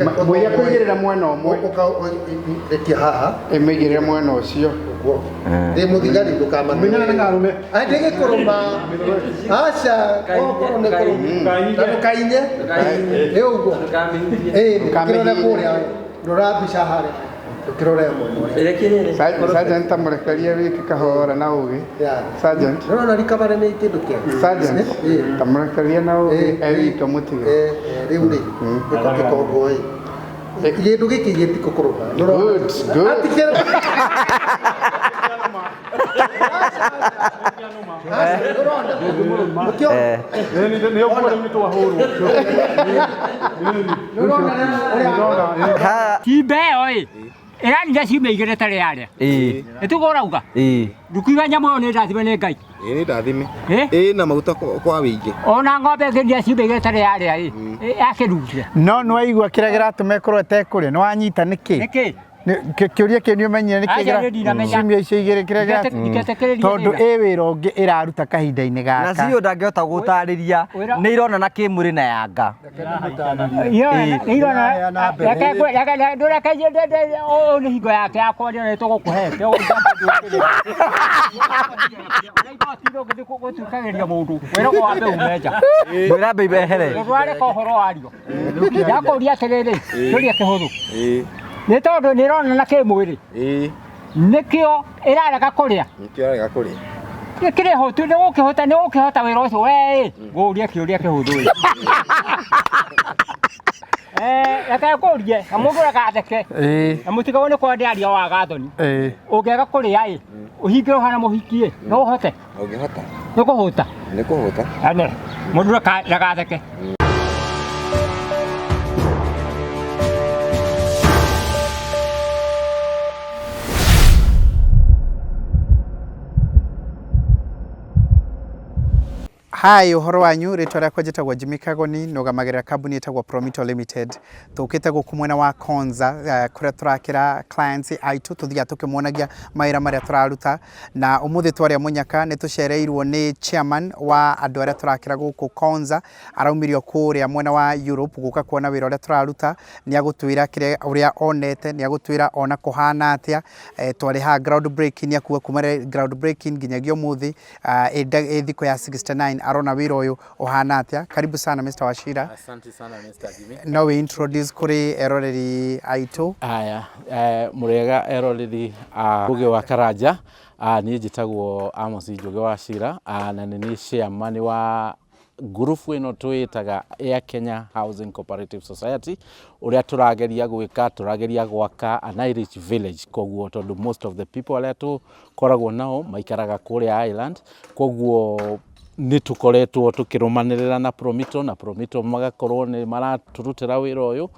Mũiria kũigĩrĩra mwena ũmwe. Rekia haha. Ĩmĩigĩrĩre mwena ũcio. Ũguo. Ndĩ mũthigari ndũkamake. Menyana nĩ ngarũme. Ai ndĩgĩkũrũma. Aca, okorwo nĩ kũrũma. Na ndũkainye. Ĩ ũguo. Ĩ, ndũkĩrore kũrĩa. Rora mbica harĩa. Ndũkĩrore mwena ũrĩa. Sergeant tamũrekerie wiki kahora na ũgĩ. Yeah. Sergeant. Nĩũrona recovery nĩ kĩndũ kĩega. Sergeant. Ĩ. Tamũrekerie na ũgĩ Ĩ. e wika mũtige. Eh, eh, rĩu rĩ, gĩko gĩkongwo ĩ. Kĩndũ gĩkĩ gĩtikũkũrũma. Nĩũrona? Good, good. Atikĩrĩ. Aca, nĩũrona? Ũkĩona? Nĩ ũguo rĩu nĩ twahũrwo. Nĩũrona ũrĩa Ciimba ĩyo ĩ ĩranira ciumia igĩrĩ tarĩ yarĩa Ĩĩ. nĩtugo ũrauga Ĩĩ. ndukiuga nyamũ ĩyo nĩ ndathime nĩ Ngai. Ĩĩ nĩ ndathime. Ĩ? Ĩĩ na maguta kwa wĩingĩ. Ona ng'ombe ĩngĩnia ciumia igĩrĩ tarĩ yarĩa ĩ yakĩrutire. No nĩ waigua kĩrĩa kĩratũma ĩkorwo ĩtekũrĩa, nĩ wanyita nĩkĩ? Nĩkĩ? Kĩũria kĩu nĩ ũmenyire nĩkĩ Aca, kĩra- niĩ ndinamenya. ciumia icio igĩrĩ kĩrĩa kĩra- Ndiketĩkĩrĩria tondũ wĩra. ĩ wĩra ũngĩ ĩraruta kahinda-inĩ Na gaka. cio ndangĩhota gũtarĩria Wĩra- nĩ ironana kĩmwĩrĩ na yanga. Ndũreke nĩ hingo yake ya kwaria na nĩtũgũkũhe gũtuĩkagĩria mũndũ wĩragwo wambe ume nja. Ngwĩra ambe ehere. Ndwareka ũhoro wario. Ndakũria atĩrĩrĩ, kĩũria kĩhũthũ. Ĩĩ. Nĩ tondũ nĩ ĩronana kĩmwĩrĩ. Ĩĩ. Nĩkĩo ĩrarega kũrĩa. Nĩkĩo arega kũrĩa. Nĩ kĩrĩhũtu nĩ gũkĩhota nĩ gũkĩhota wĩra ũcio we ĩ ngũrie kĩũria kĩhũthũ ĩ. Eh, reke ngũrie na mũndũ ndagatheke. Ĩĩ. Na mũtigagwo nĩ kwenda aria wa gathoni. Ĩĩ. Ũngĩaga kũrĩa ĩ ũhingĩre ũhana mũhiki ĩ no ũhote? Ũngĩhota. Nĩ kũhũta. Nĩ kũhũta. Ane mũndũ ndagatheke. Hi, ũhoro wanyu, rĩtwa rĩakwa njĩtagwo Jimmy Kagoni, nũgamagĩrĩra kambuni ĩtagwo Promito Limited. Tũkĩte gũkũ mwena wa Konza, kũrĩa tũrakĩra clients aitũ, tũthiaga tũkĩmonagia mawĩra marĩa tũraruta. Na ũmũthĩ twarĩa mũnyaka nĩ tũcereirwo nĩ chairman wa andũ arĩa tũrakĩra gũkũ Konza, araumirio kũrĩa mwena wa Europe gũka kuona wĩra ũrĩa tũraruta, nĩ agũtwĩra kĩrĩa ũrĩa onete, nĩ agũtwĩra ona kũhana atĩa, twarĩ haha ground breaking, akuga kuma ground breaking nginyagia ũmũthĩ, ĩ thikũ ya 69 arona wĩra ũyũ ũhana atĩa. Karibu sana Mr. Wachira. Asante sana Mr. Jimmy. No we introduce kũrĩ eroreri aitũ. Aya, mũrĩega eroreri a Ũgĩ wa Karanja. Niĩ njĩtagwo Amos Njũgĩ wa Cira, na nĩ niĩ chairman wa ngurubu ĩno twĩtaga Air Kenya Housing Cooperative Society. Ũrĩa tũrageria gwĩka, tũrageria gwaka an Irish village, koguo tondũ most of the people arĩa tũkoragwo nao maikaraga kũrĩa Ireland, koguo nĩ tũkoretwo tũkĩrũmanĩrĩra na Promito, na Promito magakorwo nĩ maratũrutĩra wĩra ũyũ.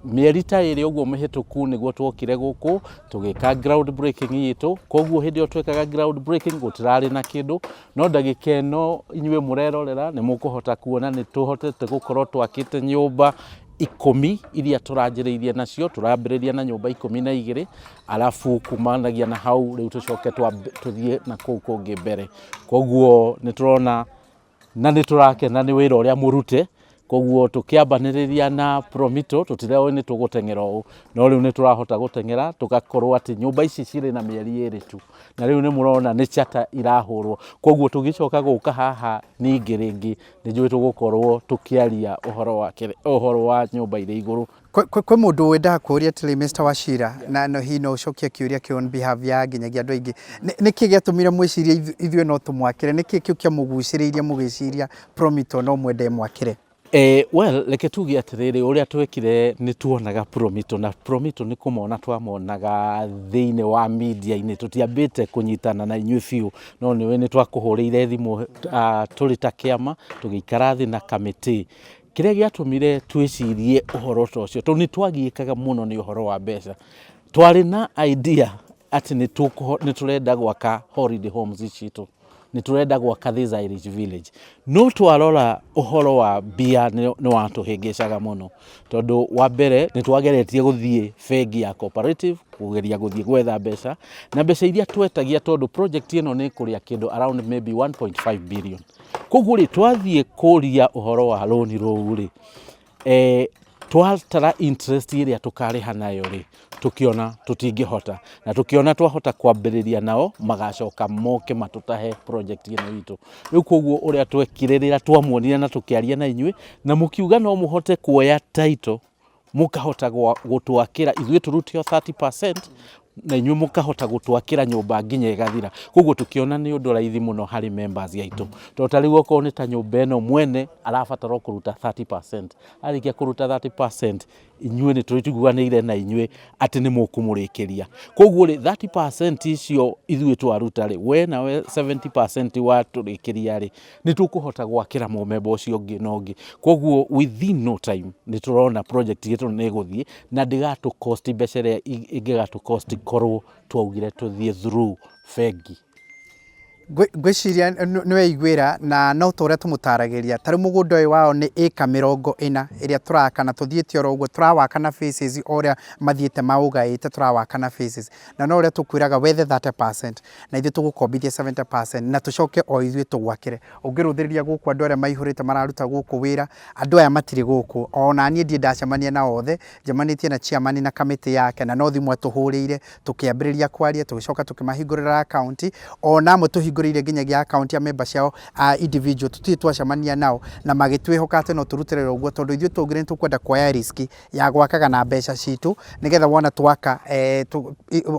Mĩeri ta ĩrĩ ũguo mĩhĩtũku nĩguo twokire gũkũ tũgĩka ground breaking itũ, koguo hĩndĩ ĩyo twekaga ground breaking gũtirarĩ na kĩndũ, no ndagĩka ĩno inyuĩ mũrerorera nĩ mũkũhota kuona nĩ tũhotete gũkorwo twakĩte nyũmba 10 iria tũranjĩrĩirie nacio, tũrambĩrĩria na nyũmba 12, arabu kumanagia na hau rĩu tũcoke tũthiĩ na kũu kũngĩ mbere. Koguo nĩ tũrona na nĩ tũrakena nĩ wĩra ũrĩa mũrute, koguo tũkĩambanĩrĩria na Promito tũtireoĩ nĩ tũgũteng'era ũũ, no rĩu nĩ tũrahota gũteng'era tũgakorwo atĩ nyũmba ici cirĩ na mĩeri ĩrĩ tu, na rĩu nĩ mũrona nĩ chata irahũrwo, koguo tũgĩcoka gũka haha ningĩ rĩngĩ nĩ njũĩ tũgũkorwo tũkĩaria ũhoro wa nyũmba irĩ igũrũ. Kwĩ mũndũ wendaga kũũria atĩrĩ Mr. Wachira, na no hihi no ũcokie kĩũria kĩu on behalf ya nginyagia andũ aingĩ. Nĩkĩ gĩatũmire mwĩcirie ithuĩ no tũmwakĩre? Nĩkĩ kĩu kĩamũgucĩrĩirie mũgĩciria Promito no mwende mwakĩre? Well, reke tuge atĩrĩrĩ, ũrĩa twekire nĩ tuonaga Promito, na Promito nĩ kũmona twamonaga thĩinĩ wa media-inĩ, tũtiambĩte kũnyitana na inyuĩ biũ, no nĩwe nĩ twakũhũrĩire thimũ, tũrĩ ta kĩama, tũgĩikara thĩ na kamĩtĩ. Kĩrĩa gĩatũmire twĩcirie ũhoro ta ũcio, tondũ nĩ twagiĩkaga mũno nĩ ũhoro wa mbeca. Twarĩ na idea atĩ nĩ tũrenda gwaka holiday homes citũ, nĩ tũrenda gwaka this Irish village, no twarora ũhoro wa mbia nĩ watũhĩngĩcaga mũno, tondũ wa mbere nĩ twageretie gũthiĩ bengi ya cooperative kũgeria gũthiĩ gwetha mbeca, na mbeca iria twetagia tondũ project ĩno nĩ ĩkũrĩa kĩndũ around maybe 1.5 billion. Koguo rĩ, twathiĩ kũria ũhoro wa rũni rũu rĩ, Twatara interest ĩrĩa tũkarĩha nayo rĩ, tũkĩona tũtingĩhota, na tũkĩona twahota kwambĩrĩria nao magacoka moke matũtahe project ĩno itũ. Rĩu koguo ũrĩa twekire rĩrĩa twamuonire na tũkĩaria na inyuĩ na mũkiuga no mũhote kuoya title, mũkahota gũtwakĩra ithuĩ tũrute o 30% na inyuĩ mũkahota gũtwakĩra nyũmba nginya ĩgathira. Koguo tũkĩona nĩ ũndũ raithi mũno harĩ members aitũ, tondũ ta rĩu okorwo nĩ ta nyũmba ĩno, mwene arabatara o kũruta 30%. Arĩkia kũruta 30%, inyuĩ nĩ tũiguanĩire na inyuĩ atĩ nĩ mũkũmũrĩkĩria. Koguo rĩ, 30% icio ithuĩ twaruta rĩ, we nawe 70% watũrĩkĩria rĩ, nĩ tũkũhota gwakĩra mũmemba ũcio ũngĩ na ũngĩ. Koguo within no time nĩ tũrona project ĩtũ nĩ ĩgũthiĩ na ndĩgatũ cost mbeca ĩrĩa ĩngĩgatũ cost korwo twaugire tũthiĩ through bengi. Ngwĩciria nĩ weiguĩra, na no ta ũrĩa tũmũtaragĩria, ta rĩu mũgũnda ũyũ wao nĩ ĩka 40 ĩrĩa tũraka, na tũthiĩte oro ũguo tũrawaka na phases, o ũrĩa mathiĩte maũgaĩte tũrawaka na phases. Na no ũrĩa tũkwĩraga, wethe 30% na ithuĩ tũgũkombithia 70% na tũcoke o ithuĩ tũgwakĩre. Ũngĩrũthĩrĩria gũkũ, andũ arĩa maihũrĩte mararuta gũkũ wĩra, andũ aya matirĩ gũkũ, ona niĩ ndirĩ ndacemania na othe. Njemanĩtie na chairman na kamĩtĩ yake, na no thimũ atũhũrĩire tũkĩambĩrĩria kwaria, tũgĩcoka tũkĩmahingũrĩra akaunti. Ona amwe tũhingũrĩire nginyagia akaunti ya member ciao a individual, tũtirĩ twacemania nao, na magĩtwĩhoka atĩ no tũrutĩre ũguo, tondũ ithuĩ tũngĩrĩ nĩ tũkwenda kuoya risk ya gwakaga na mbeca citũ, nĩgetha wona twaka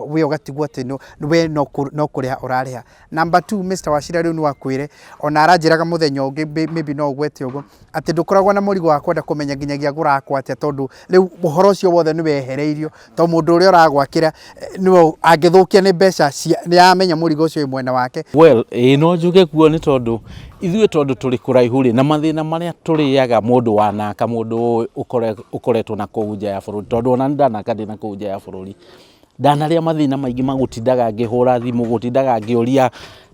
we ũgatigwo atĩ we no kũrĩha ũrarĩha. Number two, Mr. Wachira rĩu nĩ wakwĩre, ona aranjĩraga mũthenya ũngĩ, maybe no ũgwete ũguo, atĩ ndũkoragwo na mũrigo wa kwenda kũmenya nginyagia gũrakwo atĩa, tondũ rĩu ũhoro ũcio wothe nĩ wehereirio, tondũ mũndũ ũrĩa ũragwakĩra nĩwe angĩthũkia nĩ mbeca cia nĩ amenya mũrigo ũcio wĩ mwena wake. Well, ĩĩ, no njuge kuo, nĩ tondũ ithuĩ tondũ tũrĩ kũraihu rĩ, na mathĩna marĩa tũrĩaga mũndũ wanaka, mũndũ ũkoretwo na kũu nja ya bũrũri, tondũ ona nĩ ndanaka ndĩ na kũu nja ya bũrũri, ndanarĩa mathĩna maingĩ ma gũtindaga ngĩhũra thimũ, gũtindaga ngĩũria.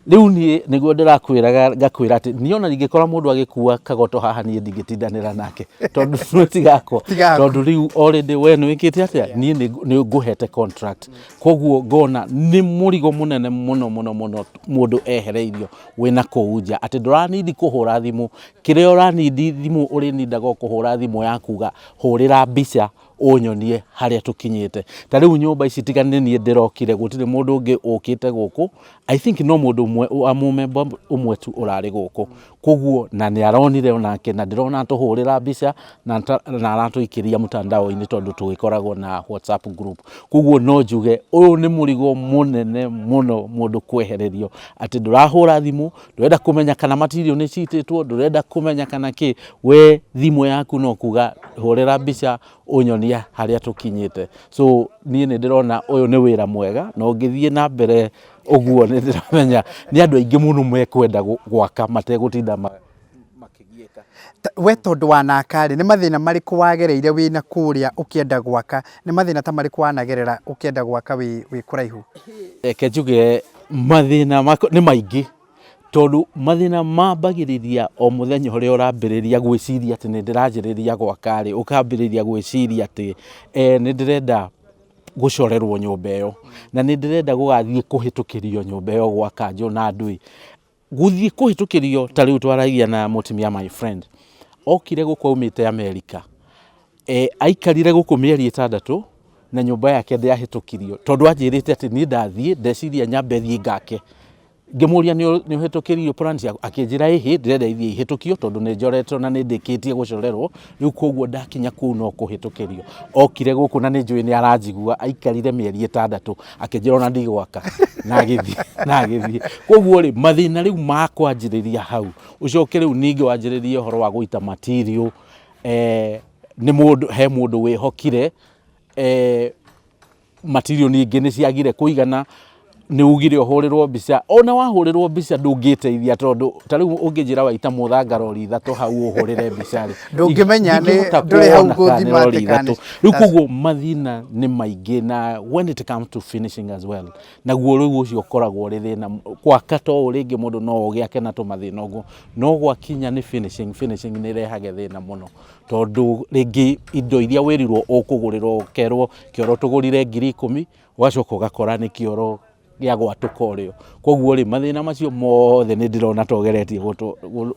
Rĩu niĩ nĩguo ndĩrakwĩraga, ngakwĩra atĩ niĩ ona ingĩkora mũndũ agĩkua kagoto haha, niĩ ndingĩtindanĩra nake, tondũ nĩ tigakwa. Tigakwa. Tondũ rĩu already we nĩ wĩkĩte atĩa, niĩ nĩ ngũhete contract. Koguo ngona nĩ mũrigo mũnene mũno mũno mũno mũndũ ehereirio wĩna kũu nja, atĩ ndũranindi kũhũra thimũ. Kĩrĩa ũranindi thimũ, ũrĩnindaga o kũhũra thimũ ya kuga hũrĩra mbica ũnyonie harĩa tũkinyĩte. Ta rĩu nyũmba ici, tiga nĩ niĩ ndĩrokire, gũtirĩ mũndũ ũngĩ ũkĩte gũkũ. I think no mũndũ ũmwe wa mũmemba ũmwe tu ũrarĩ gũkũ, koguo na nĩ aronire onake, na ndĩrona atũhũrĩra mbica na aratũikĩria mtandao-inĩ, tondũ tũgĩkoragwo na WhatsApp group. Koguo no njuge ũyũ nĩ mũrigo mũnene mũno mũndũ kwehererio, atĩ ndũrahũra thimũ, ndũrenda kũmenya kana material nĩ citĩtwo, ndũrenda kũmenya kana kĩ. We thimũ yaku no kuga hũrĩra mbica ũnyonie harĩa tũkinyĩte. So niĩ nĩ ndĩrona ũyũ nĩ wĩra mwega, na ũngĩthiĩ na mbere ũguo, nĩ ndĩramenya nĩ andũ aingĩ mũno mekwenda gwaka mategũtinda makĩgiĩka. We tondũ wanaka rĩ, nĩ mathĩna marĩkũ wagereire wĩna kũrĩa ũkĩenda gwaka? Nĩ mathĩna ta marĩkũ wanagerera ũkĩenda gwaka wĩ kũraihu? Reke njuge mathĩna nĩ maingĩ, tondũ mathĩna mambagĩrĩria o mũthenya ũrĩa ũrambĩrĩria gwĩciria atĩ nĩ ndĩranjĩrĩria gwaka rĩ, ũkambĩrĩria gwĩciria atĩ nĩ ndĩrenda gũcorerwo nyũmba ĩyo, na nĩ ndĩrenda gũgathiĩ kũhĩtũkĩrio nyũmba ĩyo gwa kanjũ na andũ ĩ gũthiĩ kũhĩtũkĩrio. Ta rĩu twaragia na mũtumia, my friend okire gũkũ aumĩte Amerika, aikarire gũkũ mĩeri 6 na nyũmba yake ndĩahĩtũkirio, tondũ anjĩrĩte atĩ niĩ ndathiĩ ndeciria nyambe thiĩ ngake. Ngĩmũria, nĩ ũhĩtũkĩrio plan ciaku? Akĩnjĩra, ĩhĩ, ndĩrenda ithiĩ ihĩtũkio, tondũ nĩ njoretwo na nĩ ndĩkĩtie gũcorerwo. Rĩu koguo ndakinya kũu no kũhĩtũkĩrio. Okire gũkũ, na nĩ njũĩ nĩ aranjigua, aikarire mĩeri 6, akĩnjĩra ona ndigwaka, na agĩthiĩ na agĩthiĩ. Koguo rĩ, mathĩna rĩu ma kwanjĩrĩria hau, ũcoke rĩu ningĩ wanjĩrĩrie ũhoro wa gũita material, nĩ mũndũ he mũndũ wĩhokire, material ningĩ nĩ ciagire kũigana, nĩ ugire ũhũrĩrwo mbica. Ona wahũrĩrwo mbica ndũngĩteithia, tondũ ta rĩu ũngĩnjĩra waita mũthanga rori 3 hau ũhũrĩre mbica rĩ, Ndũngĩmenya ndingĩhota ndũrĩ hau kuona kana nĩ gũthima rori atĩ kana 3. Rĩu koguo mathĩna nĩ maingĩ, na when it comes to finishing as well, naguo rĩu ũcio ũkoragwo ũrĩ thĩna. Gwaka to ũũ rĩngĩ mũndũ no ũgĩake na tũmathĩna ũguo, no gwakinya nĩ finishing, finishing nĩ ĩrehage thĩna mũno, tondũ rĩngĩ indo iria wĩrirwo ũkũgũrĩrwo, ũkerwo kĩoro tũgũrire 10,000, ũgacoka ũgakora nĩ kĩoro Gĩa gwatũka ũrĩo. Koguo rĩ, mathĩna macio mothe nĩ ndĩrona togeretie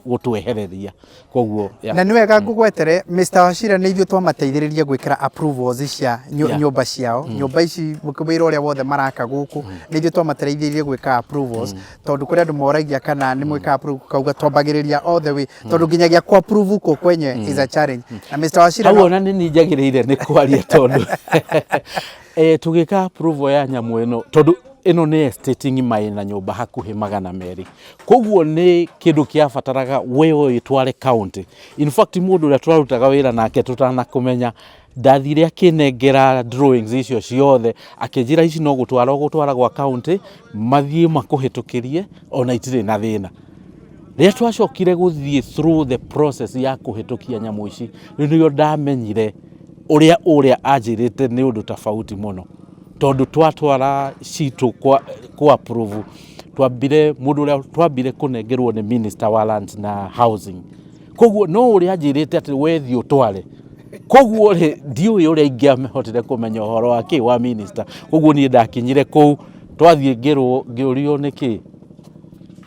gũtwehereria. Koguo yeah. Na nĩ wega ngũgwetere Mr. Wachira, nĩ ithuĩ twamateithĩrĩria gwĩkĩra approvals cia nyũmba ciao. Nyũmba ici, wĩra ũrĩa wothe maraka gũkũ, nĩ ithuĩ twamateithĩrĩirie gwĩka approvals, tondũ kũrĩ andũ moragia kana nĩ mwĩka approve, kauga twambagĩrĩria all the way, tondũ nginyagia ku approve kũ kwenye is a challenge, na Mr. Wachira hau ona nĩ niĩ njagĩrĩire nĩ kwaria, tondũ tũgĩka approval ya nyamũ ĩno, tondũ ĩno nĩ estate ng'ima ĩna nyũmba hakuhĩ 200, koguo nĩ kĩndũ kĩabataraga we ũĩtware county. In fact, mũndũ ũrĩa tũrarutaga wĩra nake tũtanakũmenya ndathire akĩnengera drawings icio ciothe, akĩnjĩra ici no gũtwara ũgũtwara gwa county, mathiĩ makũhĩtũkĩrie, ona itirĩ na thĩna. Rĩrĩa twacokire gũthiĩ through the process ya kũhĩtũkia nyamũ ici, rĩu nĩrĩo ndamenyire ũrĩa ũrĩa anjĩrĩte nĩ ũndũ tofauti mũno, tondũ twatwara citũ kwa approve, twambire mũndũ ũrĩa twambire kũnengerwo nĩ minister wa lands na housing, koguo no ũrĩa anjĩrĩte atĩ we thiĩ ũtware. Koguo rĩ, ndiũĩ ũrĩa ingĩamehotire kũmenya ũhoro wa kĩ wa minister. Koguo niĩ ndakinyire kũu, twathiĩ ngĩrwo, ngĩũrio nĩkĩ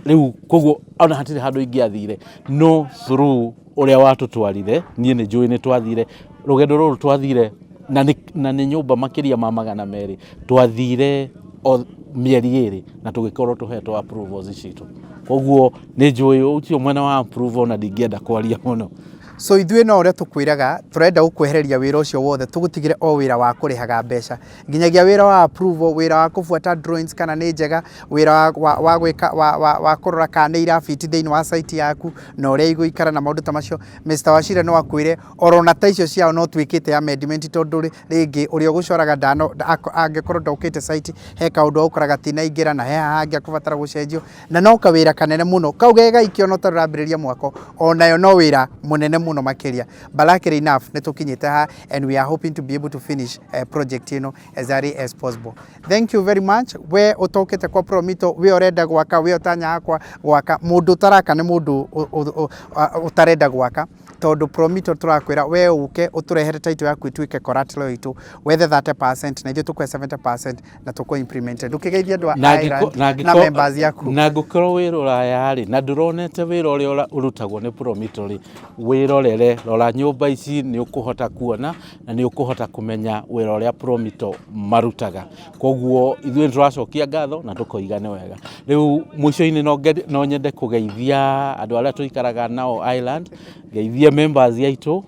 rĩu, koguo ona hatirĩ handũ ingĩathire no through ũrĩa watũtwarire. Niĩ nĩ njũĩ nĩ twathire rũgendo rũrũ, twathire na nĩ nyũmba makĩria ma 200, twathire o mĩeri 2 na tũgĩkorwo tũhetwo approvals citũ. Koguo nĩ njũĩ ũcio mwena wa approval na ndingĩenda kwaria mũno. So ithuĩ no ũrĩa tũkwĩraga, tũrenda gũkwehereria wĩra ũcio wothe, tũgũtigĩre o wĩra wa kũrĩhaga mbeca, nginyagia wĩra wa approval, wĩra wa kũbuata drawings kana nĩ njega, wĩra wa gwĩka wa kũrora kana nĩ irabiti thĩinĩ wa site yaku na ũrĩa igũikara na maũndũ ta macio. Mr. Wachira no akwĩre orona ta icio ciao no twĩkĩte amendment, tondũ rĩngĩ ũrĩa ũgũcoraga ndano angĩkorwo ndokĩte site, he kaũndũ agũkoraga tinaingĩra na he haha hangĩ akũbatara gũcenjio, na no kawĩra kanene mũno kau ge gaikio no tarambĩrĩria mwako, onayo no wĩra mũnene mũno makĩria. But luckily enough, nĩ tũkinyĩte ha and we are hoping to be able to finish project ĩno as early as possible. Thank you very much. We ũtokĩte kwa Promito, we ũrenda gwaka, we ũtanyaga kwa gwaka, mũndũ ũtaraka nĩ mũndũ ũtarenda gwaka, tondũ Promito tũrakwĩra we ũke ũtũrehere title yaku ĩtuĩke collateral itũ, wethe 30% na ithuĩ tũkũhe 70% na tũkũ implement. Ndũkĩgeithie andũ a Ireland na members yaku. Na ngũkorwo wĩ rũraya rĩ, na ndũronete wĩra ũrĩa ũrutagwo nĩ Promito rĩ, wĩrorere, rora nyũmba ici, nĩ ũkũhota kuona na nĩ ũkũhota kũmenya wĩra ũrĩa Promito marutaga. Koguo ithuĩ nĩ tũracokia ngatho na tũkoiga nĩ wega. Rĩu mũico-inĩ no nyende kũgeithia andũ arĩa tũikaraga nao Ireland, ngeithie members aitũ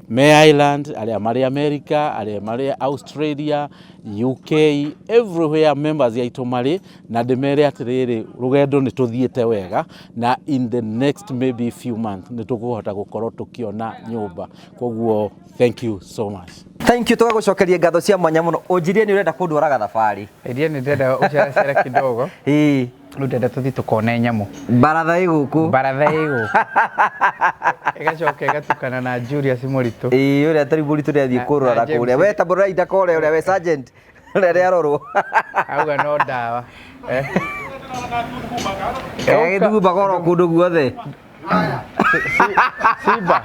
me Ireland, arĩa marĩ America, arĩa marĩ Australia, UK, everywhere members aitũ marĩ, na ndĩmere atĩrĩrĩ, rũgendo nĩ tũthiĩte wega, na in the next maybe few months nĩ tũkũhota gũkorwo tũkĩona nyũmba. Koguo thank you so much. Thank you, tũgagũcokeria ngatho cia mwanya mũno. Ũnjirie nĩ ũrenda kũndwaraga thabarĩ. Iria nĩ ndĩrenda ũceracere kidogo. Rĩu ndĩrenda tũthiĩ tũkone nyamũ. Baratha ĩ gũkũ. Baratha ĩ gũkũ, ĩgacoka ĩgatukana na Julius Mũritũ. Ĩĩ, ũrĩa tarĩ mũritũ nĩ athiĩ kũrora na James. Kũrĩa we ta mũraida kore ũrĩa we sergeant ũrĩa nĩ arorwo. Auga no ndawa. Gĩthugumbaga oro kũndũ guothe. Simba,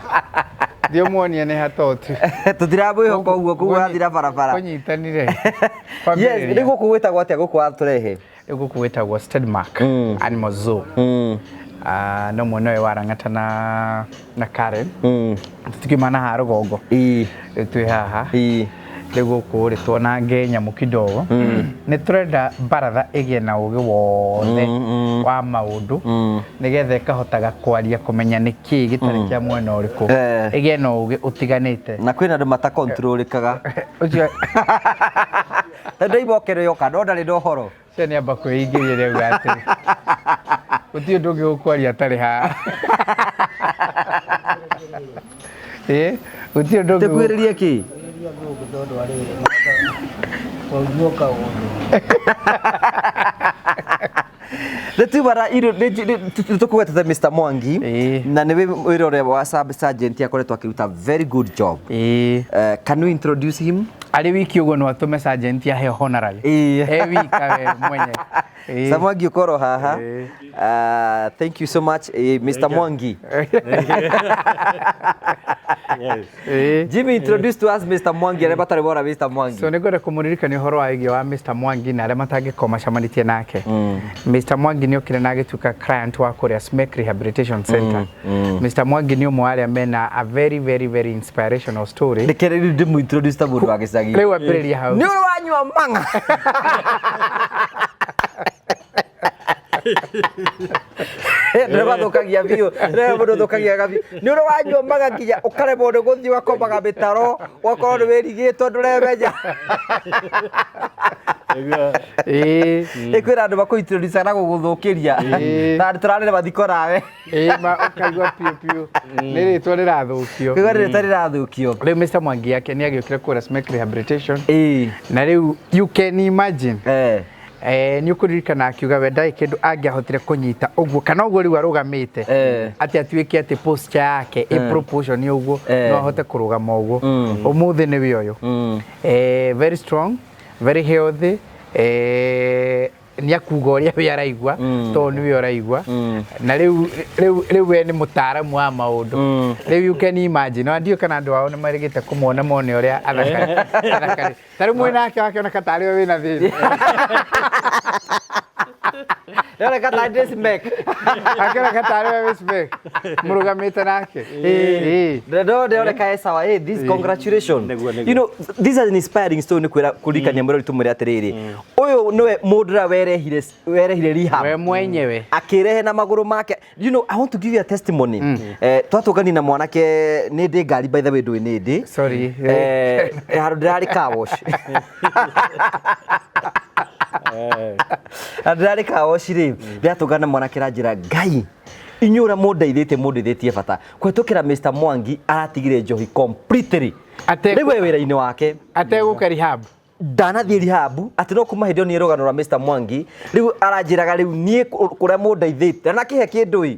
thiĩ ũmuonie nĩ hatotu. Tũtiramwĩhoka ũguo kũu wathira barabara. Kũnyitanire. Yes, rĩu gũkũ gwĩtagwo atĩa gũkũ watũrehe? Rĩu gũkũ gwĩtagwo Stedmark Animal Zoo. Ah, no mwena ũyũ wa Lang'ata na Karen. Tũtikiuma na haha rũgongo. Rĩu twĩ haha. Rĩu gũkũ rĩ, tuonange nyamũ kidogo. Nĩ tũrenda baratha ĩgĩe na ũgĩ wothe wa maũndũ, nĩgetha ĩkahotaga kwaria, kũmenya nĩ kĩĩ gĩtarĩ kĩa mwena ũrĩkũ. Ĩgĩe na ũgĩ ũtiganĩte. Na kwĩna andũ matakontrolĩkaga. Ũcio Tondũ ndaimokero yoka no ndarĩ na ũhoro. Ũcio nĩ amba kwĩingĩria rĩu atĩrĩ. Gũtirĩ ũndũ ũngĩ gũkwaria atarĩ haha. Ĩ, gũtirĩ ũndũ ũngĩ. Tũkuhĩrĩrie kĩ? Tondũ arĩrĩ waigua kaũndũ. Nĩ tumara irio nĩ tũkũgwetete Mr. Mwangi, na nĩ wĩra ũrĩa wa sub sergeant akoretwo akĩruta very good job. Can we introduce him? Arĩ wiki ũguo no atũme sergeant aheo honorary. E wika we mwenye. Sir Mwangi, ũkorwo haha. Thank you so much, Mr. Mwangi. Ĩĩ. Jimmy, introduce to us Mr. Mwangi, arĩa matarĩ mona Mr. Mwangi. So nĩngwenda kũmũririkania ũhoro wa wĩgiĩ wa Mr. Mwangi na arĩa matangĩkorwo macemanĩtie nake. Mr. Mwangi nĩ okire na agĩtuĩka client wa kũrĩa Smek Rehabilitation Center. Mr. Mwangi nĩ ũmwe wa arĩa mena a very very very inspirational story. Reke rĩu ndĩmũ introduce ta mũndũ wa gĩcagi. Rĩu ambĩrĩria hau. Nĩ ũrĩ wanyua mang'a. Nĩ mathũkagia biũ, nĩ mũndũ ũthũkagia gabiũ. Nĩ ũrĩ wanyua mang'a nginya ũkaremwo nĩ gũthiĩ ũgakomaga mĩtaro, ũgakorwo nĩ wĩrigĩtwo ndũremenya. Ĩĩ. Ĩ kwĩna andũ makũ introduce na gũgũthũkĩria. Na tũrarĩ mathiko nawe. Ĩĩ ma ũkaigua piũ piũ. Nĩ rĩtwa rĩrathũkio. Kũigua rĩtwa rĩrathũkio. Rĩu Mr. Mwangi yake nĩ agĩũkire kũrĩa Smek Rehabilitation. Ĩĩ. Na rĩu you can imagine. Eh. Nĩ ũkũririkana akiuga we ndarĩ kĩndũ angĩahotire kũnyita ũguo kana ũguo rĩu arũgamĩte atĩ atuĩke atĩ posture yake ĩ proportion ũguo no ahote kũrũgama ũguo. Ũmũthĩ nĩwe ũyũ. Very strong, very healthy, nĩ akuga ũrĩa we araigua tondũ nĩwe ũraigua. Na rĩu rĩu rĩu we nĩ mũtaaramu wa maũndũ. Rĩu you can imagine, ona ndiũĩ kana andũ ao nĩ marĩgĩte kũmuona mone ũrĩa athakari. Ta rĩu mwĩ nake wakĩoneka tarĩ we wĩna thĩna. Ndĩroneka ta ndĩ Smek. Akĩoneka tarĩ we wĩ Smek. Mũrũgamĩte nake. Ĩĩ. No ndĩroneka e sawa. Hey, this congratulations. Nĩguo, nĩguo. You know, this is an inspiring story nĩ kwĩra kũririkania mwĩrori tũmwĩre atĩrĩrĩ. Ũyũ nĩwe mũndũ ũrĩa werehire werehire rehab. We mwenyewe. Akĩrehe na magũrũ make. You know, I want to give you a testimony. Twatũngani na mwanake nĩ ndĩ ngari by the way ndũĩ nĩ ndĩ. Sorry. Handũ ndĩrarĩ car wash. Handũ ndĩrarĩ car wash rĩ, ndĩratũngana na mwanake aranjĩra Ngai inyuĩ ũrĩa mũndeithĩtie mũndeithĩtie bata kũhetũkĩra Mr. Mwangi aratigire njohi completely. Rĩu e wĩra-inĩ wake. Ategũka rehab. Ndanathiĩ rehab atĩ no kuma hĩndĩ ĩyo niĩ rũgano rwa Mr. Mwangi rĩu aranjĩraga rĩu niĩ kũrĩa mũndeithĩtie na kĩhe kĩndũ ĩ.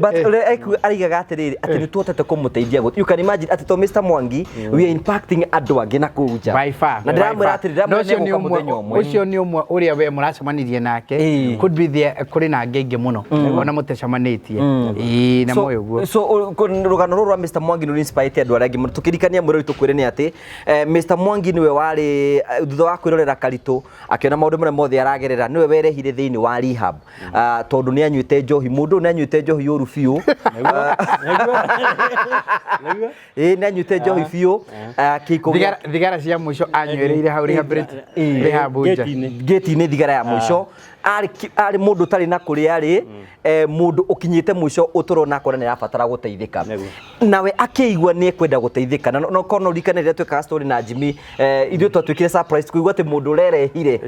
But ũrĩa araigaga atĩrĩrĩ atĩ nĩ tuhotete kũmũteithia you can imagine atĩ to Mr. Mwangi we are impacting andũ angĩ na kũu nja. By far. Na ndĩramwĩra atĩrĩ Na ndĩramwĩra ũcio nĩ nĩegũka ũmwe mũthenya ũmwe. ũcio nĩ ũmwe ũrĩa we mũracemanirie nake. Could be there kũrĩ na angĩ aingĩ mũno ona mũtacemanĩtie. Ĩĩ na moĩ ũguo. So rũgano rũrũ rwa Mr. Mwangi nĩ inspirete andũ arĩa angĩ mũno. Tũkĩririkania mwĩrori tũkwĩre nĩ atĩ Mr. Mwangi nĩwe warĩ thutha wa kwĩrorera Karitũ akĩona maũndũ marĩa mothe aragerera nĩwe werehire thĩinĩ wa rehab. Tondũ nĩ anyuĩte njohi, mũndũ ũyũ nĩ anyuĩte njohi ũru biũ. Ĩĩ nĩ anyuĩte njohi biũ. Kĩhiko gĩa- Thigara cia mũico anyuĩrĩire hau rehab nja. Gate-inĩ thigara ya mũico. Arĩ mũndũ ũtarĩ na kũrĩa arĩ, mũndũ ũkinyĩte mũico ũtũrona akona nĩ arabatara gũteithĩka. Nawe akĩigua nĩ ekwenda gũteithĩka. Na no korwo no ũririkane rĩrĩa twekaga story na Jimmy, ithuĩ twatuĩkire surprise kũigua atĩ mũndũ ũrerehire.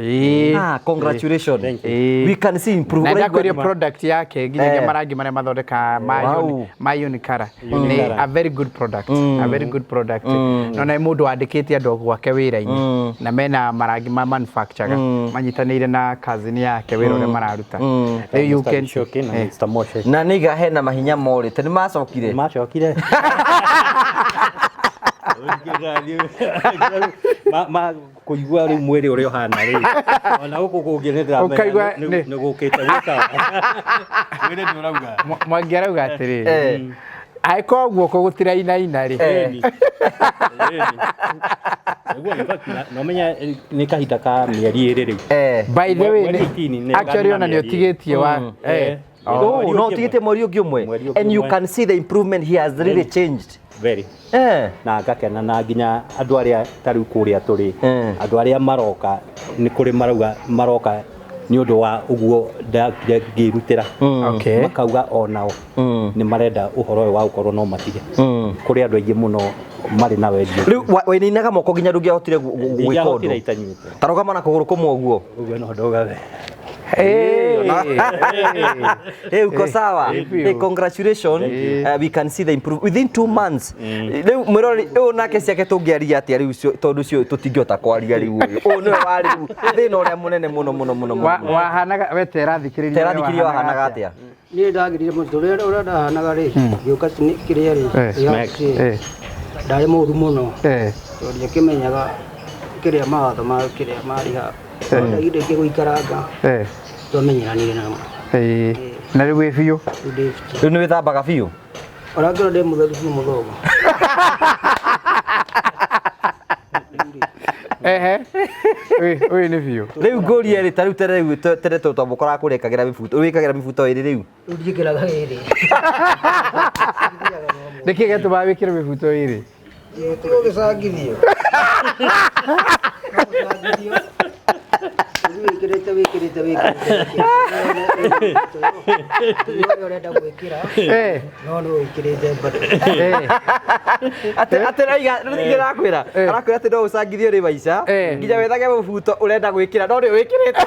Congratulations. Thank you. We can see improve. Na ndakwĩria product yake nginyagia marangi marĩa mathondekaga Wow. ma Unicolour. Nĩ a very good product. A very good product. No na mũndũ wandĩkĩte andũ gwake wĩra-inĩ na mena marangi ma manufacturer manyitanĩire na cousin yake wĩra ũrĩa mararuta. Rĩu you can Mr. na Mr. Moshe. Na nĩiga hena mahinya morĩte nĩ macokire. Macokire. Ma kũigua rĩu mwĩrĩ ũrĩa ũhana rĩu. Ona gũkũ kũngĩ nĩ ndĩramenya Ũkaigua nĩ gũkĩte gwĩ sawa. Mwĩrĩ nĩ ũrauga. Mwangi arauga atĩrĩrĩ, angĩkorwo guoko gũtirainaina rĩ. Nĩguo, in fact, na ũmenye nĩ kahinda ka mĩeri ĩrĩ rĩu. By the way, Mweri 18 nĩ actually ona nĩ mĩeri ĩrĩ. ũtigĩtie wa Oh, no ũtigĩtie mweri ũngĩ ũmwe. Mweri ũngĩ And you ũmwe. can see the improvement, he has really changed. Very. Na ngakena na nginya andũ arĩa ta rĩu kũrĩa tũrĩ, andũ arĩa maroka nĩ kũrĩ marauga maroka nĩ ũndũ wa ũguo ndakire ngĩrutĩra. Makauga onao nĩ marenda ũhoro ũyũ wa gũkorwo no matige. Kũrĩ andũ aingĩ mũno marĩ na wendi. Rĩu wainainaga moko nginya ndũngĩahotire gwĩka Ndingĩahotire ũndũ. itanyuĩte. Ta rũgama na kũgũrũ kũmwe ũguo. Ũguo no ndũgame. Hey, uko sawa. Hey, congratulations. We can see the improve within 2 months. Rĩu mwĩrori ũyũ nake ciake tũngĩaria atĩa rĩu tondũ cio tũtingĩhota kwaria rĩu ũyũ. Ũyũ nĩwe warĩ rĩu thĩna ũrĩa mũnene mũno mũno mũno mũno. Wahanaga we terathikĩrĩria. Terathikĩrĩria wahanaga atĩa? Niĩ ndagĩrire mũtũrĩre ũrĩa ndahanaga rĩ, ngĩũka kĩrĩa rĩ, rehab ndarĩ mũru mũno. Tondũ ndiakĩmenyaga kĩrĩa mawatho ma kĩrĩa ma rehab. Ndagire gũikaranga. Twamenyeranire namo. Na rĩu wĩ biũ? Rĩu nĩ wĩthambaga biũ? Ũrangĩrwo ndĩ mũtheru biũ mũthũngũ. Ehe. Ũyũ nĩ biũ. Rĩu ngũrie rĩ, ta rĩu tene rĩu tene twamũkoraga kũrĩa ĩkagĩra mĩbuto, wĩkagĩra mĩbuto ĩrĩ rĩu. Rĩu ndiĩkĩraga ĩrĩ. Nĩkĩ gĩatũmaga wĩkĩre mĩbuto ĩrĩ? Ti gũgĩcangithio. Gũcangithio. Wĩkĩrĩte wĩkĩrĩte wĩkĩrĩte. Ũrĩa ũrenda gwĩkĩra. No nĩ wĩkĩrĩte bado. Atĩ atĩ raiga ndĩrakwĩra arakwĩra atĩ no ũcangithio rĩ maica nginya wethage mũbuto ũrenda gwĩkĩra no nĩ wĩkĩrĩte.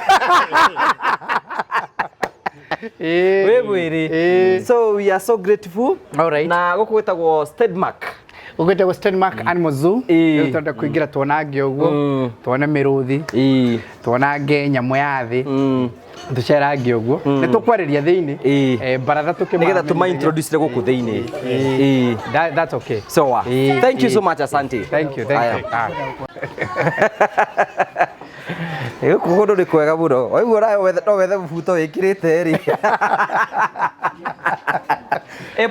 Wĩ mwĩrĩ. So we are so grateful. All right. Na gũkũ gwĩtagwo Stedmark. Ũgwĩtagwo Stedmark Animal Zoo. Rĩu tũrenda kũingĩra tuonange ũguo, tuone mĩrũthi, tuonange nyamũ ya thĩ, tũcerange ũguo. Nĩ tũkwarĩria thĩinĩ baratha tũkĩmamenyithia. Nĩgetha tũma introduce gũkũ thĩinĩ. That's okay. So, thank you so much, asante. Thank you, thank you. Gũkũ kũndũ nĩ kwega mũno. Waigua nawe no wethe mũbuto wĩkĩrĩte rĩ.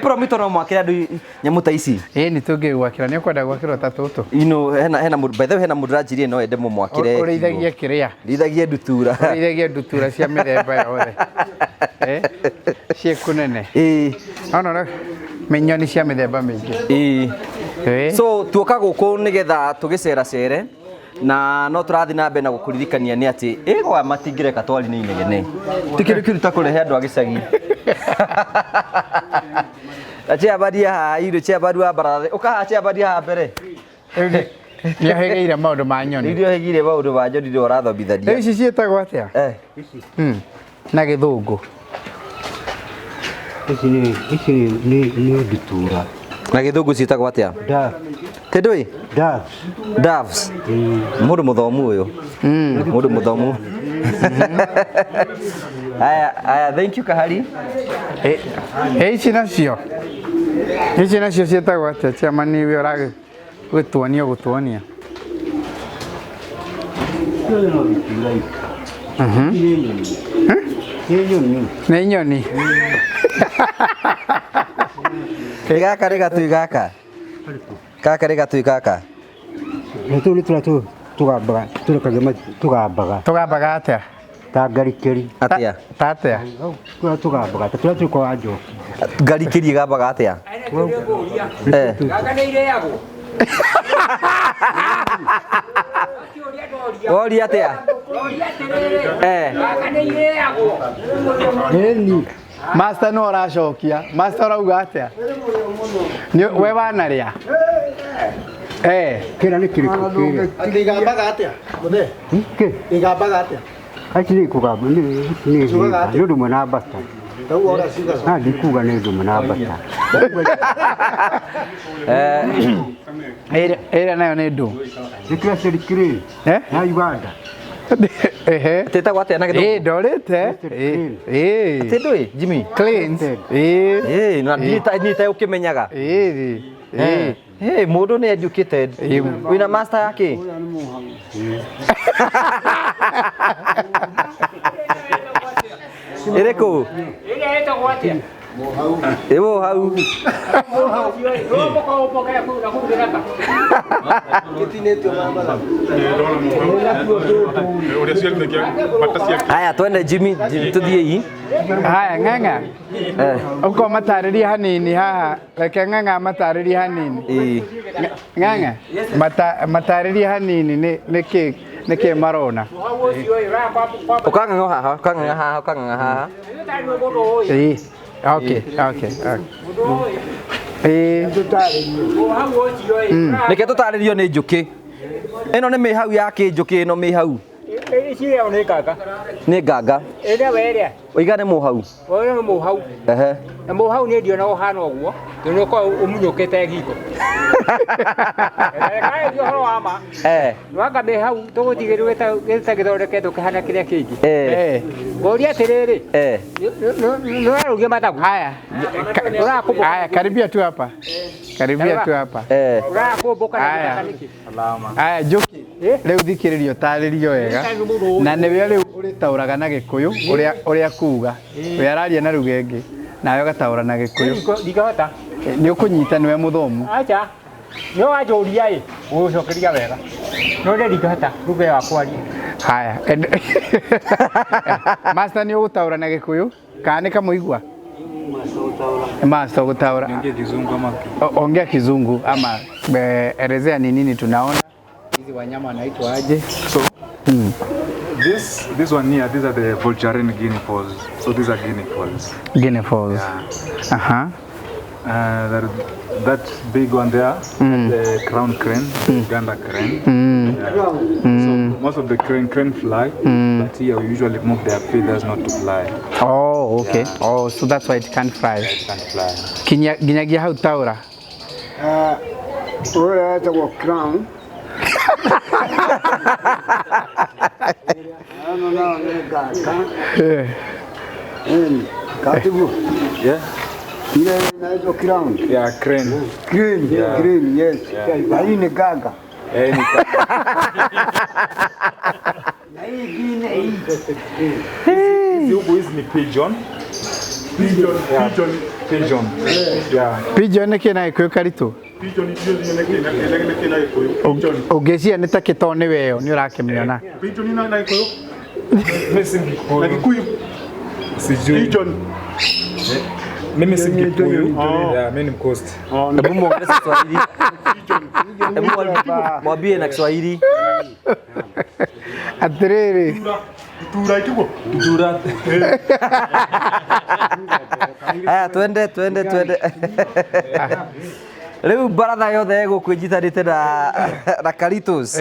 Promito no mwakĩre andũ nyamũ ta ici. Ĩĩ nĩ tũngĩgwakĩra, nĩ ũkwenda gwakĩrwo ta tũtũ? You know, hena hena mũndũ, by the way hena mũndũ ũranjĩrire no ende mũmwakĩre. Ũrĩithagia kĩrĩa? Rĩithagia ndutura. Ũrĩithagia ndutura cia mĩthemba yothe. Ciĩ kũnene. No mĩnyoni cia mĩthemba mĩingĩ. So tuoka gũkũ nĩgetha tũgĩceracere na no tũrathiĩ na mbere na gũkũririkania nĩ atĩ ĩgwa matingĩreka twari nĩ inegene. Ti kĩndũ kĩũru ta kũrehe andũ a gĩcagi. Chairman haha irũ chairman wa baratha ũka haha chairman haha mbere. Nĩ ohĩgĩire maũndũ ma nyoni. Nĩ ohĩgĩire maũndũ ma nyoni nĩ ũrathomithania. Rĩu ici ciĩtagwo atĩa? Na gĩthũngũ. Ici nĩ ndutura. Na gĩthũngũ ciĩtagwo atĩa? Tindũĩ? Doves. Doves. Mũndũ mũthomu ũyũ. Mũndũ mũthomu. Aya, aya, thank you Kahari. Ici nacio. Ici nacio ciĩtagwo atĩa chairman we ũragĩtuonia gũtuonia? Nĩ nyoni. Gaka nĩ gatui gaka. Gaka nĩ gatui gaka. Tũu nĩ tũrĩa tũgambaga, tũrekagia tũgambaga. Tũgambaga atĩa? Ta ngarikĩri. Atĩa? Ta atĩa? Tũrĩa tũgambaga, ta tũrĩa tũrĩ njoki. Ngarikĩri ĩgambaga atĩa? Gaka nĩ irĩagwo. Woria atĩa? Gaka nĩ irĩagwo. Ĩni. Master no ũracokia. Master ũrauga atĩa? We wanarĩa? Kĩra nĩ kĩrĩkũ kĩrĩa? Atĩ igambaga atĩa? Mũthee. Igambaga atĩa? Aici nĩ kũgamba nĩ nĩ ũndũ ũmwe na mbata. Na ndikuga nĩ ũndũ ũmwe na mbata. Ĩrĩa nayo nĩ ndũ. Nĩ kĩrĩa cirikiri. Ya Uganda. Ehe. Tĩtagwo atĩa na gĩthũngũ? Ndorĩte. Atĩ ndũĩ Jimmy? Cleans. Na niĩ ta ũkĩmenyaga. Mũndũ nĩ educated. Wĩna master ya kĩ? Ĩrĩkũ? Ĩrĩa ĩtagwo atĩa? Ĩwo hau. Haya twende Jimmy, tuthiĩ. Haya ng'ang'a. Uko matarĩrie hanini haha. Reke ng'ang'a matarĩrie hanini. Ng'ang'a. Matarĩrie hanini nĩ nĩkĩ marona. Ũkang'ang'a haha, ũkang'ang'a haha, ũkang'ang'a haha. Okay, okay, okay. Reke tũtarĩrio nĩ njũkĩ. Ĩno nĩ mĩhau ya kĩ njũkĩ ĩno mĩhau? Ici ĩyo nĩ nganga. Nĩ nganga. Ĩrĩa we ĩrĩa. Ũiga nĩ mũhau. Ũyũ nĩ mũhau. Ehe. Na mũhau nĩ ndionaga ũhana ũguo, tondũ nĩ ũkoragwo ũmunyũkĩte ngingo. Reke ũhoro wa ma. Wanga mĩhau tũgũtigĩrwo gĩtagĩthondeketwo kĩhana kĩrĩa kĩngĩ. Ngũria atĩrĩrĩ. Nĩ ũrarũgia mathagu. Haya. Haya, karibia tu hapa. Karibia tu hapa. Ũrakũmbũka na gĩthaka nĩkĩ? Haya, Njuki. Rĩu thikĩrĩria ũtarĩrio wega. Na nĩwe rĩu ũrĩtaũraga na Gĩkũyũ ũrĩa kuga. We araria na lugha ĩngĩ nawe ũgataũra na Gĩkũyũ. Ndingĩhota. Nĩ ũkũnyita nĩwe mũthomu. Acha. No wanjũria ĩ, gũgũcokeria wega. No nĩ ndingĩhota lugha ya kwaria. Haya. Master nĩ ũgũtaũra na Gĩkũyũ kana nĩ kamũigua? Master ũgũtaũra. Niongee kizungu ama Ongea Kizungu ama elezea ni nini tunaona. Hizi wanyama wanaitwa aje? So this one here, these are the vulturine guinea fowls. So these are guinea fowls. Guinea fowls. Yeah. Aha. That big one there, the crown crane, the Uganda crane. Yeah. So most of the crane fly, but here we usually move their feathers not to fly. Oh, okay. Yeah. Oh, so that's why it can't fly. It can't fly. Kinyagia hau taura. Ũrĩa wetagwo crown. Ano nao nĩ ngaka. Katibu. Yeah. Ile inaitwa crown. Yeah, crane. Crane, Yeah. crane, yes. Yeah. Na hii ni gaga. Eh, ni Na hii ingine hii. Hizi huku hizi ni pigeon. Pigeon, yeah. Pigeon. Pigeon. Yeah. Pigeon nĩ kĩ na Gĩkũyũ karitũ? Pigeon nĩ kĩ na Gĩkũyũ? Pigeon. Ũngĩciria nĩ ta kĩtoo nĩ weyo nĩ ũrakĩmĩona. Pigeon na Gĩkũyũ? Mimi si Mkikuyu. Na Gĩkũyũ? Sijui. Pigeon. Mimi si Mkikuyu. Yeah, mimi ni Mcoast. Hebu muongeze Kiswahili. Hebu mwambie na Kiswahili. Atĩrĩrĩ. Tura itiguo? Tura. Aya, twende twende twende. Rĩu baratha yothe ĩgũkũ ĩnyitanĩte na Karitos.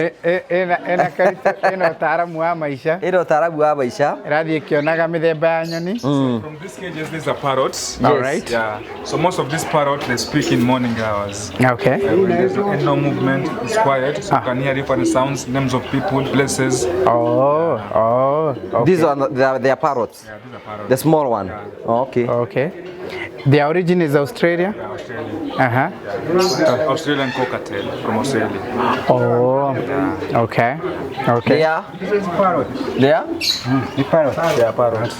Ĩna Karitũ, ĩna ũtaaramu wa maica. Ĩna ũtaaramu wa maica. Ĩrathiĩ ĩkĩonaga mĩthemba ya nyoni. From these cages, these are parrots. All right. Yeah. So most of these parrots, they speak in morning hours. Okay. When there's no movement, it's quiet, so you can hear different sounds, names of people, places. Oh, oh, okay. These are they are parrots. Yeah, these are parrots. The small one. Yeah. Oh, okay. Okay. Their origin is Australia? Yeah, Australia. Uh-huh. Yeah. Australian cockatiel from Australia. Oh, yeah. Okay. Okay. They are? This is parrot. They are? The parrot. They are parrots.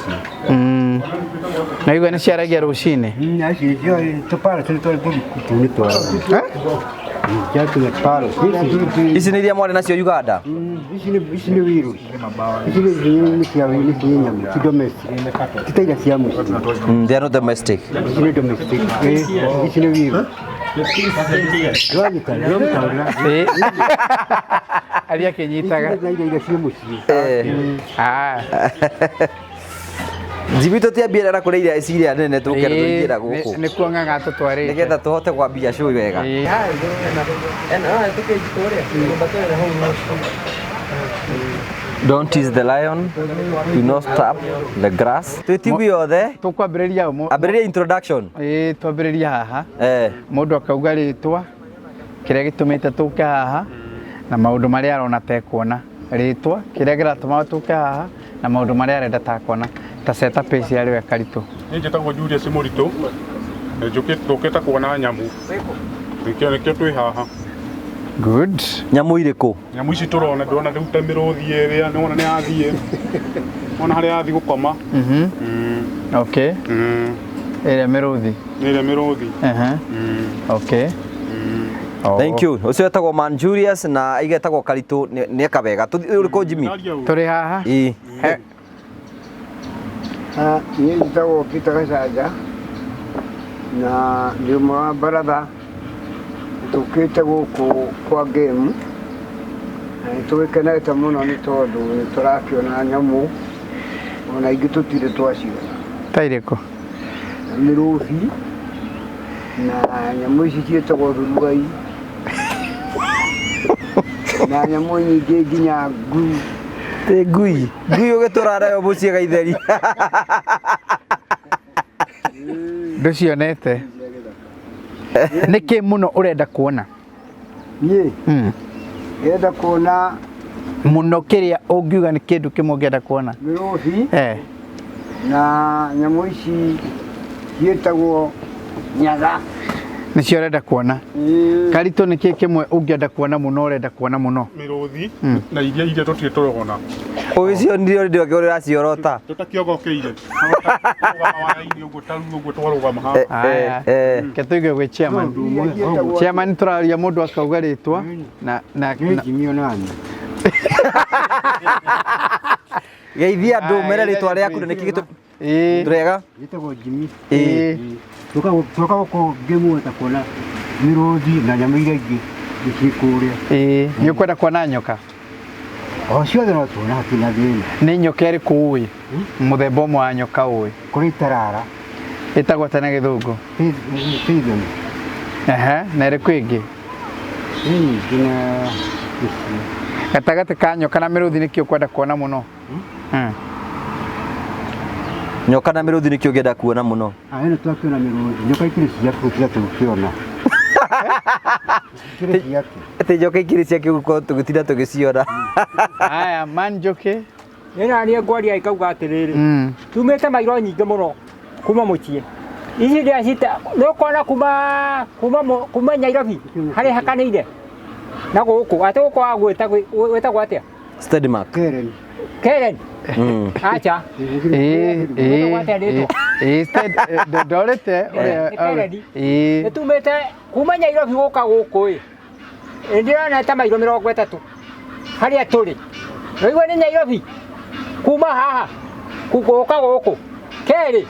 Na igua nĩ ciaragia rũcinĩ? Ici nĩ iria mwarĩ nacio Uganda? Ici nĩ wiru. Ici nĩ cia nyamũ, ti domestic. Ti ta iria cia mũciĩ. They are not domestic. Ici nĩ domestic. Ici nĩ wiru. Ndwanyita, ndwamũtaũrĩra. Arĩa akĩnyitaga. Ici nĩ iria cia mũciĩ. Jimmy tũtiambie na kũrĩa iria ici iria nene tũke tũingĩra gũkũ. Nĩ kuo ng'ang'a tũtwarĩte. Nĩgetha tũhote kwambia show wega. Don't tease the lion, do not stop the grass. Twĩ timu yothe. Tũkwambĩrĩria Ambĩrĩria introduction. Ĩĩ twambĩrĩria haha. Mũndũ akauga rĩtwa, kĩrĩa gĩtũmĩte tũke haha, na maũndũ marĩa arona tekuona. Rĩtwa, kĩrĩa kĩratũma tũke haha, na maũndũ marĩa arenda takuona. Ta set up ici arĩ we Karitũ. Niĩ njĩtagwo Julius Mũritũ. Tũkĩte kuona nyamũ. Nĩkĩo twĩ haha. Good. Nyamũ irĩkũ? Nyamũ ici tũrona ndĩrona rĩu ta mĩrũthi ĩrĩa nĩwona nĩ yathiĩ. Wona harĩa yathiĩ gũkoma. Okay. Ĩrĩa mĩrũthi. Ĩrĩa mĩrũthi. Okay. Thank you. Ũcio etagwo Man Julius na igetagwo Karitũ nĩ eka wega. Ũrĩkũ Jimmy? Tũrĩ haha. Ĩĩ. Niĩ njĩtagwo Peter Gacanja na ndĩ ũmwe wa baratha. Tũkĩte gũkũ kwa game na nĩ tũgĩkenete mũno nĩ tondũ nĩ tũrakĩona nyamũ ona ingĩ tũtirĩ twaciona. Ta irĩkũ? Mĩrũthi na nyamũ ici ciĩtagwo thuruai na nyamũ nyingĩ nginya ngui. Ti ngui. Ngui ũgĩtũra nayo mũciĩ gaitheri. Ndũcionete? Nĩkĩ mũno ũrenda kuona? Niĩ? Ndĩrenda kuona mũno kĩrĩa ũngiuga nĩ kĩndũ kĩmwe ũngĩenda kuona. Mĩrũthi na nyamũ ici ciĩtagwo nyaga. Nĩcio ũrenda kuona. Karitũ nĩ kĩ kĩmwe ũngĩenda kuona mũno ũrenda kuona mũno? Mĩrũthi na iria iria tũtirĩ tũrona. Ũgĩcionire ũrĩ ndĩoke ũrĩa ũraciorota. Tũtakĩogokeire. Rũgama waya-inĩ ũguo ta rĩu ũguo twarũgama haha. Aya. Reke tũigue gwĩ chairman. Chairman tũraria mũndũ akauga rĩtwa na na na- Jimmy onani. Geithia andũ Aya, mere rĩtwa geithia rĩaku na nĩkĩ gĩtũ Ĩĩ. Tũrega? Njĩtagwo Jimmy. Ĩĩ. Tũka gũkũ ngĩmuota kuona mĩrũthi na nyamũ iria ingĩ ciĩ kũrĩa. Ĩĩ. Nĩ ũkwenda kuona nyoka? O ciothe no tuona hatirĩ na thĩna. Nĩ nyoka ĩrĩkũ ũĩ? Mũthemba ũmwe wa nyoka ũĩ? Kũrĩ itarara. Ĩtagwo atĩa na gĩthũngũ? Python. Ehe, na ĩrĩkũ ĩngĩ? Nĩ nyingĩ na icio. Gatagatĩ ka nyoka na mĩrũthi nĩkĩ ũkwenda kuona mũno? Nyoka na mĩrũthi nĩkĩ ũngĩenda kuona mũno? Ah, ĩno twakĩona mĩrũthi. Nyoka ikĩrĩ ciaku tiga tũgĩkĩona. Ikĩrĩ ciaku. Atĩ nyoka ikĩrĩ ciake gũkorwo tũgĩtinda tũgĩciona. Haya, man Njoki. Nĩ naniĩ ngwaria ikauga atĩrĩrĩ tumĩte mairo nyingĩ mũno kuma mũciĩ ici ndĩracita nĩ ũkona kuma kuma kuma Nairobi harĩa hakanĩire na gũkũ atĩ gũkũ wa gwĩtagwo atĩa? Steadmark. Karen. Karen. Acha. Ĩĩ, ĩĩ, ĩĩ, ndorĩte ũrĩa. Nĩ Karen. Ĩĩ. Nĩ tumĩte kuma Nairobi gũka gũkũ ĩ. Ndĩrona ta mairo 30 harĩa tũrĩ. Waigua nĩ Nairobi kuma haha gũka gũkũ. Kerĩ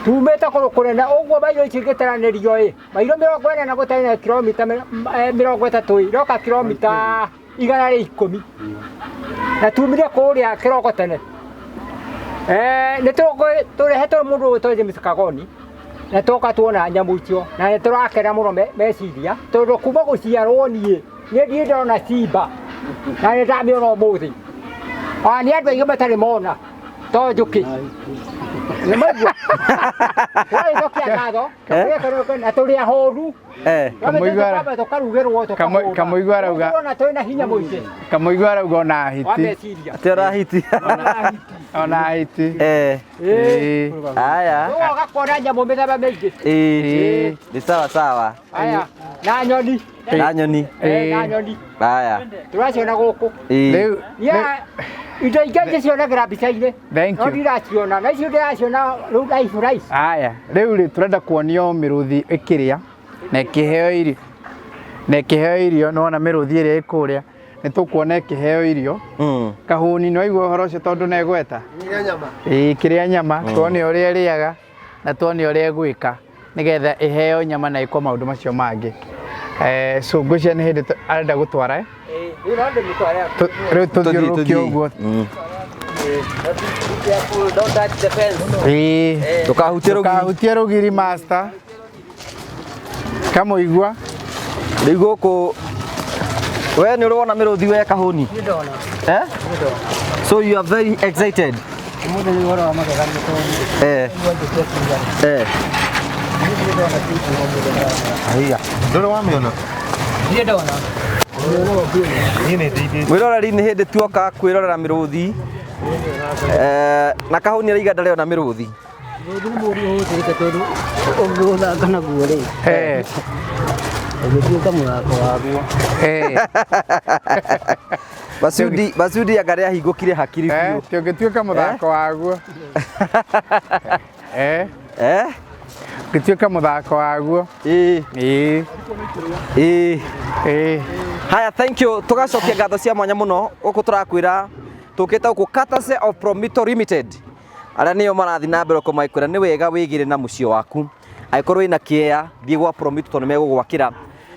tumĩte kũndũ kũnene ũguo mairo ici ingĩtaranĩrio ĩ mairo 40 na gũtarĩ na kilomita 30 iroka kilomita 110 na tumire kũrĩa kĩroko tene. Nĩ tũrehetwo mũndũ ũgwĩtwo James Kagoni na twoka tuona nyamũ icio na nĩ tũrakena mũno meciria tondũ kuma gũciarwo niĩ niĩ ndirĩ ndona simba na nĩ ndamĩona ũmũthĩ. Ona nĩ andũ aingĩ matarĩ mona to njũkĩ. Nĩ maigua? Twagĩcokia ngatho na tũrĩ ahũnu. Tũkarugĩrwo tũkahũna. Kamũigua arauga. Tũrona twĩna hinya mũingĩ. Kamũigua arauga ona hiti. Wa meciria. Atĩ ona hiti. Ona hiti. Haya. Ũgoka kuona nyamũ mĩthemba mĩingĩ. Ĩĩ. Nĩ sawa sawa. Haya. Na nyoni. Na nyoni. Na nyoni. Haya. Tũraciona gũkũ. Ĩĩ. Indo ingĩ njĩcionagĩra mbica-inĩ. Thank you. No ndiraciona. Na icio ndĩraciona rĩu live live. Haya. Rĩu rĩ tũrenda kuonio mĩrũthi ĩkĩrĩa na ĩkĩheo irio. Na ĩkĩheo irio nĩ wona mĩrũthi ĩrĩa ĩ kũrĩa. Nĩ tũkuona ĩkĩheo irio. Kahũni nĩ waigua ũhoro ũcio tondũ nĩ egweta. Ĩĩ kĩrĩa nyama tuone ũrĩa ĩrĩaga na tuone ũrĩa ĩgwĩka nĩgetha ĩheo nyama na ĩkwo maũndũ macio mangĩ. So ngwĩciria nĩ hĩndĩ arenda gũtwara. Rĩu tũthiũrũrũke ũguo. Ĩĩ. Ndũkahutie rũgiri. Ndũkahutie rũgiri master. Kamũigua. Rĩu gũkũ we nĩ ũrona mĩrũthi we Kahũni? Eh? So you are very excited. Ũmũthĩ nĩ ũhoro wa magegania tondũ Haiya. Ndũrĩ wamĩona? Ndirĩ ndona. Mwĩroreri nĩ hĩndĩ tuoka kwĩrorera mĩrũthi. Na Kahũni arauga ndarĩona mĩrũthi. Mũrũthi nĩ mũũru ũhũthĩrĩte tondũ ũngĩũthaka naguo rĩ ũgĩtuĩka mũthako waguo. Basudi Basudi anga rĩahingũkire hakiri biũ. Ũngĩtuĩka mũthako waguo. Ũngĩtuĩka mũthako waguo. Ĩĩ. Ĩĩ. Haya, thank you. Tũgacokia ngatho cia mwanya mũno gũkũ tũrakwĩra tũkĩte gũkũ courtesy of Promito Limited. Arĩa nĩo marathiĩ na mbere gũkorwo magĩkwĩra nĩ wega wĩgĩre na mũciĩ waku. Angĩkorwo wĩna kĩea, thiĩ gwa Promito tondũ nĩmegũgwakĩra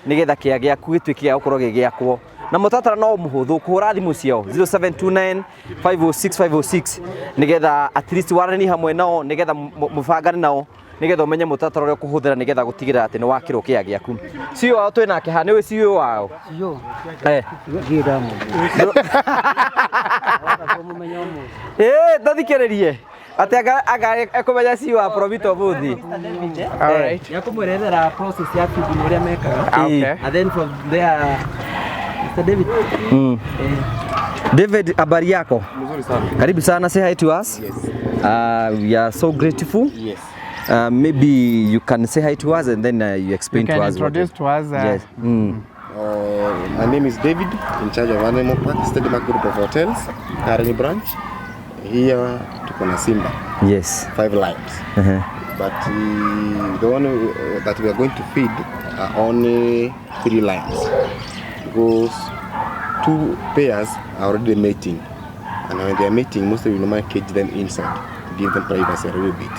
nĩgetha kĩea gĩaku gĩtuĩke gĩa gũkorwo gĩgĩakwo. Na mũtaratara no mũhũthũ, kũhũra thimũ ciao 0729 506 506 nĩgetha at least waranĩrie hamwe nao nĩgetha mũbangane nao nĩgetha ũmenye mũtaratara ũrĩa ũkũhũthĩra nĩgetha gũtigĩrĩra atĩ nĩ wakĩrwo kĩea gĩaku. CEO wao twĩ nake haha, nĩũĩ CEO wao? CEO? Ndirĩ ndamũmenya. Tathikĩrĩrie. Atĩ anga ekũmenya CEO wa Promito ũmũthĩ. Alright. Nĩekũmwerethera process ya feeding ũrĩa mekaga. Okay. And then from there, Mr. David. David, habari yako? Mzuri sana. Karibu sana, say hi to us. Yes. We are so grateful. Yes. Maybe you can say hi to us and then you explain You can to us what introduce to us, Yes. My name is David, in charge of Animal Park, Steadmark Group of Hotels, Karen branch. Here tuko na Simba. Yes. 5 lions. But the one that we are going to feed are only 3 lions, because 2 pairs are already mating, and when they are mating, mostly we normally cage them inside to give them privacy a little bit.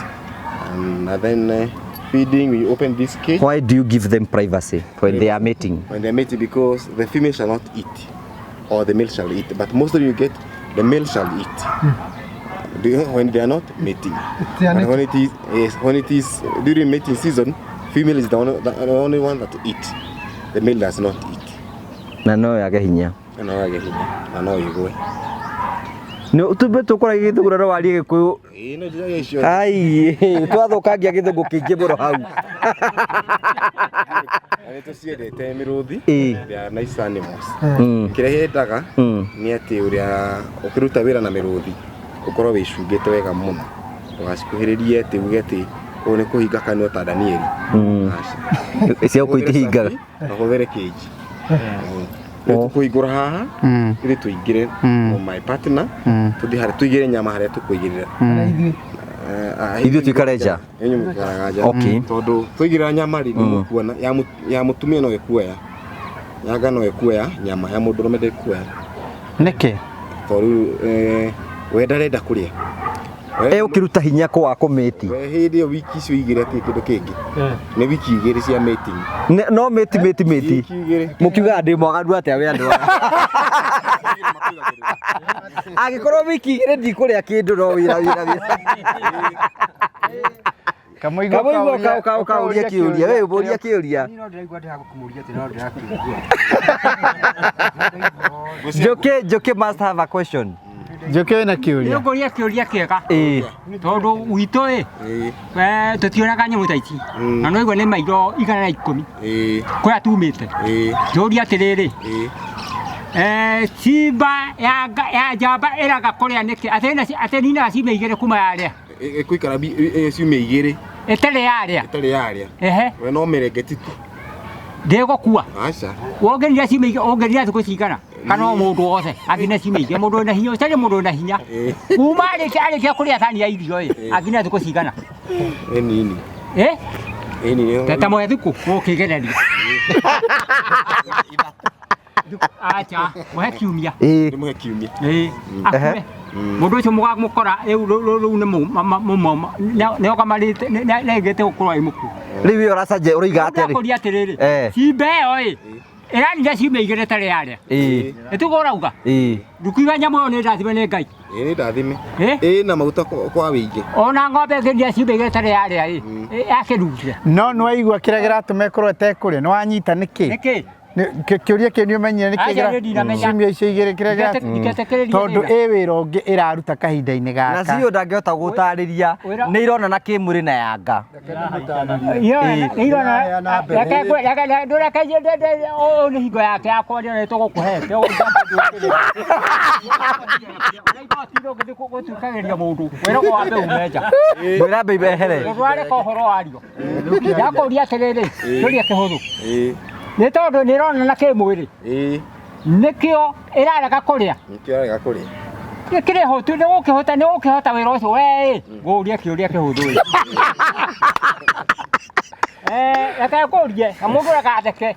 And then feeding, we open this cage. Why do you give them privacy when they are mating? When they are mating, because the female shall not eat, or the male shall eat. But mostly you get the male shall eat. When they are not mating. And when it is, yes, when it is during mating season, female is the only one that eat. The male does not eat. Na no yage hinya. Na no yage hinya. Na no igwe. No tumbe tukora githugura no warie gikuyu. Ai, twathukangia githungu kiingi muno hau. Na nituciendete miruthi. They are nice animals. Kiria yendaga ni ati uria ukiruta wira na miruthi ukorwo wicungite wega muno, ndugacikuhiririe ati uge ati uyu ni kuhinga kanua ta Danieli. Cia gũkũ itihingaga. Na hũthĩre cage. Rĩu tũkũhingũra haha, ithuĩ tũingĩre my partner, tũthiĩ harĩa tũigĩre nyama harĩa tũkũigĩrĩra. Ithuĩ tũikare nja. Inyuĩ mũikaraga nja. Okay. Tondũ tũigĩrĩra nyama rĩ, nĩ mũkuona ya mũtumia no ĩkuoya, yanga no ĩkuoya nyama ya mũndũrũme ndĩkuoya. Nĩkĩ? Tondũ we ndarenda kũrĩa. Ũkĩruta hinya kwa kũmĩti. We hĩndĩ ĩyo wiki icio igĩrĩ atirĩ kĩndũ kĩngĩ. Nĩ wiki igĩrĩ cia mating. No mĩti mĩti mĩti. Wiki igĩrĩ. Mũkiugaga ndĩ mwaganu atĩa we andũ aya? Angĩkorwo wiki igĩrĩ ndikũrĩa kĩndũ no wĩra wĩra wĩra. Kamũigua Kamũigua kauria kĩũria. We ũria kĩũria. Niĩ no ndĩraigua ndĩragũkũmũria atĩ no ndĩrakĩigua. Njoki must have a question. Njoki wĩna kĩũria? Nĩngũria kĩũria kĩega. Tondũ gwitũ ĩ, tũtionaga nyamũ ta ici. Na no igua nĩ mairo 110. Kũrĩa tumĩte. Njũrie atĩrĩrĩ. Simba ya njamba ĩraga kũrĩa nĩkĩ? Atĩ ninaga ciumia igĩrĩ kuma yarĩa. Ĩkũikara ciumia igĩrĩ. Ĩtarĩ yarĩa. Ĩtarĩ yarĩa. Ehe. We no mĩrenge titu. Ndĩgũkua. Aca. Wongerire ciumia igĩrĩ, wongerire thikũ cigana? Kana o mũndũ wothe angĩna ciumia igĩrĩ, mũndũ wĩna hinya, ũcarie mũndũ wĩna hinya. Kuma arĩkia kũrĩa thani ya irio ĩ, angĩna thikũ cigana? Ĩ nini. Ĩ? Ĩ nini. Ta mũhe thikũ ũkĩgereria. Acha, mũhe kiumia. Nĩ mũhe kiumia. Ĩ, akue. Mũndũ ũcio mũgamũkora rĩu rĩu nĩ nĩogamarĩte nĩaigĩte gũkorwo ĩ mũkuũ. Rĩu we ũracaria ũroiga atĩa rĩ? Ndakũria atĩrĩrĩ, cimba ĩyo ĩ, ĩranina ciumia igĩrĩ ĩtarĩ yarĩa. Ĩtiguo ũrauga? Ndũkiuga nyamũ ĩyo nĩ ndathime nĩ Ngai. Ĩ nĩ ndathime. Ĩ na maguta kwa wĩingĩ. Ona ng'ombe ĩngĩnina ciumia igĩrĩ ĩtarĩ yarĩa ĩ, yakĩrutire. No nĩwaigua kĩrĩa kĩratũma ĩkorwo ĩtekũrĩa, nĩwanyita nĩkĩ? Nĩkĩ? Kĩũria kĩu nĩũmenyire nĩkĩ Aca, niĩ ndinamenya. ciumia icio igĩrĩ kĩrĩa Ndiketĩkĩrĩria tondũ wĩra. ĩ wĩra ũngĩ ĩraruta kahinda-inĩ Na gaka. cio ndangĩhota gũtarĩria nĩ ironana kĩmwĩrĩ na yanga. Ũyũ nĩ hingo yake ya kwaria na nĩtũgũkũhete. Gũtuĩkagĩria mũndũ wĩragwo wambe ume nja. Mwĩra ambe ehere. Mũndũ areka ũhoro wario. Ndakũria atĩrĩrĩ, kĩũria kĩhũthũ. Nĩ tondũ nĩ ĩronana kĩmwĩrĩ. Nĩkĩo ĩrarega kũrĩa. Nĩkĩo ĩrarega kũrĩa. Nĩkĩrĩ hũtu, nĩ gũkĩhota, nĩ gũkĩhota wĩra ũcio we ĩ. Ngũria kĩũria kĩhũthũ ĩ. Reke ngũrie, na mũndũ ndagatheke.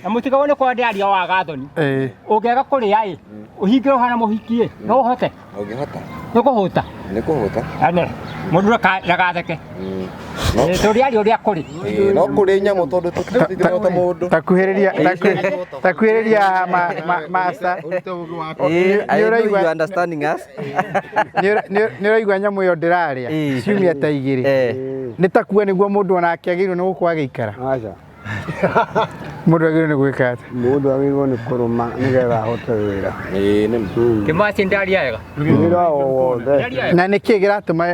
Na mũtigagwo nĩ kwenda aria wa gathoni. Ũngĩaga kũrĩa ĩ, ũhingĩrwo hana mũhiki ĩ, no ũhote? Ũngĩhota. Nĩ kũhũta. Nĩ kũhũta. Ane, mũndũ ndagatheke. Tũrĩa ũrĩa kũrĩ. No kũrĩ nyamũ tondũ tũtirĩ mũndũ. Takuhĩrĩria master. I know you understanding us. Nĩ ũraigua nyamũ ĩyo ndĩrarĩa ciumia ta igĩrĩ. Nĩ ta kuo nĩguo mũndũ onake agĩrĩirwo nĩ gũkorwo agĩikara. Aca. Mũndũ agĩrĩirwo nĩ gwĩka atĩa? Mũndũ agĩrĩirwo nĩ kũrũma nĩgetha ahote wĩra. Ĩĩ nĩ Kĩmaci ndaria wega. Wĩra o wothe. Na nĩkĩ kĩratũma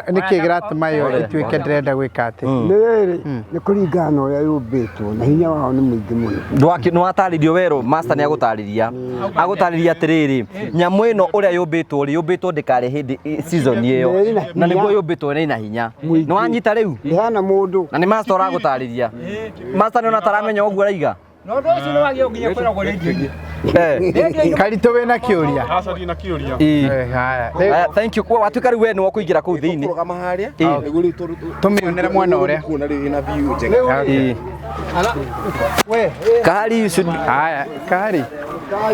nĩkĩ kĩratũma ĩyo ĩtuĩke ndĩrenda gwĩka atĩ? Nĩ rĩrĩ, nĩ kũringana na ũrĩa yũmbĩtwo na hinya wao nĩ mũingĩ mũno. Nĩ watarĩrio werũ, master nĩ agũtarĩria. Agũtarĩria atĩrĩrĩ, nyamũ ĩno ũrĩa yũmbĩtwo rĩ, yũmbĩtwo ndĩkarĩ hĩndĩ season ĩyo. Na nĩguo yũmbĩtwo nĩ ina hinya. Nĩ wanyita rĩu? Ndĩhana mũndũ. Na nĩ master ũragũtarĩria. Master nĩ ona taramenya ũguo araiga. Na ũndũ ũcio nĩ wagĩrĩirwo nginya kwĩragwo rĩndiũ-inĩ. Karitũ wĩna kĩũria? Aca ndina kĩũria. Ĩĩ. Haya. Haya, thank you. Kwa watuĩka rĩu we nĩwe ũkũingĩra kũu thĩinĩ. Kũrũgama harĩa. Ĩĩ. Nĩguo rĩu Tũmĩonere mwena ũrĩa. Kuona rĩu ĩna view njega. Ĩĩ. Kahari you should Haya, kahari.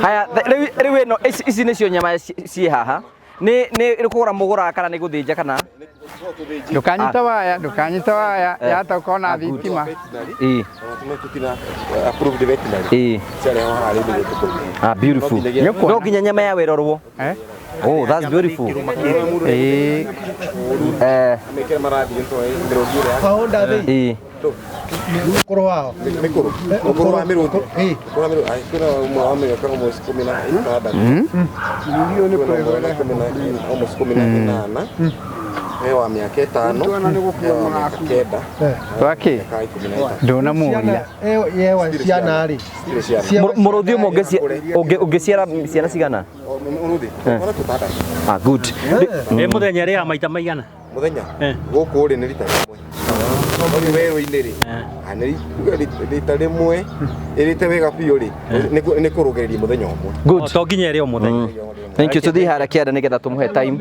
Haya, rĩu rĩu ĩno ici ici nĩcio nyama ciĩ haha. Nĩ nĩ kũgũra mũgũraga kana nĩ gũthĩnja kana? Ndũkanyite waya, ndũkanyite waya, yata ũkona thitima. Ĩĩ. Approved veterinary. Ĩĩ. Ciarehwo haha rĩu nĩguo tũkũrĩhe. Ah, beautiful. No nginya nyama ya wĩrorwo. Oh, that's beautiful. Ĩĩ. Eh. Mekĩra marathiĩ nĩ tondũ mĩrũthi ĩrĩa. Wahonda thĩ. Ĩĩ. Ũkũrũ wao. Mĩkũrũ. Ũkũrũ wa mĩrũthi. Ũkũrũ wa mĩrũthi. Ai, kwĩna ũmwe wa mĩaka almost 16. Kwĩna ũmwe wa mĩaka almost 18. He wa mĩaka 5. He wa mĩaka 9. Waki? Mĩaka 13. Ndũnamũria. Yewa ciana rĩ. Mũrũthi ũmwe ũngĩciara ciana cigana? Mũrũthi. Ona tũtandatũ. Ah, good. Ĩ mũthenya ĩrĩaga maita maigana? Mũthenya gũkũ rĩ nĩ rita rĩmwe. No rĩu werũ-inĩ rĩ, ah, nĩ rita rĩmwe ĩrĩte wega biũ rĩ, nĩ kũrũgĩrĩria mũthenya ũmwe. Good. To nginya ĩrĩo mũthenya. Thank you. Tũthiĩ harĩa kĩanda nĩgetha tũmũhe time.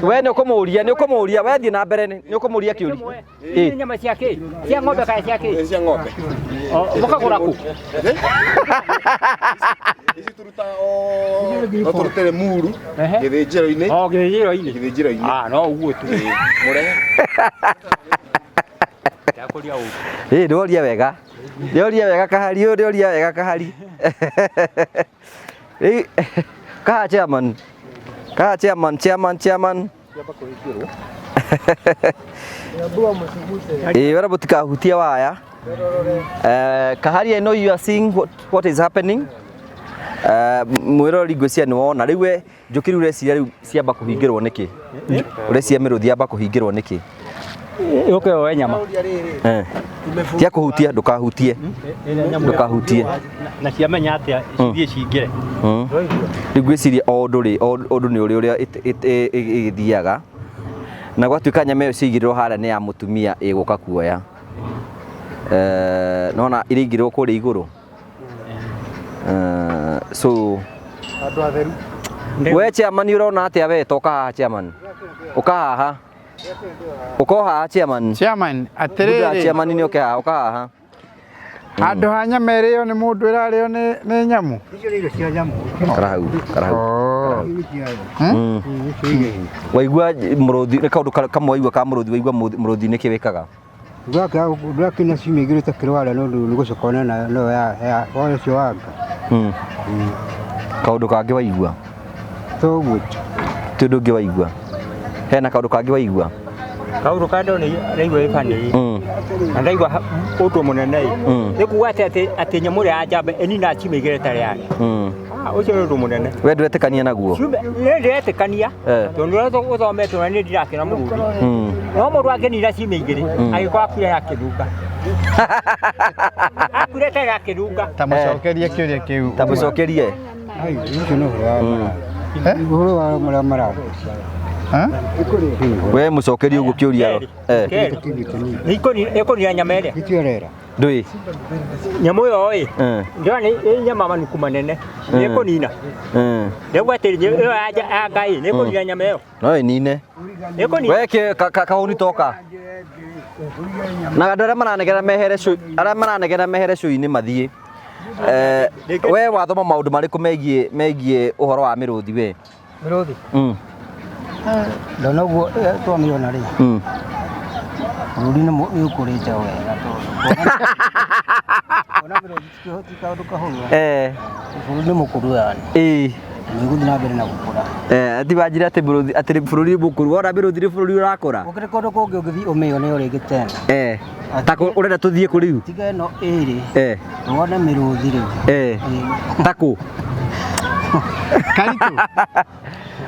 We nĩ ũkũmũria, nĩ ũkũmũria, we thiĩ na mbere nĩ ũkũmũria kĩũria. Ĩ nyama cia kĩ? Cia ng'ombe kana cia kĩ? Cia ng'ombe. Mũkagũra kũ? Ici tũrutaga o no tũrute Limuru gĩthĩnjĩro-inĩ. O gĩthĩnjĩro-inĩ. Gĩthĩnjĩro-inĩ. Ah, no ũguo tu. Mũrehe. Ĩ ndworia wega. Ndworia wega kahari, ũyũ ndworia wega kahari. Ĩ kaha chairman. Kaha chairman, chairman, chairman. Ĩ wera mũtikahutie waya. Kahari, I know you are seeing what is happening. Mwĩroreri ngwĩciria nĩ wona rĩu we njũkĩ rĩu ũreciria rĩu ciamba kũhingĩrwo nĩkĩ? Ũreciria mĩrũthi yamba kũhingĩrwo nĩkĩ? Yũke yoe nyama. Tia kũhutia, ndũkahutie. Ndũkahutie. Na ciamenya atĩa cithiĩ cingĩre? Rĩu ngwĩciria o ũndũ rĩ, o ũndũ nĩ ũrĩ ũrĩa ĩgĩthiaga. Na gwatuĩka nyama ĩyo ciaigĩrĩrwo harĩa nĩ ya mũtumia ĩgũka kuoya. Nona iraigĩrĩrwo kũrĩa igũrũ. So Andũ atheru. we chairman ũrona atĩa we toka haha chairman? Ũka haha. Ũka haha chairman. Chairman, atĩrĩrĩ. Chairman nĩ ũke haha, ũka haha. Handũ ha nyama ĩrĩo nĩ mũndũ ĩrarĩo nĩ nyamũ. Icio nĩ irio cia nyamũ. Karahau, karahau. Waigua mũrũthi nĩ kaũndũ kamwe waigua ka mũrũthi, waigua mũrũthi nĩkĩ wĩkaga? Ndwakĩnya ciumia igĩrĩ ũtakĩrwara nĩ ũndũ nĩ gũcoka nayo ya ũcio wanga. Kaũndũ kangĩ waigua? To ũguo tu. Ti ũndũ ũngĩ waigua? Hena kaũndũ kangĩ waigua? Kaũndũ ka ndona ndaigua gĩbani na ndaigua ũndũ mũnene ĩ nĩ kuga atĩ atĩ nyamũ ĩrĩa ya njamba ĩninaga ciumia igĩrĩ ĩtarĩ yarĩa. Ũcio nĩ ũndũ mũnene. We ndwetĩkania naguo? Nĩ ndĩretĩkania tondũ ũrĩa ũthometwo na niĩ ndirakĩona mũrũthi. No mũndũ angĩnina ciumia igĩrĩ agĩkorwo akuire akĩnunga. Akuire ĩtarĩ akĩnunga. Ta mũcokerie kĩũria kĩu. Ta mũcokerie. Ũcio nĩ ũhoro wa ũhoro wa marĩa mararia. We mũcokerie ũguo kĩũria. Ĩkũnina nyama ĩrĩa. Ĩtiorera. Ndũĩ. Nyamũ ĩyo ĩ ndĩrona nĩ nyama manuku manene nĩ ĩkũnina. Ndĩrauga atĩ ĩyo ya Ngai nĩ ĩkũnina nyama ĩyo. No ĩnine. Ĩkũnina. We kĩ kahũni toka. Na andũ arĩa maranegera mehere arĩa maranegera mehere cũi-inĩ mathiĩ. We wathoma maũndũ marĩkũ megiĩ ũhoro wa mĩrũthi we? Mĩrũthi? Ndona ũguo twamĩona rĩ, bũrũri nĩ ũkũrĩte wega tondũ kuona mĩrũthi ti kaũndũ kahũthũ. Bũrũri nĩ mũkũru yani. Nĩ ũgũthiĩ na mbere na gũkũra. Eh, ati wanjira atĩ bũrũri atĩ bũrũri mũkũru wona mĩrũthi nĩ bũrũri ũrakũra. Gũkĩrĩ kũndũ kũngĩ ũngĩthiĩ ũmĩone o rĩngĩ tena. Eh, ta kũ ũrenda tũthiĩ kũ rĩu? Tiga ĩno ĩrĩ. Eh. Wone mĩrũthi rĩu. Eh. Ta kũ? Karitũ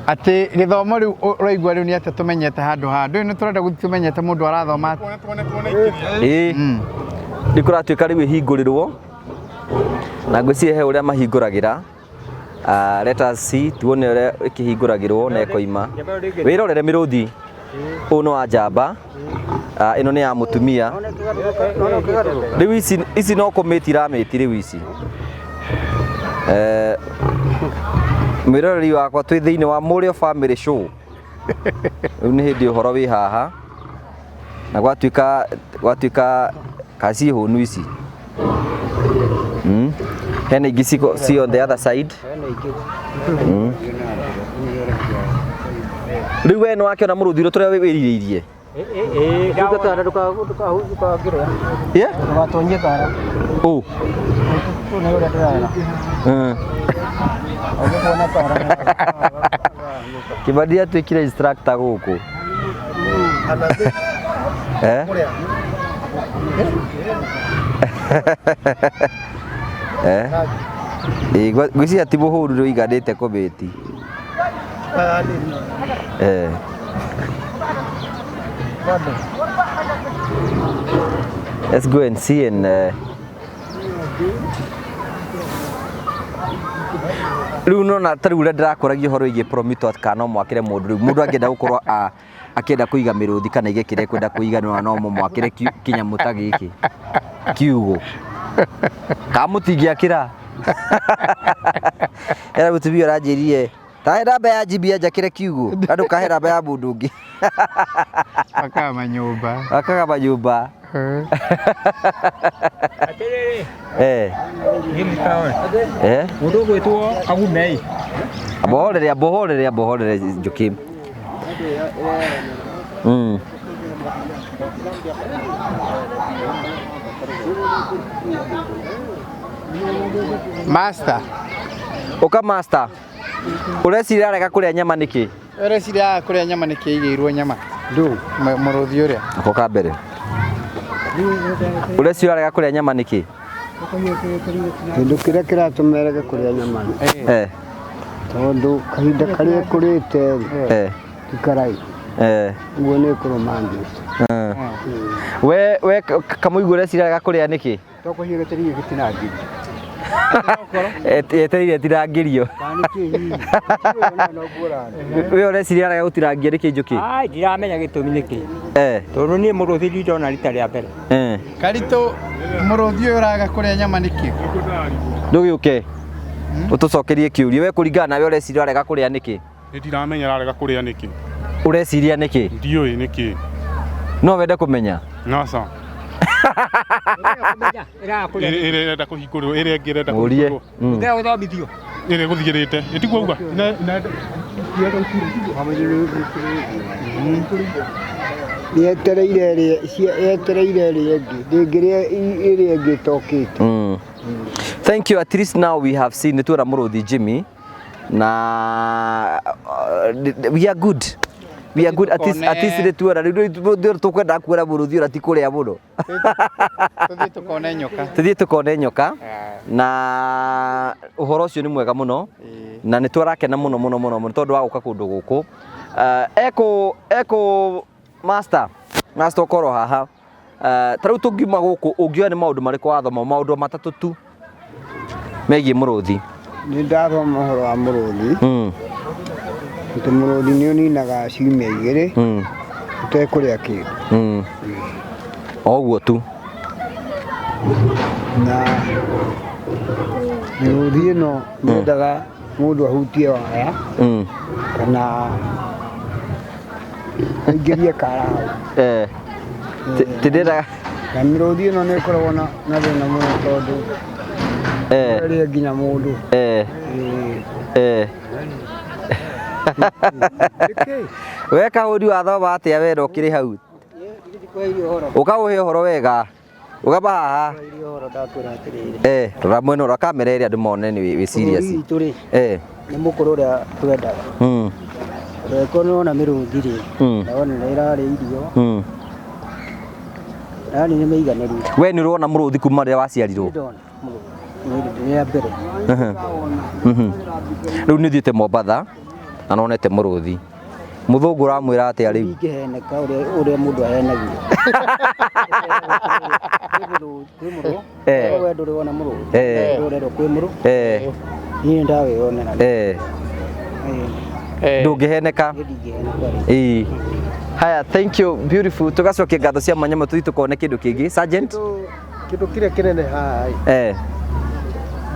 atĩ gĩthomo rĩu ũraigua rĩu nĩ atĩ tũmenyete handũ haha ndũĩ nĩ tũrenda gũthiĩ tũmenyete mũndũ arathoma atĩa. Ĩĩ. Nĩ kũratuĩka rĩu ĩhingũrĩrwo na ngwĩciria he ũrĩa mahingũragĩra. Let us see tuone ũrĩa ĩkĩhingũragĩrwo na ĩkoima. Wĩrorere mĩrũthi. Ũyũ nĩ wa njamba. Ĩno nĩ ya mũtumia. Rĩu ici ici no kũmĩti iramĩti rĩu ici. Eh, mwĩroreri wakwa twĩ thĩinĩ wa Mũrĩo Family Show. Rĩu nĩ hĩndĩ ũhoro wĩ haha na gwatuĩka gwatuĩka kaci hũnu ici. Hena ingĩ ciko ci on the other side. Rĩu we nĩ wakĩona mũrũthi ũrĩa tũrĩa wĩrirĩirie? Ndũka kara ndũkangĩrĩa. Yeah? Ndũgatonyie kara. Ũ. Ũyũ nĩ ũrĩa ndĩrarora. Ũgĩkuona kara. Kĩbandi atuĩkire instructor gũkũ. Eh? Eh? Ĩĩ ngwĩciria ti mũhũru nĩ ũiganĩte kũmĩti. Eh. Let's go and see and rĩu nona ta rĩu ũrĩa ndĩrakũragia ũhoro wĩgiĩ Promito kana no mwakĩre mũndũ rĩu mũndũ angĩenda gũkorwo akĩenda kũiga mĩrũthi kana aige kĩrĩa ekwenda kũiga nĩwona no mũmwakĩre kĩnyamũ ta gĩkĩ kiugũ kana mũtingĩakĩra era mũtumia ũranjĩrire tahe namba ya Jimmy anjakĩre kiugũ na ndũkahe namba ya mũndũ ũngĩ. Akaga manyũmba. Akaga manyũmba. Atĩrĩrĩ. Eh. Eh. Mũndũ ũgwĩtwo Kagume. Ambohorere ambohorere ambohorere Njũkĩ. Master. Ũka master. Ũreciria arega kũrĩa nyama nĩkĩ? Ũreciria kũrĩa nyama nĩkĩ igĩirwo nyama? Ndũ. Mũrũthi ũrĩa. Ako ka mbere. Ũreciria arega kũrĩa nyama nĩkĩ? Kĩndũ kĩrĩa kĩratũma erege kũrĩa nyama Eh. tondũ kahinda karĩa ĩkũrĩte rĩ Eh. ti karaihu Eh. ũguo nĩ ĩkũrũmangĩte. We we kamũigua ũreciria arega kũrĩa nĩkĩ? Tokorwo gĩtereire gĩtinangĩrio. Etereire ĩtinangĩrio. We ũreciria arega gũtirangia nĩkĩ Njũkĩ? Ai, ndiramenya gĩtũmi nĩkĩ. Eh. Tondũ niĩ mũrũthi ndindona rita rĩa mbere. Eh. Karitũ mũrũthi ũyũ ũraga kũrĩa nyama nĩkĩ? Ndũgĩũke. Ũtũcokerie kĩũria we kũringana nawe ũreciria arega kũrĩa nĩkĩ? Nĩ ndiramenya ararega kũrĩa nĩkĩ. Ũreciria nĩkĩ? Ndiũĩ nĩkĩ. No wende kũmenya? Naca. Ĩrĩa ĩrenda kũhingũrĩrwo ĩrĩa ĩngĩ ĩrenda Mũrie. kũhingũrĩrwo. Ũngĩenda gũthomithio. Ĩrĩa ĩgũthiĩrĩte. Ĩtiguo uga? Yetereire ĩrĩa yetereire ĩrĩa ĩngĩ ndĩngĩrĩa ĩrĩa ĩngĩ ĩtokĩte. Thank you. At least now we have seen nĩtuona mũrũthi Jimmy na we are good. We are good. At least at least nĩtuona rĩu tũkwenda kuona mũrũthi ũrĩa ti kũrĩa mũno. Tũthiĩ tũkone nyoka. Tũthiĩ tũkone nyoka na ũhoro ũcio nĩ mwega mũno na nĩ tũrakena mũno mũno mũno mũno tondũ wa gũka kũndũ gũkũ. Eko eko master master ũkorwo haha. Ta rĩu tũngiuma gũkũ ũngĩoya nĩ maũndũ marĩkũ wathoma maũndũ matatũ tu megiĩ mũrũthi? Nĩ ndathoma ũhoro wa mũrũthi atĩ mũrũthi nĩ ũninaga ciumia igĩrĩ ũtekũrĩa kĩndũ. O ũguo tu. Na mĩrũthi ĩno nyendaga mũndũ ahutie waya kana aingĩrie kara hau. Eh. Ti ndĩendaga Na mĩrũthi ĩno nĩ ĩkoragwo na thĩna mũno tondũ ĩrĩe nginya mũndũ. Eh. Eh. We kahũri wathoma atĩa we na ũkĩrĩ hau? Ũkaũhe ũhoro wega. Ũgamba haha. Eh, rora mwena ũrĩa kamera ĩrĩa andũ mone nĩ wĩ serious. Bũrũri witũ rĩ Eh. Nĩ mũkũrũ ũrĩa twendaga. Reko nĩ wona mĩrũthi rĩ, na wona nĩ ĩrarĩa irio, yani nĩ mĩiganĩru. We nĩ ũrona mũrũthi kuma rĩrĩa waciarirwo? Ndona mũrũthi nĩ rĩa mbere. Rĩu nĩ ũthiĩte Mombatha na nonete mũrũthi. Mũthũngũ ũramwĩra atĩa rĩu? Ndingĩheneka ũrĩa ũrĩa mũndũ ahenagio. Kwĩ mũrũ, we ndũrĩ wona mũrũthi, ndũrerwo kwĩ mũrũ, niĩ nĩ ndawĩyonera. Ndũngĩheneka. Niĩ ndingĩheneka rĩ. Ĩĩ. Haya, thank you, beautiful. Tugacokia ngatho cia mwanya mũno tũthiĩ tukone kĩndũ kĩngĩ. Sergeant? Kĩndũ kĩrĩa kĩnene haha ĩ,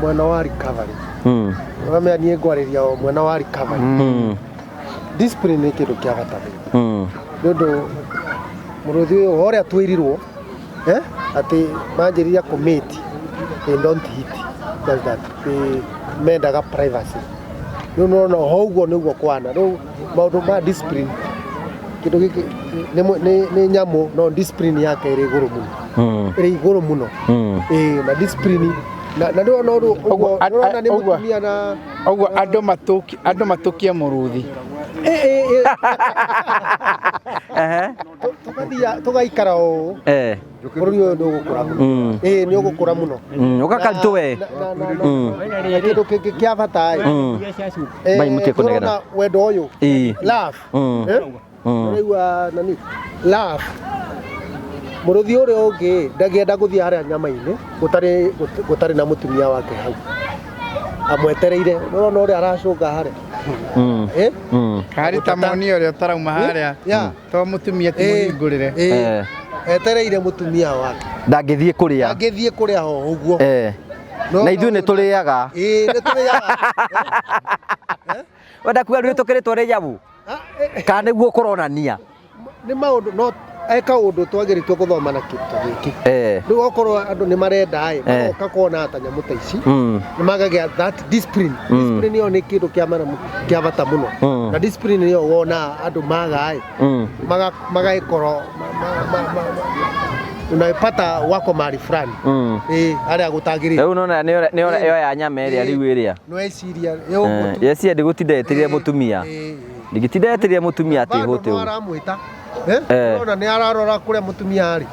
mwena wa recovery. Ũramenya niĩ ngwarĩria o mwena wa recovery. Discipline nĩ kĩndũ kĩa bata mũno. Nĩ ũndũ mũrũthi ũyũ o ũrĩa twĩrirwo atĩ manjĩrĩria kũmĩti they don't hit just that they mendaga privacy. Rĩu nĩwona ho ũguo nĩguo kwana. Rĩu maũndũ ma discipline kĩndũ gĩkĩ nĩ nyamũ no discipline yake ĩrĩ igũrũ mũno. Ĩrĩ igũrũ mũno. Ĩĩ na discipline na nĩwona ũndũ ũguo nĩwona nĩ mũtumia na ũguo andũ matũkie mũrũthi. Tũgathiĩ tũgaikara ũũ. Bũrũri ũyũ nĩ ũgũkũra mũno. Ĩĩ nĩ ũgũkũra mũno. Ũgakaritũ we. Na kĩndũ kĩngĩ kĩa bata ĩ. Mai mũtige kũnegena. Tũrona wendo ũyũ. Love. Ũraigua nani? Love. Mũrũthi ũrĩa ũngĩ ndangĩenda gũthiĩ harĩa nyama-inĩ gũtarĩ na mũtumia wake hau. Amwetereire. Nĩũrona ũrĩa aracũnga harĩa. Karĩ ta moni ũrĩa ũtarauma harĩa. To mũtumia ti mũhingũrĩre. Etereire mũtumia wake. Ndangĩthiĩ kũrĩa. Ndangĩthiĩ kũrĩa ho ũguo. Na ithuĩ nĩ tũrĩaga. Ĩĩ nĩ tũrĩaga. Wenda kuga rĩu tũkĩrĩtwo nĩ nyamũ? Kana nĩguo kũronania? Nĩ maũndũ no eka ũndũ twagĩrĩtwo gũthoma na kĩndũ gĩkĩ. Rĩu okorwo andũ nĩ marenda ĩ, magoka kuona ta nyamũ ta ici, nĩ magagĩa that discipline. Discipline ĩyo nĩ kĩndũ kĩa mana kĩa bata mũno. Na discipline ĩyo wona andũ maga ĩ, magagĩkorwo unaipata wako mahali fulani. Ĩĩ harĩa gũtagĩrĩire. Rĩu nona nĩ yoya nyama ĩrĩa rĩu ĩrĩa. Nĩweciria ĩ ũguo tu. Yeciria ndĩgũtinda yetereire mũtumia. Ndingĩtinda yetereire mũtumia atĩ Bado hũte no ũguo. aramwĩta. Ũrona nĩ ararora kũrĩa mũtumia arĩ.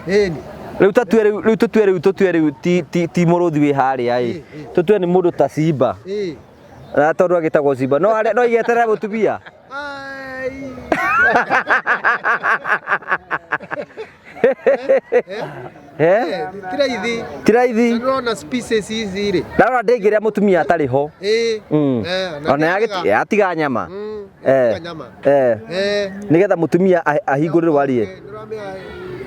Ĩni. Rĩu tatue rĩu rĩu tũtue rĩu tũtue rĩu ti mũrũthi wĩ harĩa ĩ. Tũtue nĩ mũndũ ta simba. Na tondũ agĩtagwo simba no arĩa no igeterera mũtumia. Ti raithi. Ti raithi. Nĩũrona species ici rĩ. Ndarora ndĩngĩrĩa mũtumia atarĩ ho. Na Ona yatiga nyama. Nĩgetha mũtumia ahingũrĩrwo arĩe.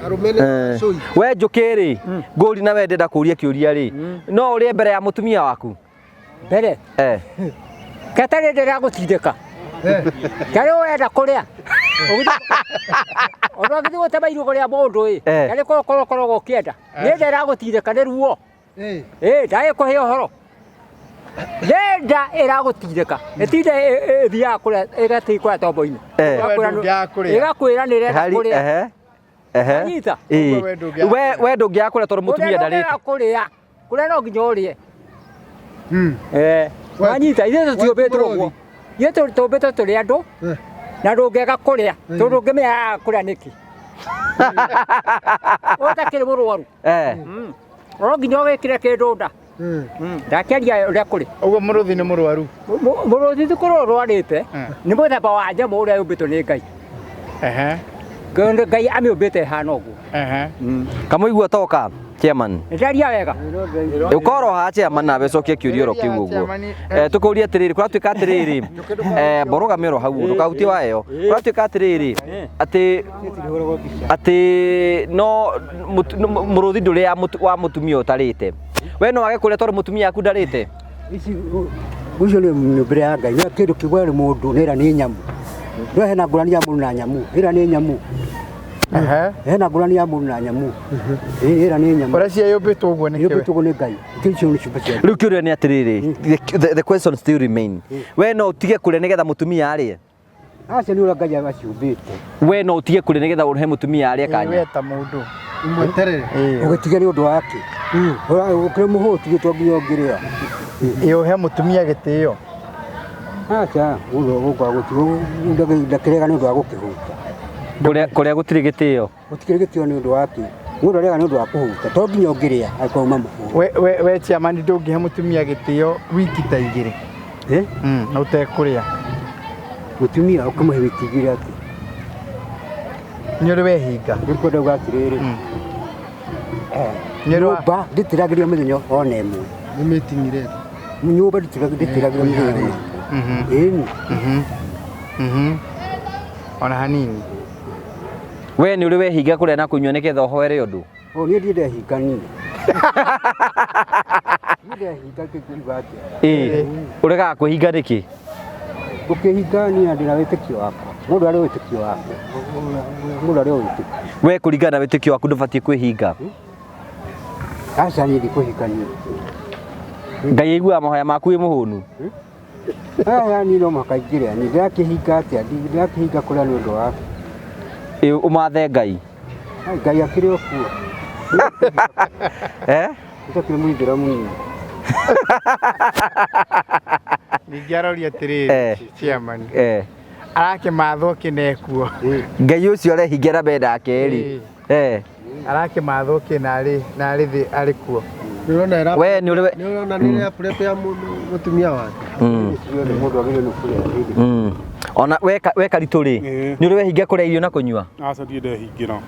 Arũme nĩ cũi. We njũkĩ rĩ, ngũri na we ndĩrenda kũria kĩũria rĩ, no ũrĩe mbere ya mũtumia waku? Mbere? Ketarĩ ndĩragũtindĩka. Tarĩ wenda kũrĩa. Ona ũgĩthiĩ gũtema irũgũ rĩa mũndũ ĩ, tarĩ korokoro ũkoragwo ũkĩenda. Nĩ nda ĩragũtindĩka nĩ ruo. Ĩ, ndagĩkũhe ũhoro. Nĩ nda ĩragũtindĩka. Ĩtinde ĩthiaga kũrĩa ĩgathiĩ kũrĩa tombo-inĩ. Ĩgakwĩra nĩ ĩrenda kũrĩa. Wanyita? We ndũngĩaga kũrĩa tondũ mũtumia ndarĩte. Kũrĩa. Kũrĩa no nginya ũrĩe. Wanyita, ithuĩ tũtiũmbĩtwo ũguo. Ithuĩ tũmbĩtwo tũrĩ andũ na ndũngĩaga kũrĩa tondũ ndũngĩmenya araga kũrĩa nĩkĩ. Ũtakĩrĩ mũrwaru. No nginya ũgĩkĩre kĩndũ nda. Ndakĩaria ũrĩa kũrĩ. Ũguo mũrũthi nĩ mũrwaru? Mũrũthi ti kũrwo ũrwarĩte, nĩ mũthemba wa nyamũ ũrĩa yũmbĩtwo nĩ Ngai. Ngai amĩũmbĩte ĩhana ũguo. Kamũigua toka chairman. Nĩndaria wega. Ũkorwo haha chairman nawe cokia kĩũria oro kĩu ũguo. Tũkũria atĩrĩrĩ, kũratuĩka atĩrĩrĩ, mborũgame oro hau ndũkahutie wayo. Kũratuĩka atĩrĩrĩ, atĩ no mũrũthi ndũrĩa wa mũtumia ũtarĩte. We no wage kũrĩa tondũ mũtumia aku ndarĩte? Ũcio nĩ mĩũmbĩre ya Ngai, no kĩndũ kĩgwa nĩ mũndũ, nĩ ĩra nĩ nyamũ. No hena ngũrani ya mũndũ na nyamũ, ĩra nĩ nyamũ. Hena ngũrani ya mũndũ na nyamũ. Ĩra nĩ nyamũ. Ũrĩa ciĩyũmbĩtwo ũguo nĩ kĩwe? Yũmbĩtwo ũguo nĩ Ngai. Icio nĩ ciũmbe cia Rĩu kĩũria nĩ atĩrĩrĩ, the question still remain. We no ũtige kũrĩa nĩgetha mũtumia arĩe? Acio nĩ ũrĩa Ngai aciũmbĩte. We no ũtige kũrĩa nĩgetha ũhe mũtumia arĩe kanya? We ta mũndũ. Mweterere. Ũgĩtiga nĩ ũndũ wake. Ũkĩrĩ mũhũtu gĩtwo nginya ũngĩrĩa. Ĩ ũhe mũtumia gĩtĩo. Aca mũndũ gũka ndakĩrega nĩ ũndũ wa gũkĩhũta. Kũrĩa kũrĩa gũtirĩ gĩtĩo. Gũtikĩrĩ gĩtĩo nĩ ũndũ wa kĩ? Mũndũ arĩaga nĩ ũndũ wa kũhũta, to nginya ũngĩrĩa angĩkorwo uma mũhũtu. We we we chairman ndũngĩhe mũtumia gĩtĩo wiki ta igĩrĩ. Eh? Na ũtekũrĩa. Mũtumia ũkĩmũhe wiki igĩrĩ atĩ? Nĩ ũrĩ wehinga? Nĩ kwenda uga atĩrĩrĩ, nyũmba ndĩtiragĩrio mĩthenya ona ĩmwe. Nĩ meeting ĩreka. Nyũmba ndĩtiragĩrio mĩthenya ona ĩmwe. Ĩni. Ona hanini. We nĩ ũrĩ wehinga kũrĩa na kũnyua nĩgetha ũhoere ũndũ? O niĩ ndirĩ ndehinga niĩ. Niĩ ndehinga ngĩkiuga atĩa? Ĩĩ. Ũregaga kwĩhinga nĩkĩ? Gũkĩhinga niĩ ndĩ na wĩtĩkio wakwa. Mũndũ arĩ wĩtĩkio wake. Mũndũ arĩ wĩtĩkio. We kũringana na wĩtĩkio waku ndũbatiĩ kwĩhinga. Aca niĩ ndikwĩhinga niĩ. Ngai aiguaga mahoya maku wĩ mũhũnu? Aya niĩ no mũhaka ingĩrĩa. Niĩ ndĩrakĩhinga atĩa? Ndĩrakĩhinga kũrĩa nĩ ũndũ wa Ĩ ũmathe Ngai. Ai, Ngai akĩrĩ o kuo. Eh? Ũtakĩrĩ mũithĩramu niĩ. Ningĩ aroria atĩrĩrĩ Eh. chairman. Eh. Arakĩmathwo kĩnekuo. Ngai ũcio arehinga na mendake rĩ. Eh. Arakĩmathwo kĩ narĩ narĩ thĩ arĩ kuo. Nĩũrona We nĩ ũrĩ we- Nĩũrona nĩ ĩra prepare mũtumia wake. Mũndũ agĩrĩirwo nĩ kũrĩa hĩndĩ. Ona we we Karitũ rĩ, nĩ ũrĩ wehinga kũrĩa irio na kũnyua? Aca ndirĩ ndehingĩra.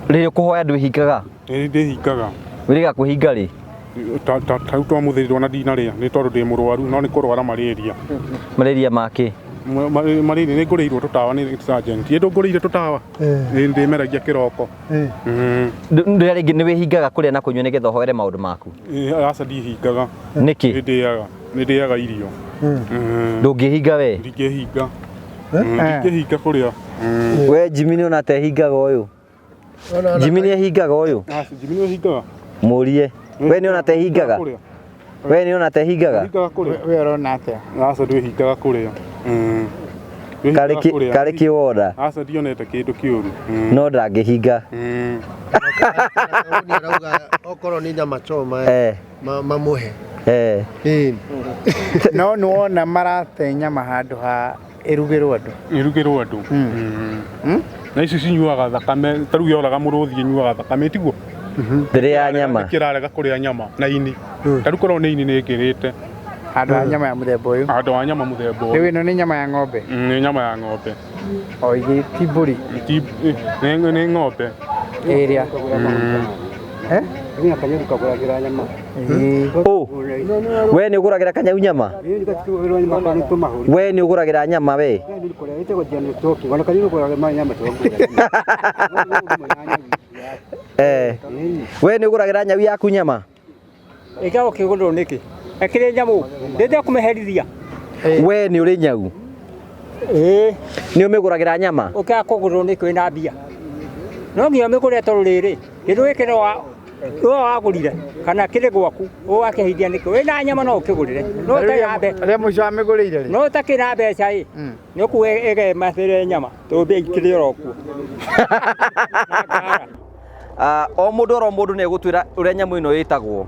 Rĩrĩ ũkũhoya ndwĩhingaga? Ĩĩ ndĩhingaga. Wĩrĩga kwĩhinga rĩ? Ta ta ta rĩu twamũthĩrirwo na ndinarĩa nĩ tondũ ndĩ mũrwaru no nĩ kũrwara malaria. Malaria ma kĩ? Malaria nĩ ngũrĩirwo tũtawa nĩ sergeant. Ĩ ndũngũrĩire tũtawa? Ĩ ndĩmeragia kĩroko. Rĩrĩa rĩngĩ nĩ wĩhingaga kũrĩa na kũnyua nĩgetha ũhoere maũndũ maku? Ĩ aca ndihingaga. Nĩkĩ? Nĩ ndĩaga. Nĩ ndĩaga irio. Ndũngĩhinga we? Ndingĩhinga. Ndingĩhinga kũrĩa. We Jimmy nĩ ona tehingaga ũyũ. Jimmy nĩ ehingaga ũyũ. Aca Jimmy nĩ ũhingaga. Mũrie. We nĩ ona tehingaga. We nĩ ona tehingaga. Ndwĩhingaga kũrĩa. We ũrona atĩa? Aca ndwĩhingaga kũrĩa. Karĩ kĩ- karĩ kĩ wona? Aca ndionete kĩndũ kĩũru. No ndangĩhinga. Okorwo nĩ nyama choma Eh. mamũhe. Eh. No nĩ wona marate nyama handũ ha ĩrugĩrwo andũ. Ĩrugĩrwo andũ. Na ici cinyuaga thakame, ta rĩu yoraga mũrũthi ĩnyuaga thakame tiguo? Ndĩrĩaga nyama. Kĩrarega kũrĩa nyama na ini. Ta rĩu korwo nĩ ini nĩ ĩngĩrĩte. Handũ ha nyama ya mũthemba ũyũ. Handũ ha nyama mũthemba ũyũ. Rĩu ĩno nĩ nyama ya ng'ombe. Nĩ nyama ya ng'ombe. O igĩ ti mbũri. Ti nĩ ng'ombe. Ĩrĩa. Eh? Niĩ kanyau kagũragĩra nyama. Ũ. We nĩ ũgũragĩra kanyau nyama? Ĩĩ nĩgatũgũragĩrwo nyama kana nĩ We nĩ ũgũragĩra nyama we? Ĩtagwo General Talking. Ona kanyau nĩũgũragĩra nyama Eh. We nĩ ũgũragĩra nyau yaku nyama? Ĩkago kĩgũrũ nĩkĩ? Ĩkĩrĩ nyamũ. Ndĩte kũmĩherithia. We nĩ ũrĩ nyau? Ĩĩ. Nĩ ũmĩgũragĩra nyama? Ũkaga kũgũrwo nĩkĩ wĩna mbia? No nginya ũmĩgũre tondũ rĩrĩ, kĩndũ gĩkĩ no no wagũrire kana kĩrĩ gwaku ũgakĩheithia nĩkĩ? Wĩna nyama no ũkĩgũrĩre. No ũtarĩ na mbeca. Rĩa mũico wamĩgũrĩire rĩ? No ũtakĩrĩ na mbeca ĩ, nĩ ũkuga ĩgemathĩre nyama tondũ mbia ikĩrĩ oro kuo. O mũndũ oro mũndũ nĩ egũtwĩra ũrĩa nyamũ ĩno ĩtagwo.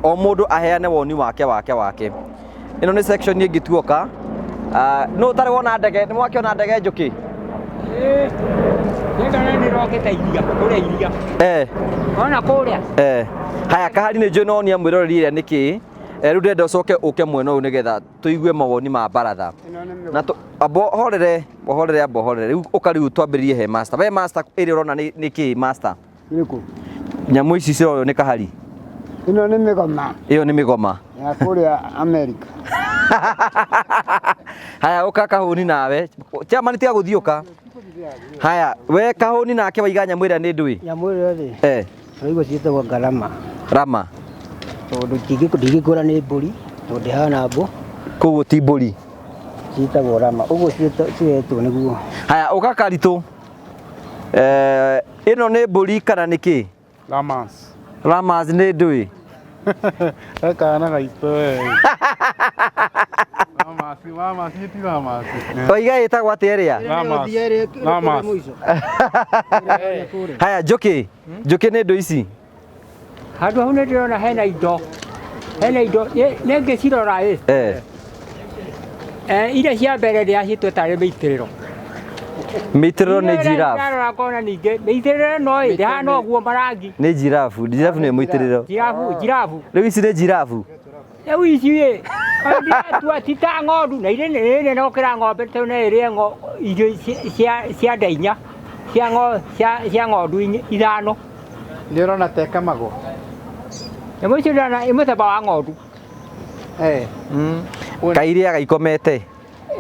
O mũndũ aheane woni wake wake wake. Ĩno nĩ section ĩngĩ tuoka. Nũ ũtarĩ wona ndege? Nĩ mwakĩona ndege njũkĩ? Ĩĩ. Nĩ nĩrokĩte iria, kũrĩa iria. Eh. Ona kũrĩa. Eh. Haya kahari nĩ njũĩ no nia mwĩroreri ĩrĩa nĩ kĩ. Rĩu ndĩrenda ũcoke ũke mwena ũyũ nĩgetha tũigue mawoni ma baratha. Na amba ũhorere, ũhorere amba ũhorere. Rĩu ũka rĩu twambĩrĩrie he master. We master ĩrĩa ũrona nĩ kĩ master? Ĩrĩkũ? Nyamũ ici ciroywo nĩ kahari. Ĩno nĩ mĩgoma Ĩyo nĩ mĩgoma. ya kũrĩa Amerika. Haya ũka kahũni nawe. Chairman tiga gũthiũka. Haya we kahũni nake waiga nyamũ ĩrĩa nĩ ndũĩ. Nyamũ ĩrĩa rĩ, Eh. tũraigua ciĩtagwo ngarama. Rama. Tondũ ndingĩkwĩra nĩ mbũri, tondũ ndĩhana mbũ. Koguo ti mbũri. Ciĩtagwo rama. Ũguo ciretwo nĩguo. Haya ũka Karitũ. Ĩno nĩ mbũri kana nĩ kĩ? Ramas. Ramas nĩ ndũĩ. Kana gaitũ we. Ramas, Ramas, ti Ramas. Waiga ĩtagwo atĩa ĩrĩa? Ramas. Ramas. Haya njũkĩ. Njũkĩ nĩ ndũ ici. Handũ hau nĩ ndĩrona hena indo. Hena indo nĩ ngĩcirora ĩ. Iria cia mbere ndĩracitue tarĩ mĩitĩrĩro. Mĩitĩrĩro nĩ giraffe. Ndarora ngona ningĩ mĩitĩrĩro no ĩ ndĩhana ũguo marangi. Nĩ giraffe, giraffe nĩ mũitĩrĩro. Giraffe, giraffe. Rĩu ici nĩ giraffe. Rĩu ici ĩ ndĩratua ti ta ng'ondu na irĩ nĩ nene gũkĩra ng'ombe tondũ no ĩrĩe irio cia nda inya cia ng'ondu ithano. Nĩ ũrona ta ĩkamagwo? Nyamũ icio ndĩrona ĩ mũthemba wa ng'ondu. Kaĩ irĩaga ikomete?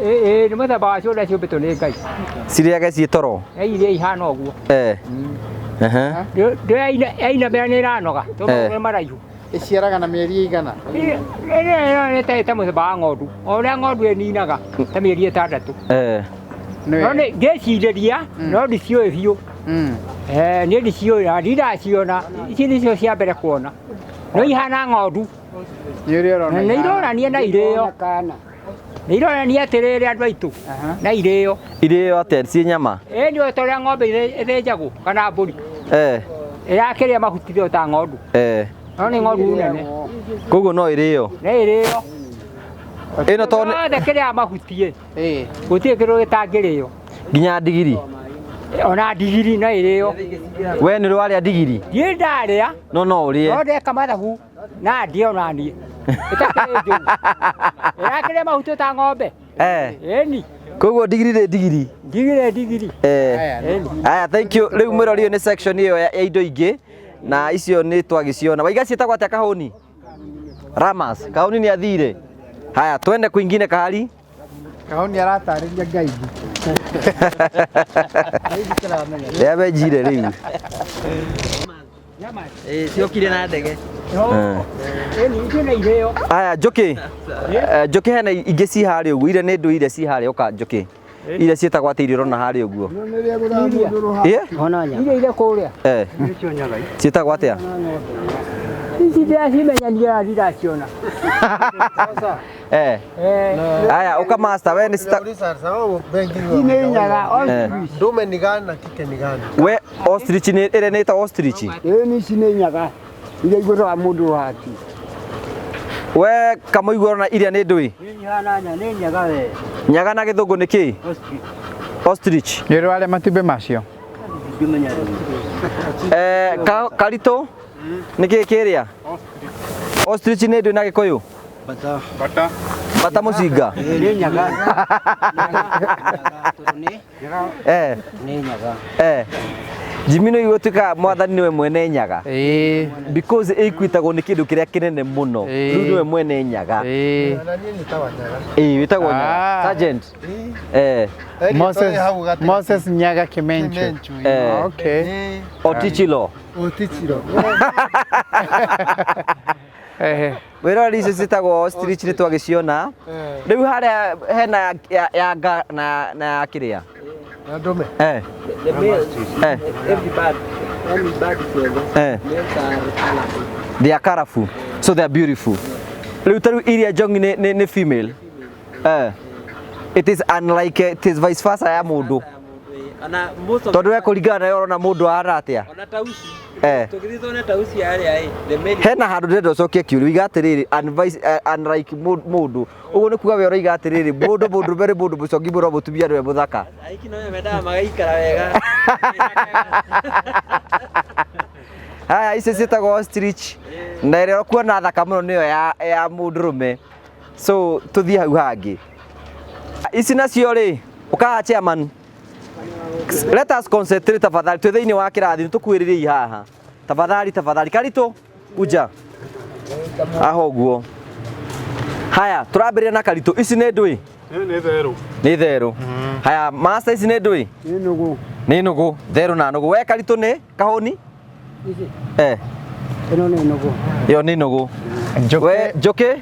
Ĩ nĩ mũthemba wacio ũrĩa ciũmbĩtwo nĩ Ngai. Cirĩage ciĩ toro? Na iria ihana ũguo. Yainamĩra nĩ ĩranoga tondũ magũrũ nĩ maraihu. Ĩciaraga na mĩeri ĩigana? Ĩrĩa nĩ ta mũthemba wa ng'ondu. O ũrĩa ng'ondu ĩninaga ta mĩeri 6. No nĩ ngĩcirĩria no ndiciũĩ biũ. Niĩ ndiciũĩ na ndiraciona. Ici nĩcio cia mbere kuona. No ihana ng'ondu. Nĩ ũrĩa ũrona. Nĩ ironania na irĩo. Nĩ ironania atĩrĩrĩ andũ aitũ na irĩo. Irĩo atĩa ciĩ nyama? Ĩ nĩ ta ũrĩa ng'ombe ĩthĩnjagwo kana mbũri. Ĩrakĩrĩa mahuti ta ng'ondu. No nĩ ng'ondu nene. Koguo no ĩrĩo? Nĩ ĩrĩo. Ĩno to nĩ yothe kĩrĩa mahuti ĩ. Gũtirĩ kĩndũ gĩtangĩrĩo. Nginya ndigiri? Ona ndigiri no ĩrĩo. We nĩ ũrĩ warĩa ndigiri? Ndirĩ ndarĩa. No no ũrĩe. No ndeka mathabu na ndĩe ona niĩ. Ĩtakĩrĩ njũru. Ĩrakĩrĩa mahuti ta ng'ombe. Ĩni. Koguo ndigiri nĩ ndigiri? Ndigiri nĩ ndigiri. Aya, thank you. Rĩu mwĩrori ũyũ nĩ section ĩyo ya indo ingĩ na icio nĩ twagĩciona. Waiga ciĩtagwo atĩa kahũni? Ramas. Kahũni nĩ athire. Haya, twende kwingine kahari. Kahũni aratarĩria guide. Yamenjire rĩu. Ciokire na ndege. Aya, Njũkĩ. Njũkĩ hena ingĩ ci harĩa ũguo, iria nĩ ndũire ci harĩa ũka Njũkĩ. Iria ciĩtagwo atĩa iria ũrona harĩa ũguo? Iria iria kũrĩa. Ciĩtagwo atĩa? Ici ndĩracimenyania na ndiraciona. Aya, ũka master, we nĩ cita Nĩ nyaga Ndume ni gani na kike ni gani? We ostrich nĩ ĩrĩa nĩ ĩtagwo ostrich? Ĩ nĩ ici nĩ nyaga. Iria igũrũ mũndũ hati. We kamũigua ũrona iria nĩ ndũĩ? Nĩ nyaga we. Nyaga na gĩthũngũ nĩ kĩ? Ostrich. Nĩ ũrĩ warĩa matumbĩ macio? Karitũ nĩ kĩ kĩrĩa? Ostrich nĩ ndũĩ na gĩkũyũ? Bata. Bata. Bata mũcinga. Nĩ nyaga. Nĩ nyaga. Jimmy no igũtuĩka mwathani nĩwe mwene nyaga. Because ĩkwĩtagwo nĩ kĩndũ kĩrĩa kĩnene mũno. Rĩu nĩwe mwene nyaga. Ĩĩ wĩtagwo nyaga. Sergeant. Moses Nyaga Kimenchu. Okay. Otichilo. Otichilo. Wĩrori icio ciĩtagwo ostrich nĩ twagĩciona. Rĩu harĩa hena ya nga na ya kĩrĩa? Na ndũme. The males, every bird, any bird ciothe, males are colorful. They are colorful, so they are beautiful. Rĩu ta rĩu iria njongi nĩ female. It is unlike, it is vice versa ya mũndũ. Tondũ we kũringana nayo ũrona mũndũ ahana atĩa? Ona tausi. Tũgĩthiĩ tuone tausi harĩa ĩ, the male. Hena handũ ndĩrenda ũcokie kĩũria uiga atĩrĩrĩ unlike mũndũ. Ũguo nĩ kuga we ũroiga atĩrĩrĩ mũndũ mũndũrũme nĩ mũndũ mũcongi mũno mũtumia nĩwe mũthaka. Aiki no mendaga magaikara wega. Haya, icio ciĩtagwo ostrich na ĩrĩa ũkuona thaka mũno nĩyo ya mũndũrũme. So tũthiĩ hau hangĩ. Ici nacio rĩ, ũkaha chairman. Let us concentrate tafadhali. Twĩ thĩinĩ wa kĩrathi nĩtũkuhĩrĩriei haha. Tafadhali tafadhali. Karitũ uja. Haha ũguo. Haya, tũrambĩrĩria na Karitũ. Ici nĩ ndũĩ? Nĩ therũ. Nĩ therũ. Haya, master ici nĩ ndũĩ? Nĩ nũgũ. Nĩ nũgũ. Therũ na nũgũ. We Karitũ nĩ kahũni? Ĩno nĩ nũgũ. Ĩyo nĩ nũgũ. We Njũkĩ?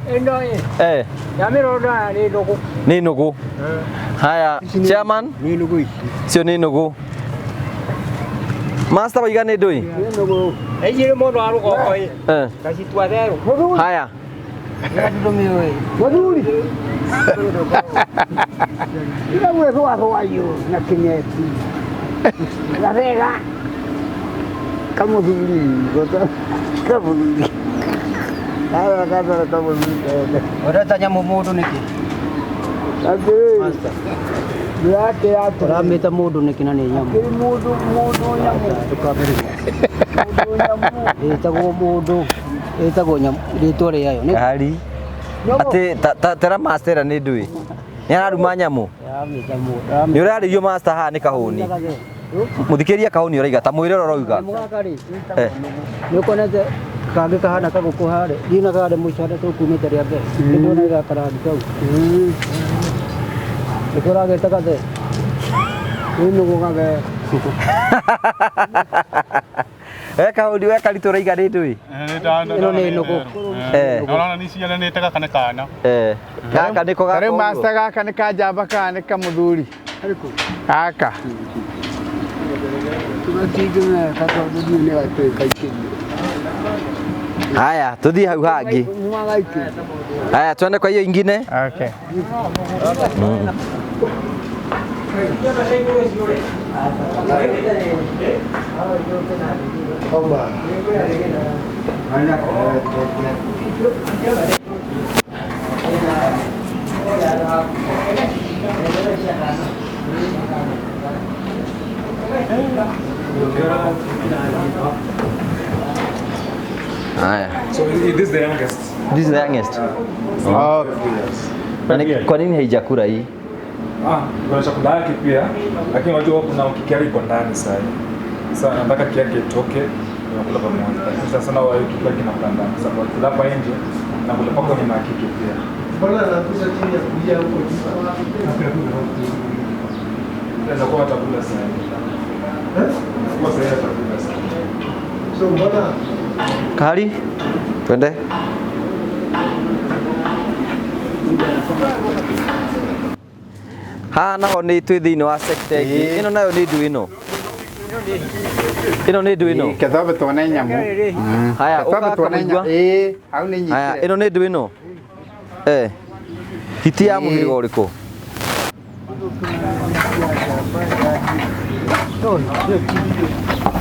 Ĩno ĩ. Ya mĩrondo nĩ nũgũ. Nĩ nũgũ. Haya, chairman? Nĩ nũgũ ici. Icio nĩ nũgũ. Master waiga nĩ ndũĩ? Nĩ nũgũ. Ici nĩ mũndũ wa rũgongo ĩ. Ngacitua therũ. Haya. Mũthuri. Ira gwĩthwathwayo na kĩnyeti. Gathega. Kamũthuri. Kamũthuri. Ũreta nyamũ mũndũ nĩkĩ? Ũramĩta mũndũ nĩkĩ na nĩ nyamũ? Ĩtagwo mũndũ, ĩtagwo nyamũ, rĩtwa rĩayo. Kahari atĩ tera master nĩ ndũĩ nĩ araruma nyamũ Ũramĩta mũndũ. nĩ ũrarĩrio master haha nĩ kahũni mũthikĩria kahũni ũraiga ta mwĩre ũrĩa ũrauga. Gaka rĩ, nĩ ũkonete kangĩ kahana kagũkũ harĩa, thiĩ na karĩa mũico harĩa tũkumĩte rĩa mbere. Nĩ ndona gakarangi kau. Nĩkĩo ũrageta gathee. Rĩu nĩguo gathee. We kahũni we karitũ ũraiga nĩ ndũĩ. Ĩno nĩ nũgũ. Ũrona nĩ ciaranĩte gaka nĩ kana. Gaka nĩko gaka. Rĩu master gaka nĩ ka njamba kana nĩ kamũthuri? Gaka. Haya, tuthiĩ hau hangĩ. Haya, twende kwa hiyo ingine. Okay. Haya. So this is the youngest. This is the youngest. Oh. Kwa nini haijakula hii? Ah, kuna chakula yake pia, lakini unajua kuna keki yake iko ndani sasa. Sasa nataka keki yake itoke, tunakula pamoja. Lakini sasa sana wao kula kinakula ndani. Sasa kwa kula hapa nje na kula pako ni makiki pia. Mbona anakuza chini ya kulia huko juu? Naweza kuwa atakula sasa. Eh? Kwa sasa atakula sasa. So mbona Kahari? Twende. Haha naho nĩ twĩ thĩinĩ wa sector ĩngĩ. Ĩno nayo nĩ ndũ ĩno. Ĩno nĩ ndũ ĩno. Kethambe tuone nyamũ. Haya, Kethambe tuone ũka nyamũ. Ĩĩ, hau nĩ Haya, nyitire. ĩno nĩ ndũ ĩno. Eh. Hiti ya mũhĩrĩga ũrĩkũ?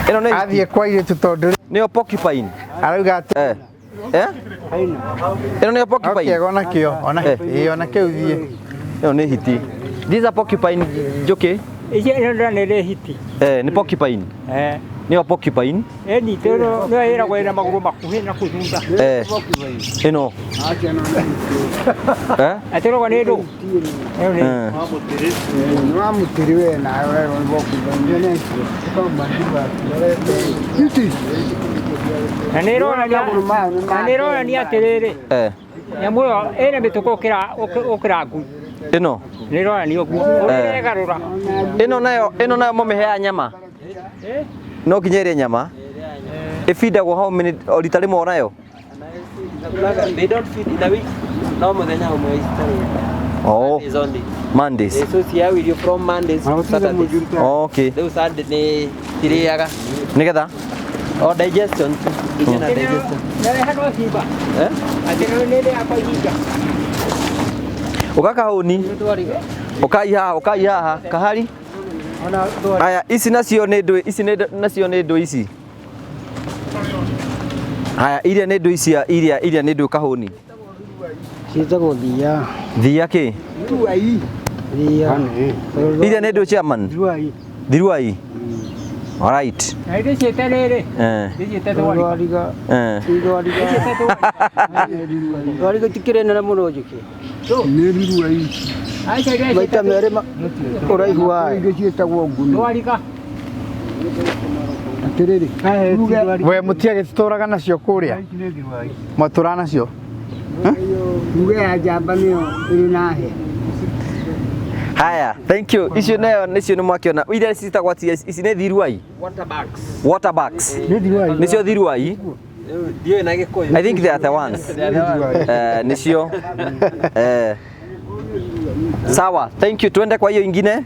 Ĩno nĩ Athiĩ kwa airĩtu tondũ nĩyo porcupine. Arauga atĩ Eh. Eh? Ĩno nĩyo porcupine. Okay, ona kĩo, ona ĩĩ, ona kĩu thiĩ. Ĩno nĩ hiti. This is a porcupine njũkĩ. Ici ĩno ndĩrona nĩ hiti. Eh, nĩ porcupine. Eh. Nĩyo porcupine. Ĩni ĩno nĩyo ĩragwo ĩna magũrũ makuhĩ na kũu thutha. Eh. Ĩno. Eh? Atĩrogwo nĩ ndũ. Ĩyo nĩ Eh. Nĩ mũtĩrĩ we nawe Na nĩ ĩronania na nĩ ĩronania atĩrĩrĩ Eh. nyamũ ĩyo ĩna mĩtũkũ gũkĩra ngui. Ĩno. Nĩ ĩronania ũguo. Ũrĩa ĩregarũra. Ĩno nayo, ĩno nayo mũmĩheaga nyama. No nginya ĩrĩe nyama. Ĩbindagwo how many o rita rĩmwe onayo? They don't feed in a week. No mũthenya ũmwe citarĩ. Oh. Mondays only. Mondays. So ciheagwo irio from Mondays to Saturdays. Okay. Rĩu Sunday nĩ cirĩaga. Nĩgetha? O digestion tu. Iria na digestion. Na ĩhana o simba. Eh? Atĩ nĩ ĩrĩaga kwa ihinda. Ũka kahũni. Ũkai haha, ũkai haha. Kahari. Aya, ici nacio nĩ ndũ, ici nĩ nacio nĩ ndũ ici. Haya, iria nĩ ndũ ici iria iria nĩ ndũ kahũni. Ciĩtagwo thiia. Thiia kĩ? Thiia. Iria nĩ ndũ chairman? Thiruai. All right. Na ndĩciĩte rĩrĩ. Eh. Ndĩciĩte thwariga. Eh. Thwariga itikĩrĩ nene mũno njũkĩ. Maita merĩ ũraihu wayo. Ingĩ ciĩtagwo nguni. Thwariga. Atĩrĩrĩ. We mũtiagĩ tũtũraga nacio kũrĩa? Mwatũraga nacio? Uge ya njamba nĩyo ĩrĩ na hĩa. Haya, thank you. Icio nayo nĩcio nĩ mwakĩona. Iria citagwo atĩa? Ici nĩ thiruai? Waterbugs. Waterbugs. Nĩcio thiruai? Ndiũĩ na Gĩkũyũ. I think they are the ones. They are the ones. Eh, nĩcio. Eh. Sawa, thank you. Tuende kwa hiyo ingine.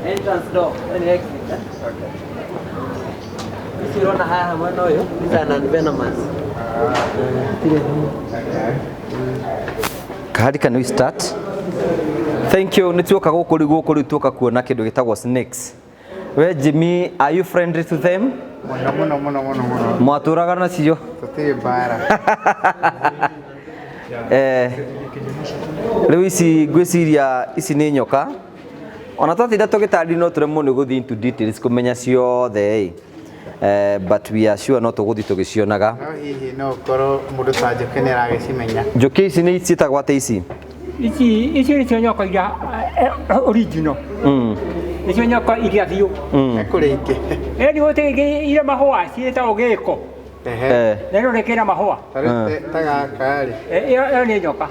Entrance door, then exit. Eh? Ici ũrona haha mwena ũyũ, these are non-venomous. Kahari, can we start? Thank you. Nĩ tuoka gũkũ rĩu gũkũ rĩu tuoka kuona kĩndũ gĩtagwo snakes. We Jimmy, are you friendly to them? Mũno mũno mũno mũno mũno. Mwatũraga nacio. Tũtirĩ mbara. Rĩu ici ngwĩciria ici nĩ nyoka. Ona twatinda tũgĩtarĩria no tũremwo nĩ gũthiĩ into details kũmenya ciothe ĩ. But we are sure no tũgũthiĩ tũgĩcionaga. No hihi no ũkorwo mũndũ ta Njũkĩ nĩ aragĩcimenya. Njũkĩ ici nĩ ciĩtagwo atĩa ici? Ici icio nĩcio nyoka iria original. Nĩcio nyoka iria biũ. Nĩ kũrĩ ingĩ. Ĩni gũtirĩ ingĩ iria mahũa ciĩtagwo gĩko. Na ĩno nĩ mahũa. Ta rĩu ta gaka rĩ. Ĩyo nĩ nyoka.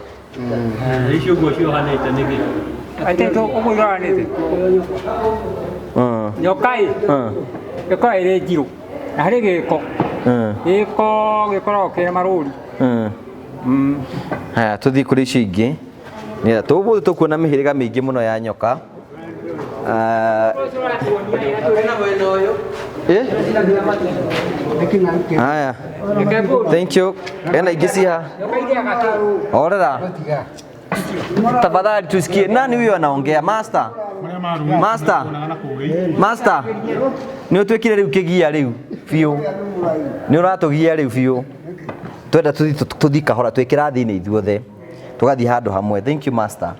Icio ũguo ciohanĩte nĩkĩ? Atĩ ũguo iroranĩte. Nyoka ĩ. Ĩkoragwo ĩrĩ njirũ. Na harĩ gĩko. Gĩko gĩkoragwo kĩna marũri. Haya, tũthiĩ kũrĩ icio ingĩ. Nĩgetha tũgũthiĩ tũkuona mĩhĩrĩga mĩingĩ mũno ya nyoka. Haya. Thank you. Ena ingĩ ciha. Orera. Tafadhali tusikie nani huyo anaongea? Master. Master. Master. Nĩ ũtwĩkire rĩu kĩgia rĩu biũ. Nĩ ũratũgia rĩu biũ. Twenda tũthiĩ kahora twĩ kĩrathi-inĩ ithuothe. Tũgathiĩ handũ hamwe. Thank you master.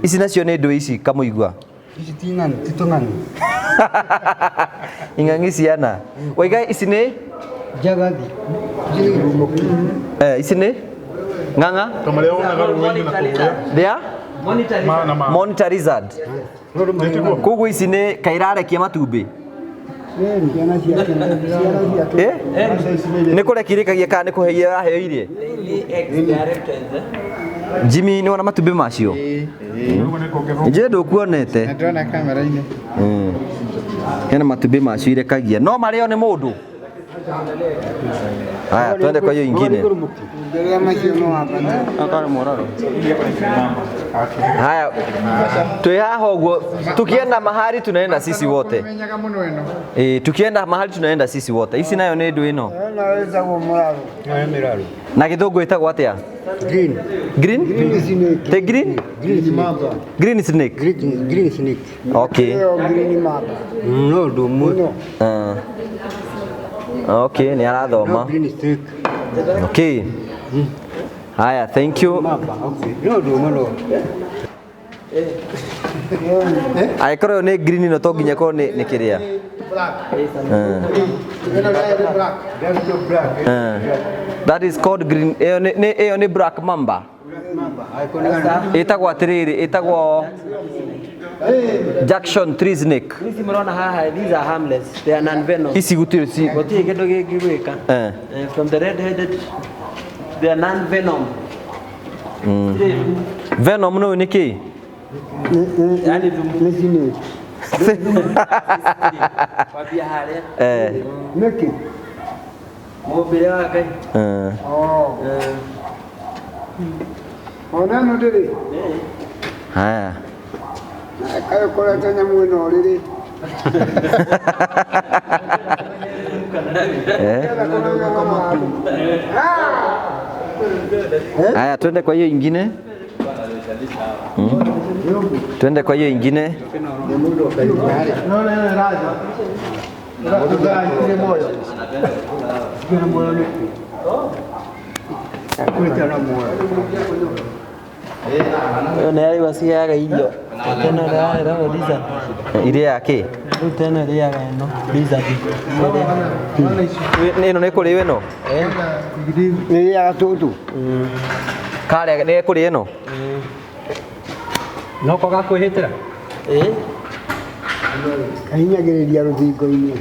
Ici nacio nĩ ndũ ici kamũigua. Ici ti ng'ani, ti tũng'ani. Ing'ang'i ciana. Waiga ici nĩ? Njagathi. Ici nĩ? Ng'ang'a? Kamarĩa wonaga rũĩ-inĩ na kũrĩa. They are? Monitor lizard. Koguo ici nĩ kairarekia matumbĩ? Nĩ kũrekia irekagia kana nĩ kũhe iraheo irie? Jimmy nĩ wona matumbĩ macio? Njĩĩ ndũkuonete? Ndĩrona kamera-inĩ. Hena matumbĩ macio irekagia. No marĩo nĩ mũndũ? Haya, twende kwa hiyo ingine. Haya, twĩ haha ũguo, tukienda mahali tunaenda sisi wote. Tukienda mahali tunaenda sisi wote. Ici nayo nĩ ndũ ĩno. Na gĩthũngũ ĩtagwo atĩa? Green. Green? Green snake. The green? Green mamba. Green snake. Green snake. Okay. Green mamba. No, no. Okay, ni arathoma. Green snake. Okay. Haya, thank you. No, no, no. Angĩkorwo nĩ green no to nginya korwo nĩ kĩrĩa. That is called green. Ĩyo nĩ black mamba. Ĩtagwo atĩrĩrĩ, ĩtagwo Jackson tree snake. Ici mũrona haha, these are harmless. They are non-venomous. Ici gũtirĩ ci. Gũtirĩ kĩndũ gĩngĩgwĩka. From the red-headed, they are non-venom. Venom no nĩ kĩĩ? Yaani thumu. Nĩ snake. Wambia harĩa. Nĩkĩ? Mũmbĩre wa Ngai. Ona ĩno ndĩrĩ. Haya. Kaĩ ũkorete nyamũ ĩno rĩrĩ. Haya, twende kwa hiyo ingine. Twende kwa hiyo ingine. Nĩ irio. Tena ĩragwo lizard. Iria kĩ? Rĩu tena ĩrĩaga ĩno lizard. Ĩno nĩ kũrĩo ĩno? Nĩ ĩrĩaga tũtũ. Karĩa nĩ kũrĩa ĩno? No kwaga kwĩhĩtĩra? Ĩĩ. Kahinyagĩrĩria rũthingo-inĩ.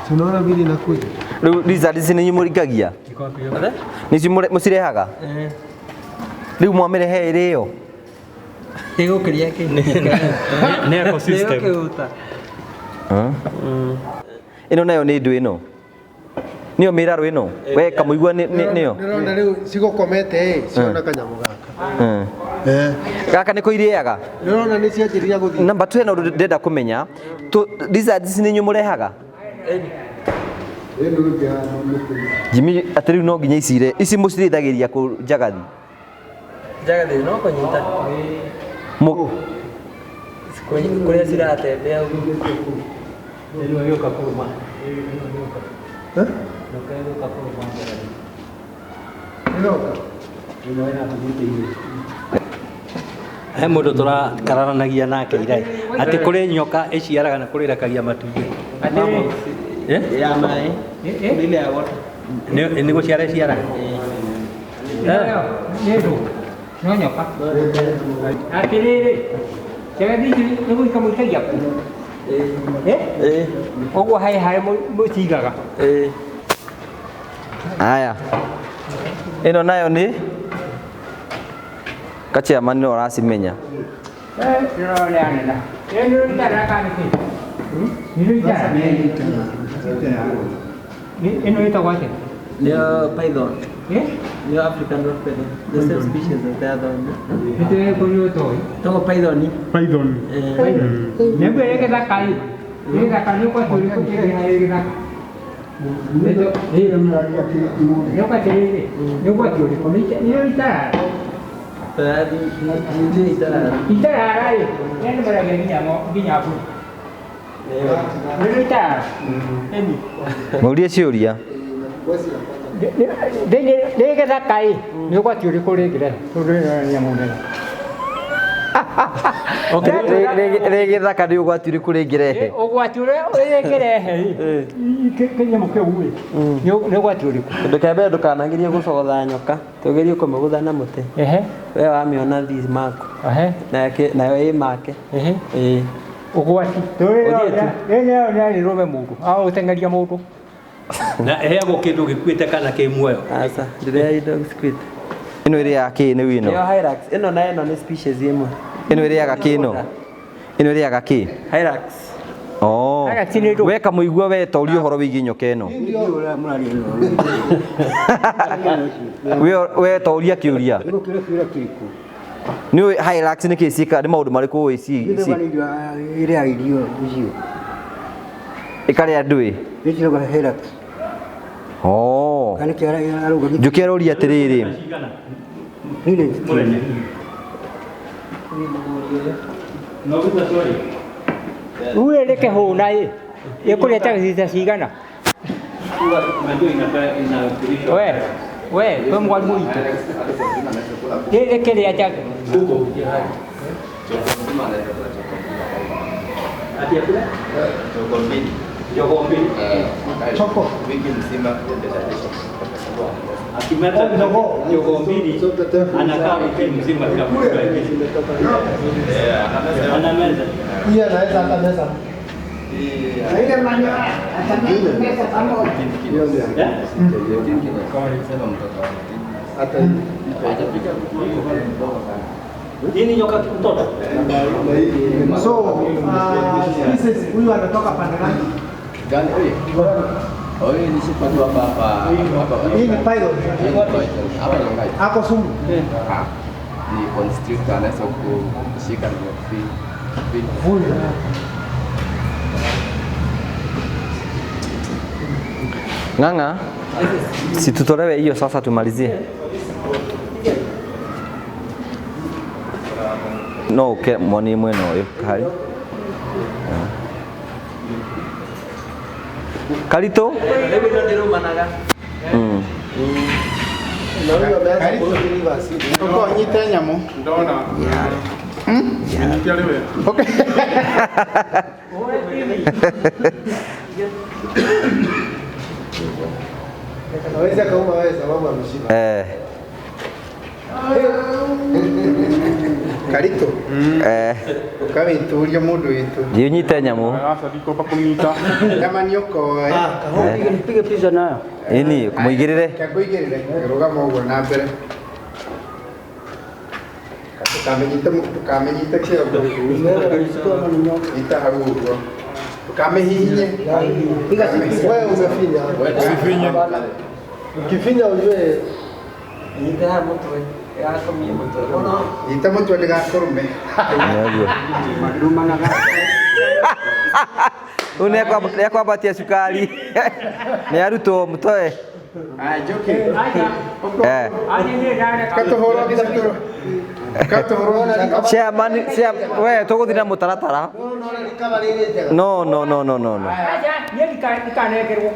Tunaona vile inakuja. Rĩu lizard ici nĩ mũringagia? Nĩcio mũcirehaga? Rĩu mwamĩrehe ĩrĩo? Ĩgũkĩrĩa kĩ? Nĩ ecosystem. Nĩgũkĩhuta. Ĩno nayo nĩ ndũ ĩno? Nĩyo mĩrarũ ĩno? We kamũigua nĩyo? Ndĩrona rĩu cigũkomete ĩ, ciona kanyamũ gaka. Gaka nĩko irĩaga? Ndĩrona nĩ cianjĩrĩria gũthiĩ. Namba 2 hena ũndũ ndĩrenda kũmenya. Lizards ici nĩ inyuĩ mũrehaga? Jimmy atĩ rĩu no nginya ici ici mũcirĩithagĩria kũ Njagathi? Njagathi no kũnyita. Kũrĩa ciratembea ũguo. He mũndũ tũrakararanagia nake irai atĩ kũrĩ nyoka ĩciaraga na kũrĩ ĩrekagia matumbĩ. Ya maĩ. Ile ya water. Nĩ gũciara ĩciaraga. No nyoka. Atĩrĩrĩ, njagathi ici nĩ gũika mũikagia kũ? Ũguo harĩ harĩa mũcigaga. Aya. Ĩno nayo nĩ kachairman no aracimenya. Ĩno ĩtagwo atĩa? Nĩyo python. Nĩyo African rock python. The same species as the other one. Ĩtagwo python. Python. Nĩguo ĩ gĩthaka ĩ. Gĩthaka nĩ ũkwati ũrĩkũ kĩrĩ gĩthaka? Nĩ ũkwati rĩrĩ, nĩ ũgwati ũrĩkũ? Nĩ itarara. Itarara ĩ, nĩ maragia nginya mbũri. Nĩ itarara. Mũrie ciũria. Nĩ gĩthaka ĩ, nĩ ũgwati ũrĩkũ rĩngĩrehe? Tondũ ĩno nĩ nyamũ nene. Rĩ gĩthaka nĩ ũgwati ũrĩkũ rĩngĩrehe? Ũgwati ũrĩa rĩngĩrehe ĩ, kĩnyamũ kĩu ĩ, nĩ ũgwati ũrĩkũ? Kĩndũ kĩa mbere ndũkanagerie gũcogotha nyoka, tũgerie kũmĩgũtha na mũtĩ. We wamĩona thiĩ maku. Nayo ĩ make. Ũgwati. Rĩrĩ nĩ rĩrũme mũndũ, agũteng'eria mũndũ. Na ĩheagwo kĩndũ gĩkuĩte kana kĩ muoyo? Aca, ndĩrĩaga indo gĩkuĩte. Ĩno ĩrĩaga kĩ nĩ ĩno? Nĩyo hyrax. Ĩno na ĩno nĩ species ĩmwe. Ĩno ĩrĩaga kĩ ĩno? Ĩno ĩrĩaga kĩ? Hyrax. Oh. We kamũigua we ta ũria ũhoro wĩgiĩ nyoka ĩno. We ta ũria kĩũria. Nĩ ũĩ hyrax nĩ kĩ ciĩkaga, nĩ maũndũ marĩkũ ũĩ ci? Ĩrĩaga irio icio. Ĩkarĩa andũ ĩ? Ĩciaga hyrax. Oh. Njũkĩ aroria atĩrĩrĩ. Uwe rĩkĩhũna ĩ, ĩkũrĩa ta gĩcicio cigana? We, we, we mwarimũ witũ. Rĩrĩ kĩrĩa njaga. Choko. Wiki mzima. Akimeta jogoo mbili anakaa wiki mzima bila kula. Anameza. Yeye anaweza hata meza. Ile manyoya atameza pamoja. Hata hii nyoka mtoto. So, species huyu anatoka pande gani? Gani huyu? Huyu ni sipa tu hapa hapa. Hii ni python. Hapa ni ngai. Ako sumu. Ni constrictor, anaweza kushika na kufi. Ng'ang'a, si tutolewe hiyo sasa tumalizie. No uke mwoni mwena ũyũ kahari. Karitũ? Ũkorwo nyite nyamũ. Ndona. Nyite arĩ we. Okay. Hawezi akauma wewe sababu ameshiba. Karitũ. Ũkawĩtũria mũndũ witũ. Thiĩ ũnyite nyamũ. Aca ndikomba kũnyita. Nyama nĩ ũkoe. Nipige picha nayo. Ĩni, mũigĩrĩre. Reke ngũigĩrĩre. Rũgama ũguo na mbere. Ndũkamĩnyite kĩongo. Nyita hau ũguo. Ndũkamĩhihinye. Wewe umefinya. Usifinye. Ukifinya ujue Nyita mutwe. Yakomie mutwe. Nyita mutwe ndĩgakũrũme. Nĩguo. Rĩu nĩekwambatia cukari. Nĩ arutwo mũtoe. Aya, Njũkĩ. Katũhũrwo mbica tũ. Katũhũrwo mbica. Chairman, we tũgũthiĩ na mũtaratara. No, no, no, no, no, no. Acha, niĩ Ndikanengerwo.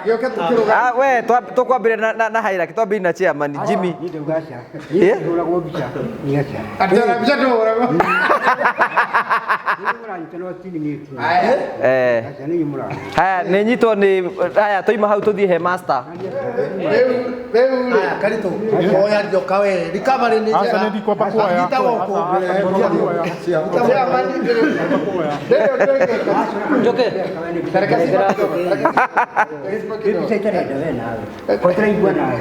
Gĩũke tũkĩrũga. Ah, we tũkwambĩrĩria na hierarchy, twambĩrĩrie na chairman Jimmy. Niĩ ndauga aca. Niĩ ndihũragwo mbica. Niĩ aca. Atĩ ona mbica ndũhũragwo. Niĩ mũranyita no ti niĩ tu. Eh. Aca nĩ inyuĩ mũranyita. Haya, nĩ nyitwo nĩ haya tũima hau tũthiĩ he master. Rĩu rĩ Karitũ oya njoka we recovery nĩ Aca njega. nĩ ndikwamba kuoya. Nyita gũkũ. Chairman Njoke. Mbica itarenda we nawe. Ko tũraigua nawe.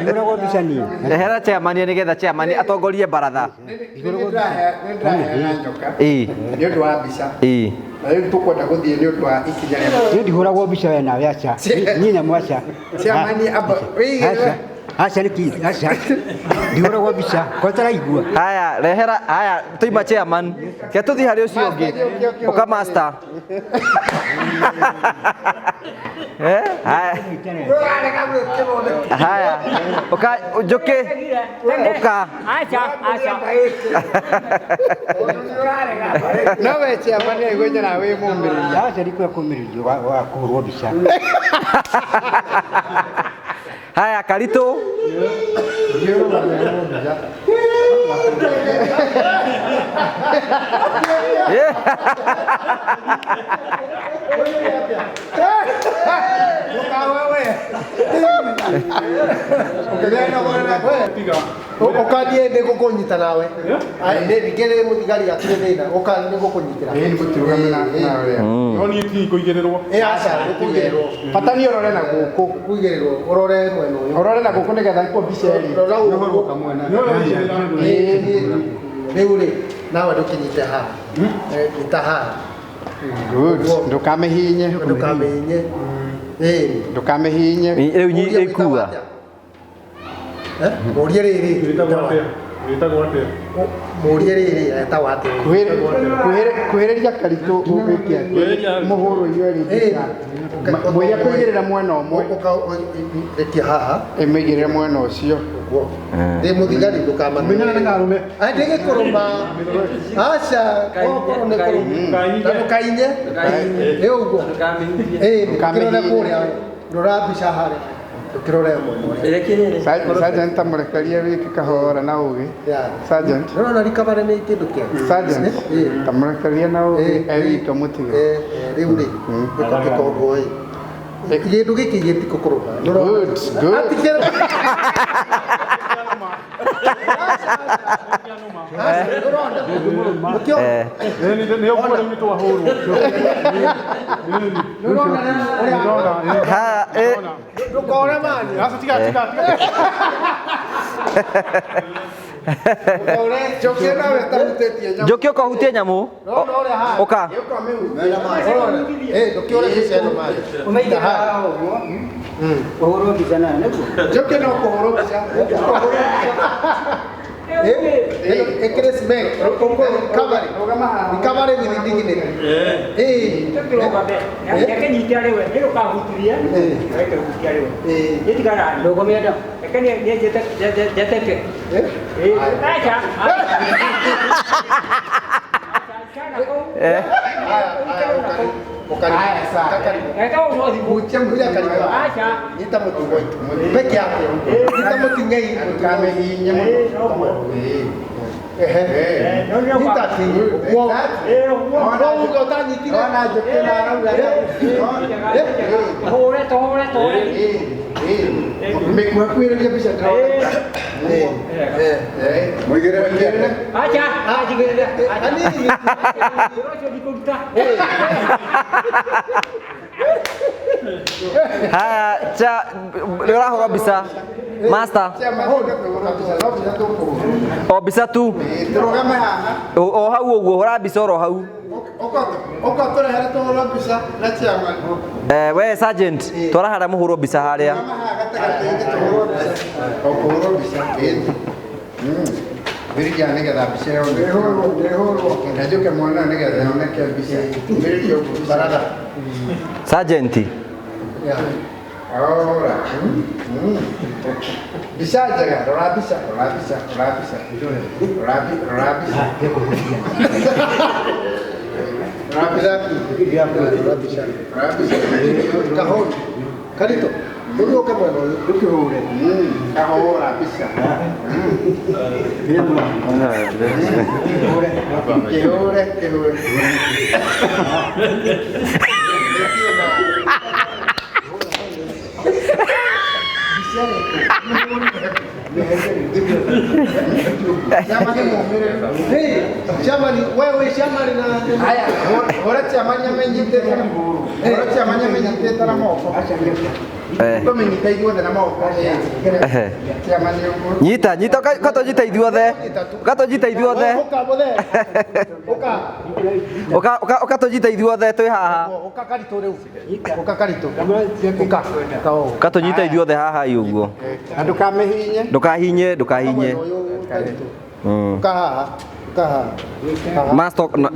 Ndihũragwo mbica niĩ. Rehera chairman nĩgetha chairman atongorie baratha. nĩ ndĩraheana njoka Ĩĩ. nĩ ũndũ wa mbica Ĩĩ. na rĩu tũkwenda gũthiĩ nĩ ũndũ wa ikinya rĩa Niĩ ndihũragwo mbica we nawe aca. Niĩ nyamũ aca. Chairman amba wĩigĩrĩre Aca. Aca nĩ kĩ? Aca. Ndihũragwo mbica. Ko tũraigua. Haya, rehera haya tũima chairman. Ke tũthiĩ harĩ ũcio ũngĩ. Ũka master. Eh? Haya. Haya. Ũka Njũkĩ. Ũka. Aca, aca. no we chairman aigua nyona wĩ mũmĩrĩria Aca ndikwenda kũmĩrĩrio wa kũhũrwo mbica. Haya, Karitũ. Eh. Ũkathiĩ nĩ ngũkũnyita nawe ningĩ mũthigari hatirĩ thĩna ũka nĩ ngũkũnyitĩra Ĩĩ, nĩgũtirũgame na ũrĩa. No niĩ ti kũigĩrĩrwo. Ĩ aca gũkũigĩrĩrwo Bata nĩ ũrore na gũkũ. kũigĩrĩrwo ũrore mwena ũyũ Ũrore na gũkũ nĩgetha ikuo mbica ĩrĩ. Rora gũkũ. Ĩ, rĩu rĩ nawe ndũkĩnyite haha nyita haha Good. Ndũkamĩhinye. Ndũkamĩhinye. Ĩ Ndũkamĩhinye. Rĩu ĩkua. Mũrie rĩrĩ Wĩtagwo atĩa? Mũrie rĩrĩ etagwo atĩa? Kuhĩrĩria Karitũ ũgwĩke atĩ mũhũrwo inyuĩ erĩ mbica. Mwĩre kũigĩrĩra mwena ũmwe. Rekia haha. Ĩmĩigĩrĩre mwena ũcio. Ndĩ mũthigari ndũkamane. Ndĩgĩkũrũma. Aca, okorwo nĩ kũrũma. Na ndũkainye. Ĩ ũguo. Ĩ, ndũkĩrore kũrĩa. Rora mbica harĩa. Ndũkĩrore mwena ũrĩa. Sergeant tamũrekerie wĩke kahora na ũgĩ. Sergeant. Ũrona recovery nĩ kĩndũ kĩega. Sergeant tamũrekerie na ũgĩ ewika mũtige. Rĩu rĩ, gĩko ũguo ĩ. Kĩndũ gĩkĩ gĩtikũkũrũma. Good, good. Ndũkore mani. Aca tiga tiga tiga. Njoki nawe ũtahutĩtie nyamũ. Njũkĩ ũka ũhutie nyamũ. Ũka. Ĩ, ndũkĩũre mbica ĩno mani. Ũmĩigĩrĩra haha ũguo. Ũhũrwo mbica nayo nĩguo. Njoki no kũhũrwo mbica. Ĩkĩrĩ smack. Recovery. Recovery with dignity. Ĩ. Reke nyite arĩ we, nĩ ndũkahutirie. Reke hutie arĩ we. Nĩ tigana. Ndũngũmĩenda. Reke niĩ njeteke. Ĩ, aca. Eh. Nyita mũtugo peke yake. Nyita mũting'ei. Ndũkamĩhinye mũno. Ehe. Nyita ki. Ũguo. Ũguo ũtanyitire. Ona njũkĩ na arauga. Tũhũre, tũhũre, tũhũre. Mĩkuhĩrĩria mbica ndĩrona. Mũigĩrĩre. Aca, anjigĩrĩre. Hanini. Ũcio ndikũruta. Haya, cha nĩ ũrahũra mbica. Master. O mbica tu. Tũrũgame haha. O hau ũguo, hũra mbica oro hau. Ũka tũrehere tũhũrwo mbica na chairman. Eh, we sergeant, twara harĩa mũhũrwo mbica harĩa. Gatagatĩ-inĩ tũhũrwo mbica. O kũhũrwo mbica. Thiriria nĩgetha mbica yoneke. Na njũke mwena ũyũ nĩgetha yoneke mbica. Thiriria ũguo. Baratha. Sergeant. Kahora. Mbica njega, rora mbica, rora mbica, rora mbica. Rora rora mbica. Rora mbica. Rora mbica. Rora mbica. Kahora. Karito. Ũrũke mwena ũyũ. Ndũkĩhũre. Kahora mbica. Kĩhũre, kĩhũre. Chamani, wewe chamani na Haya, hũra chamani amenyitĩte. Hũra chamani amenyitĩte na moko. Tũmĩnyite ithuothe na moko. Chamani ũguo. Nyita, nyita, katũnyita ithuothe. Katũnyita ithuothe. Ũka mũthee. Ũka. Ũka ũka ũkatũnyita ithuothe twĩ haha. Ũka Karitũ rĩu. Ũka Karitũ. Ũka. Ũka ũũ. Katũnyita ithuothe haha ĩ ũguo. Na ndũkamĩhihinye. Ndũkahihinye, ndũkahihinye. Ũka haha. Ũka haha. Master na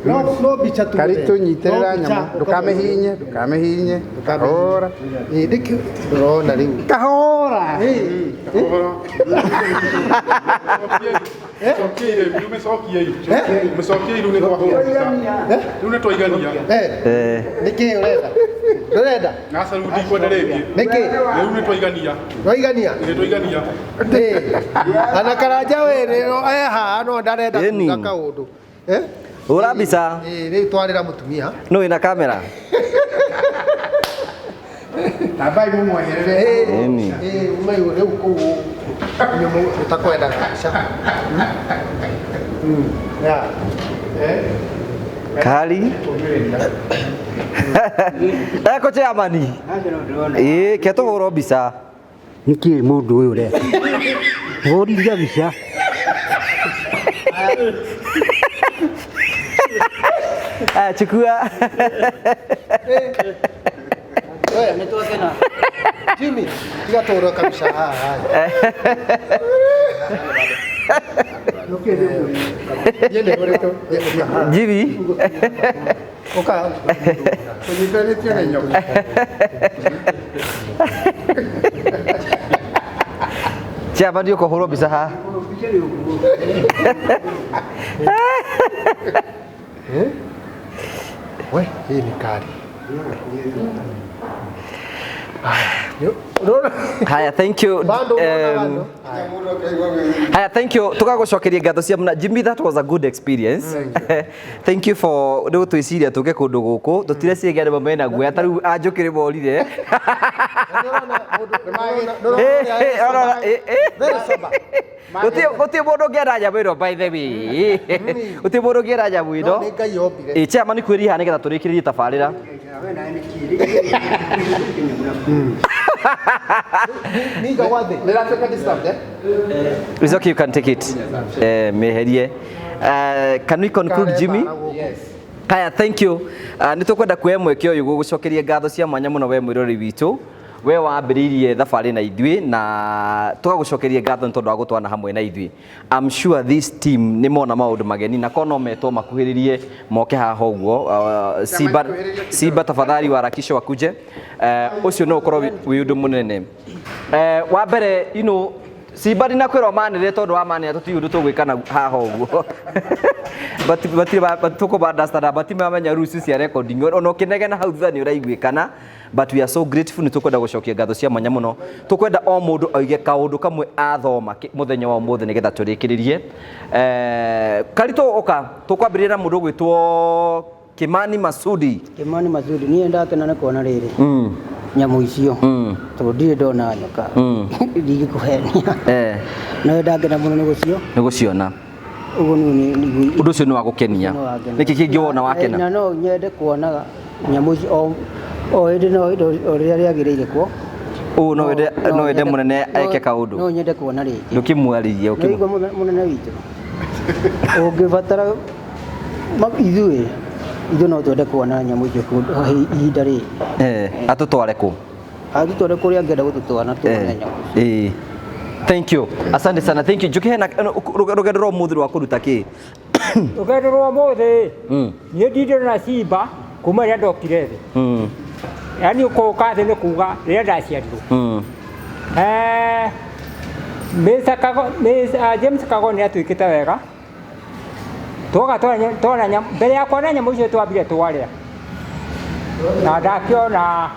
No no mbica tu. Karitũ nyitĩrĩra nyamũ. Ndũkamĩhihinye, ndũkamĩhihinye. Kahora. Ĩ ndĩkĩ ndũrona rĩu. Kahora. Mĩcokie iru nĩ Rĩu nĩ twaigania. Nĩkĩ ũrenda? Ndũrenda? Aca rĩu ndikwenda rĩngĩ. Nĩkĩ? Rĩu nĩ twaigania. Twaigania? Nĩ twaigania. Ana Karanja we rĩro e haha no ndarenda kuga kaũndũ. Hũra mbica. Ĩ rĩu twarĩra mũtumia. Nũ wĩna kamera? Tambai mũmweherere. Ĩni. Ĩ uma rĩu kũu nyũmũ ũtakwendaga mbica. Ya. Kari. Eko chairman. Ĩ, ke tũhũrwo mbica. Nĩkĩ mũndũ ũyũ ũreka? Hũrithia mbica. Ah, chukua. Nĩ twakena. Jimmy, tiga tũhũrwo kabica haha. Jimmy. Ũka. Tũnyitanĩtio nĩ nyoka. Chairman ũka ũhũrwo mbica haha. We, hii ni kali. Haya, thank you. Haya, thank you. Tugagucokeria ngatho cia mũna. Jimmy, that was a good experience. Thank you for rĩu twĩciria tũke kũndũ gũkũ tũtireciria andũ mena guoya ta rĩu anjũkĩrĩ morire. Gũtirĩ mũndũ ũngĩenda nyamũ ĩno by the way. Gũtirĩ mũndũ ũngĩenda nyamũ ĩno. Nĩ Ngai ombire. Ĩ chairman kwĩriha nĩgetha tũrĩkĩrĩrie tabarĩra. Niga wathi. Nĩratuĩka disturbed, eh? It's okay, you can take it. Meherie. Can we conclude, Jimmy? Yes. Haya, thank you. Nĩ tũkwenda kuoya mweke ũyũ gũgũcokeria ngatho cia mwanya mũno we mwĩroreri witũ. We wambĩrĩirie thabarĩ na ithuĩ na tũgagũcokeria ngatho nĩ tondũ wa gũtwana hamwe na ithuĩ. I'm sure this team nĩ mona maũndũ mageni na korwo no metwo makuhĩrĩrie moke haha ũguo. Simba, Simba tafadhali waharakishe wakuje. Ũcio no ũkorwo wĩ ũndũ mũnene. Wa mbere, you know, Simba ndinakwĩrwo manĩrĩre tondũ wa manĩrĩra tũtiũĩ ũndũ tũgwĩka na haha ũguo. But tũkũba understand but mamenya rules cia recording ona ũkĩnegena hau thutha nĩ ũraiguĩkana, but we are so grateful. Nĩ tũkwenda gũcokia ngatho cia mwanya mũno. Tũkwenda o mũndũ oige kaũndũ kamwe athoma mũthenya wa ũmũthĩ nĩgetha tũrĩkĩrĩrie. Karitũ ũka tũkwambĩrĩria na mũndũ ũgwĩtwo Kimani Masudi. Kimani Masudi, niĩ ndakena nĩ kuona rĩrĩ nyamũ icio tondũ ndirĩ ndona nyoka, ndingĩkũhenia, no ndakena mũno nĩ gũcio nĩ gũciona. Ũguo nĩ ũndũ ũcio nĩ wa gũkenia. Nĩkĩ kĩngĩ wona wakena? Na no nyende kuonaga nyamũ icio o hĩndĩ no o rĩrĩa rĩagĩrĩire kuo. Ũũ no wende mũnene eke kaũndũ? No nyende kuona rĩngĩ. Ndũkĩmwarĩrie. Nĩigua mũnene witũ ũngĩbatara ithuĩ ithuĩ no twende kuona nyamũ icio ihinda rĩrĩ. Atũtware kũ? Atũtware kũrĩa angĩenda gũtũtwara tuone nyamũ. Thank you. Asante sana. Thank you. Njuki hena rũgendo rwa ũmũthĩ rwa kũruta kĩ? Rũgendo rwa ũmũthĩ, niĩ ndirĩ na simba kuma rĩrĩa ndokire thĩ. Yaani gũka thĩ nĩ kuga rĩrĩa ndaciarirwo. Mr. Kago, Mr. James Kago nĩ atuĩkĩte wega. Twoka twona nyamũ, mbere ya kuona nyamũ icio twambire twarĩa. Na ndakĩona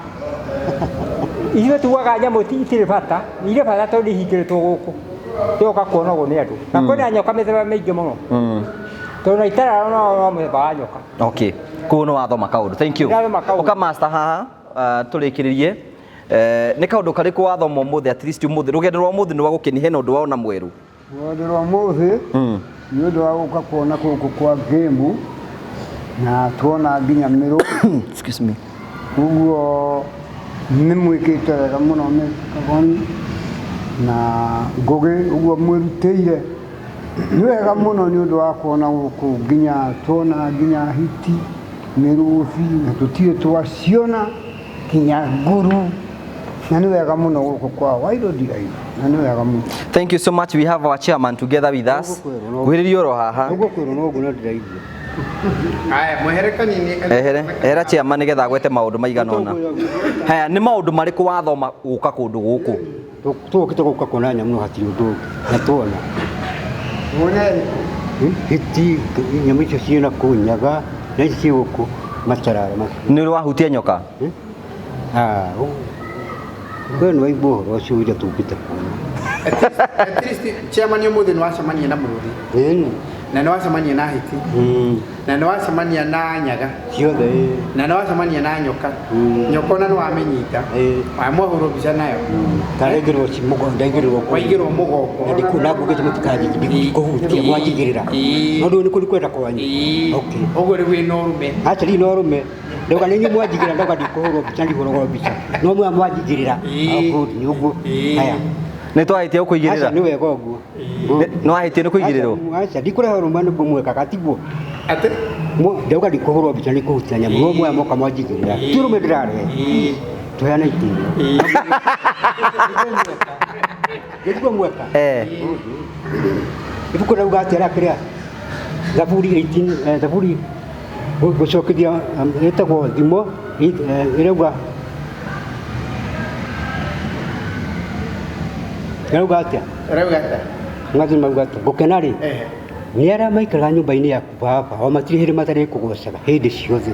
ithuĩ tugaga nyamũ itirĩ bata, irĩ bata tondũ ihingĩrĩtwo gũkũ. Tũgoka kuonagwo nĩ andũ. Na kwĩna nyoka mĩthemba mĩingĩ mũno. Tondũ na itararwo no mũthemba wa nyoka. Okay. Koguo nĩ wathoma kaũndũ. Thank you. Ndathoma kaũndũ. Ũka master haha, tũrĩkĩrĩrie. Nĩ kaũndũ karĩkũ wathoma ũmũthĩ, at least ũmũthĩ rũgendo rwa ũmũthĩ nĩ rwa gũkenia, hena ũndũ waona mwerũ? Rũgendo rwa ũmũthĩ nĩ ũndũ wa gũka kuona gũkũ kwa game na tuona nginya mĩrũthi. Excuse me. Ũguo nĩ mwĩkĩte wega mũno Mr. Kagoni na Ngũgĩ, ũguo mwĩrutĩire nĩ wega mũno nĩ ũndũ wa kuona gũkũ nginya tuona nginya hiti, mĩrũthi na tũtirĩ twaciona nginya nguru, na nĩ wega mũno gũkũ kwa Wild Life, na nĩ wega mũno. Thank you so much. We have our chairman together with us. Gwĩrĩria oro haha. Ũguo kwĩrwo no ũguo no ndĩraigua. Aya, mwehere kanini. Ehere, ehera chairman nĩgetha agwete maũndũ maigana ũna. Haya, nĩ maũndũ marĩkũ wathoma gũka kũndũ gũkũ? Tũgũkĩte gũka kuona nyamũ no hatirĩ ũndũ ũngĩ na tuona hiti, nyamũ icio ciĩna kũu nyaga na ici ciĩ gũkũ matarara macio. Nĩ ũrĩ wahutia nyoka? We nĩ waigua ũhoro ũcio ũrĩa tũkĩte kuona. At least chairman ũmũthĩ nĩ wacemania na mũrũthi. Na nĩ wacemania na hiti. Na nĩ wacemania na nyaga. Ciothe. Na nĩ wacemania na nyoka. Nyoka ona nĩ wamĩnyita. Wamwahũrwo mbica nayo. Ndaigĩrwo mũgongo, ndaigĩrĩrwo kũu. Waigĩrwo mũgongo. Na ndikũ na ngũgĩte mũtikanjĩkĩ kũhutia mwanjigĩrĩra. No ndũĩ nĩ kũrĩ kwenda kwanyu. Okay. Ũguo rĩu wĩna ũrũme. Acha rĩu na ũrũme. Ndauga nĩ inyuĩ mwanjigĩrĩra, ndauga ndikũhũrwo mbica, ndihũragwo mbica. No mwe mwanjigĩrĩra. Good, nĩ ũguo. Haya. Nĩ twahĩtia gũkũigĩrĩra? Aca nĩ wega ũguo. Nĩ wahĩtia nĩ kũigĩrĩrwo? Aca ndikũrehe ũrũme nĩguo mwekaga tiguo. Atĩ? Ndauga ndikũhũrwo mbica nĩ kũhutia nyamũ, no mwe moka mwanjigĩrĩra. Ti ũrũme ndĩrarehe. Tũheane itĩo. Nĩguo mweka. Ibuku rĩauga atĩa rĩa kĩrĩa? Thaburi 18, Thaburi gũcokithia ĩtagwo thimo ĩrauga ĩrauga atĩa? Ĩrauga atĩa? Ngathĩ mauga atĩa? Gũkena rĩ, nĩ arĩa maikaraga nyũmba-inĩ yaku baba, o matirĩ hĩndĩ matarĩ kũgocaga hĩndĩ ciothe.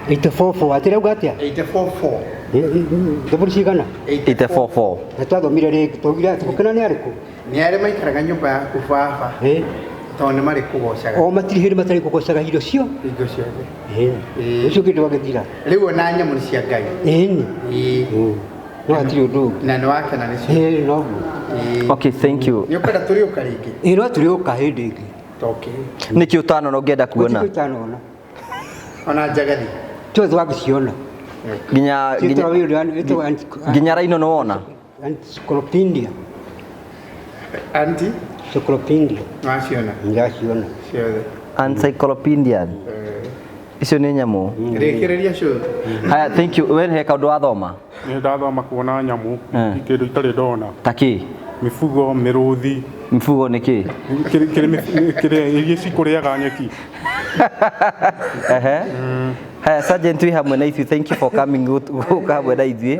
844 atĩ ĩrauga atĩa? 844. Thaburi cigana? 844. Na twathomire rĩngĩ twaugire atĩ gũkena nĩ arĩkũ? Nĩ arĩa maikaraga nyũmba yaku baba, tondũ nĩ marĩ kũgocaga. O matirĩ hĩndĩ matarĩ kũgocaga irio cio. Hingo ciothe. Ũcio kĩndũ wagĩthira. Rĩu ona nyamũ nĩ cia Ngai. Ĩni. No hatirĩ ũndũ ũngĩ. Na nĩ wakena nĩcio. Ĩĩ noguo. Okay, thank you. Nĩ ũkwenda tũrĩũka rĩngĩ? Ĩĩ no tũrĩũka hĩndĩ ĩngĩ. Okay. Nĩkĩ ũtanona ũngĩenda kuona? Gũtirĩ ũtanona. Ona njagathi. Tuothe wagĩciona. Nginya nginya raino nĩ wona? Encyclopedia. Anti? Encyclopedia. Waciona? Ndaciona. Ciothe. Encyclopedia. Icio nĩ nyamũ. Rĩkĩrĩria cũthũ. Haya, thank you. We he kaũndũ wathoma? Nĩ ndathoma kuona nyamũ kĩndũ itarĩ ndona. Ta kĩ? Mifugo, mĩrũthi. Mifugo nĩ kĩ? Kĩrĩa iria cikũrĩaga nyeki. Ehe. Haya, Sergeant wĩ hamwe na ithuĩ, thank you for coming gũka hamwe na ithuĩ.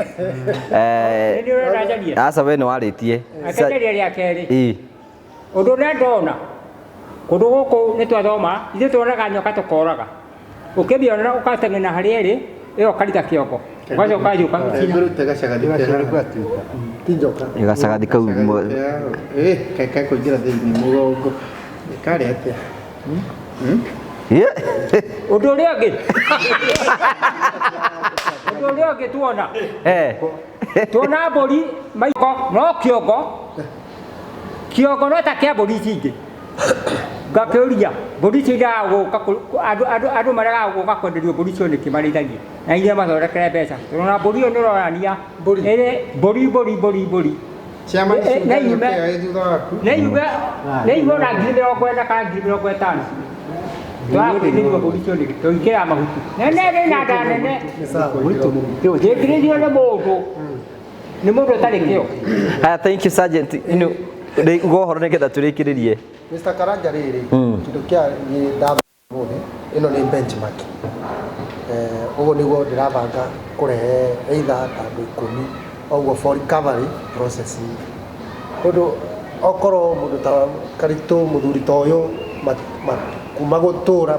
Nĩ ũrenda njarie? Aca we nĩ warĩtie. Akenjaria rĩa kerĩ. Ĩĩ. Ũndũ ũrĩa ndona kũndũ gũkũ nĩ twathoma, ithuĩ tuonaga nyoka tũkoraga. Ũkĩmĩona ũgateng'ena harĩa ĩrĩ, ĩyo ũkaringa kĩongo. Ũgacoka ũgathiĩ ũkamĩcina. Ngũrute gacagathi kega. Ti njoka. Gacagathi kau. Kaĩ kũingĩra thĩinĩ mũgongo. Karĩ atĩa? Ũndũ ũrĩa ũngĩ. Ũndũ ũrĩa ũngĩ tuona. Tuona mbũri maiko no kĩongo. Kĩongo no ta kĩa mbũri ici ingĩ. Ngakĩũria mbũri icio iregaga gũka andũ maregaga gũka kwenderio mbũri icio nĩkĩ marĩithagie na iria mathondekere mbeca. Tondũ na mbũri ĩyo nĩ ĩronania ĩrĩ mbũri mbũri mbũri mbũri. Na yume na yume ona 40,000 kana 50,000. Twakĩrĩrio mbũri icio nĩkĩ? Tũikĩraga mahuti. Nene ĩrĩ na nda nene. Ndĩngĩrĩithio nĩ mũndũ. Nĩ mũndũ ũtarĩ kĩo. Haya, thank you Sergeant. Inu uga ũhoro nĩgetha tũrĩkĩrĩrie. Mr. Karanja rĩrĩ, kĩndũ kĩa nĩ ndathoma ũmũthĩ. Ĩno nĩ benchmark. Ũguo nĩguo ndĩrabanga kũrehe either ta andũ 10 ũguo for recovery process. Tondũ okorwo mũndũ ta Karitũ, mũthuri ta ũyũ, kuma gũtũra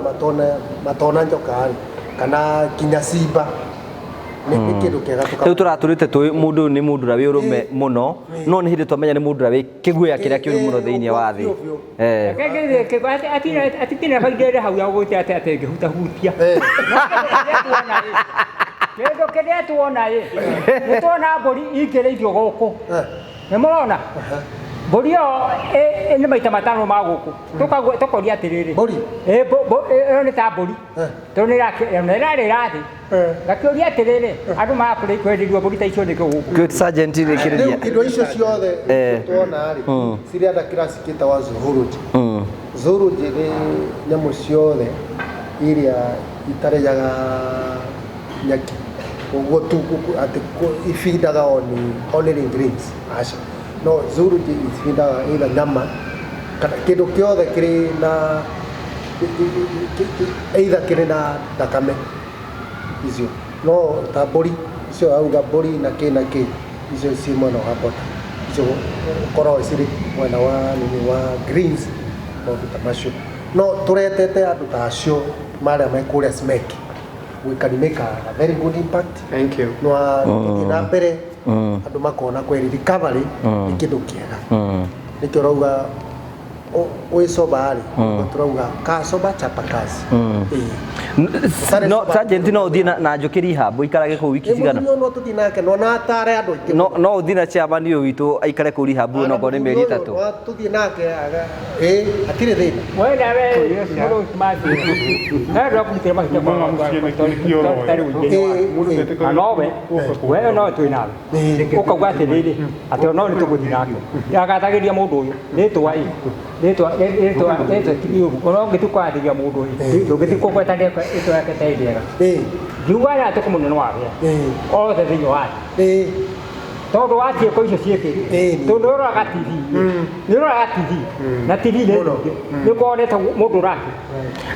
matona njoka rĩ, kana kinya simba, nĩ kĩndũ kĩega. Rĩu tũratũrĩte tũĩ mũndũ ũyũ nĩ mũndũ ũrĩa wĩ ũrũme mũno, no nĩ hĩndĩ twamenya nĩ mũndũ ũrĩa wĩ kĩguoya kĩrĩa kĩũru mũno thĩinĩ wa thĩ. Atitina baingĩrĩre hau ya gũgwĩte atĩ atĩ ngĩhutahutia. Kĩndũ kĩrĩa tuona ĩ, nĩ tuona mbũri ingĩrĩithio gũkũ. Nĩ mũrona? Mbũri ĩyo nĩ maita 5 ma gũkũ. Tũkoria atĩrĩrĩ. Mbũri? Ĩyo nĩ ta mbũri. Tondũ nĩ ĩrarĩra thĩ. Ngakĩũria atĩrĩrĩ, andũ makwenderio mbũri ta icio nĩkĩ gũkũ? Good sergeant rĩkĩrĩria. Rĩu indo icio ciothe tuona rĩ, cirĩ under class kĩtagwo zoology. Zoology nĩ nyamũ ciothe iria itarĩaga nyeki. Ũguo tu atĩ ibindaga only greens. Aca. No zoology ibindaga either nyama kana kĩndũ kĩothe kĩrĩ na either kĩrĩ na thakame icio. No ta mbũri icio auga mbũri na kĩ na kĩ icio ci mwena wa bota, icio ũkoragwo cirĩ mwena wa nini wa greens, maũndũ ta macio. No tũretete andũ ta acio marĩa me kũrĩa SMEC, we can make a very good impact. Thank you. No tũthiĩ na mbere, andũ makona kweri recovery nĩ kĩndũ kĩega. Nĩkĩo ũrauga wĩ sober rĩ, tũrauga ka sober chapa kazi. No sergeant, no ũthiĩ na njũkĩ rehab ũikarage kũu wiki cigana? No tũthiĩ nake, no na atare andũ aingĩ. No ũthiĩ na chairman ũyũ witũ aikare kũu rehab onokorwo nĩ mĩeri 3. No tũthiĩ nake, hatirĩ thĩna. We nawe mũndũ mathi. Na ndakũrutĩra mahinda kwa nowe, we no twĩ nawe. Ũkauga atĩrĩrĩ, atĩ no nĩ tũgũthiĩ nake. Agathagĩria mũndũ ũyũ, rĩtwa ĩ, rĩtwa rĩtwa rĩtwa ti rĩũru. Ona ũngĩtua kwathĩria mũndũ ĩ, ndũngĩthiĩ kũgweta rĩtwa yake ta rĩega. Ngiuga aya atĩ kũmũnene wa arĩa othe thĩinĩ wa thĩ. Tondũ wa ciĩko icio ciĩkĩte, tondũ nĩ ũroraga TV, nĩ ũroraga TV, na TV nĩ nyingĩ, nĩ ũkonete mũndũ ũrake.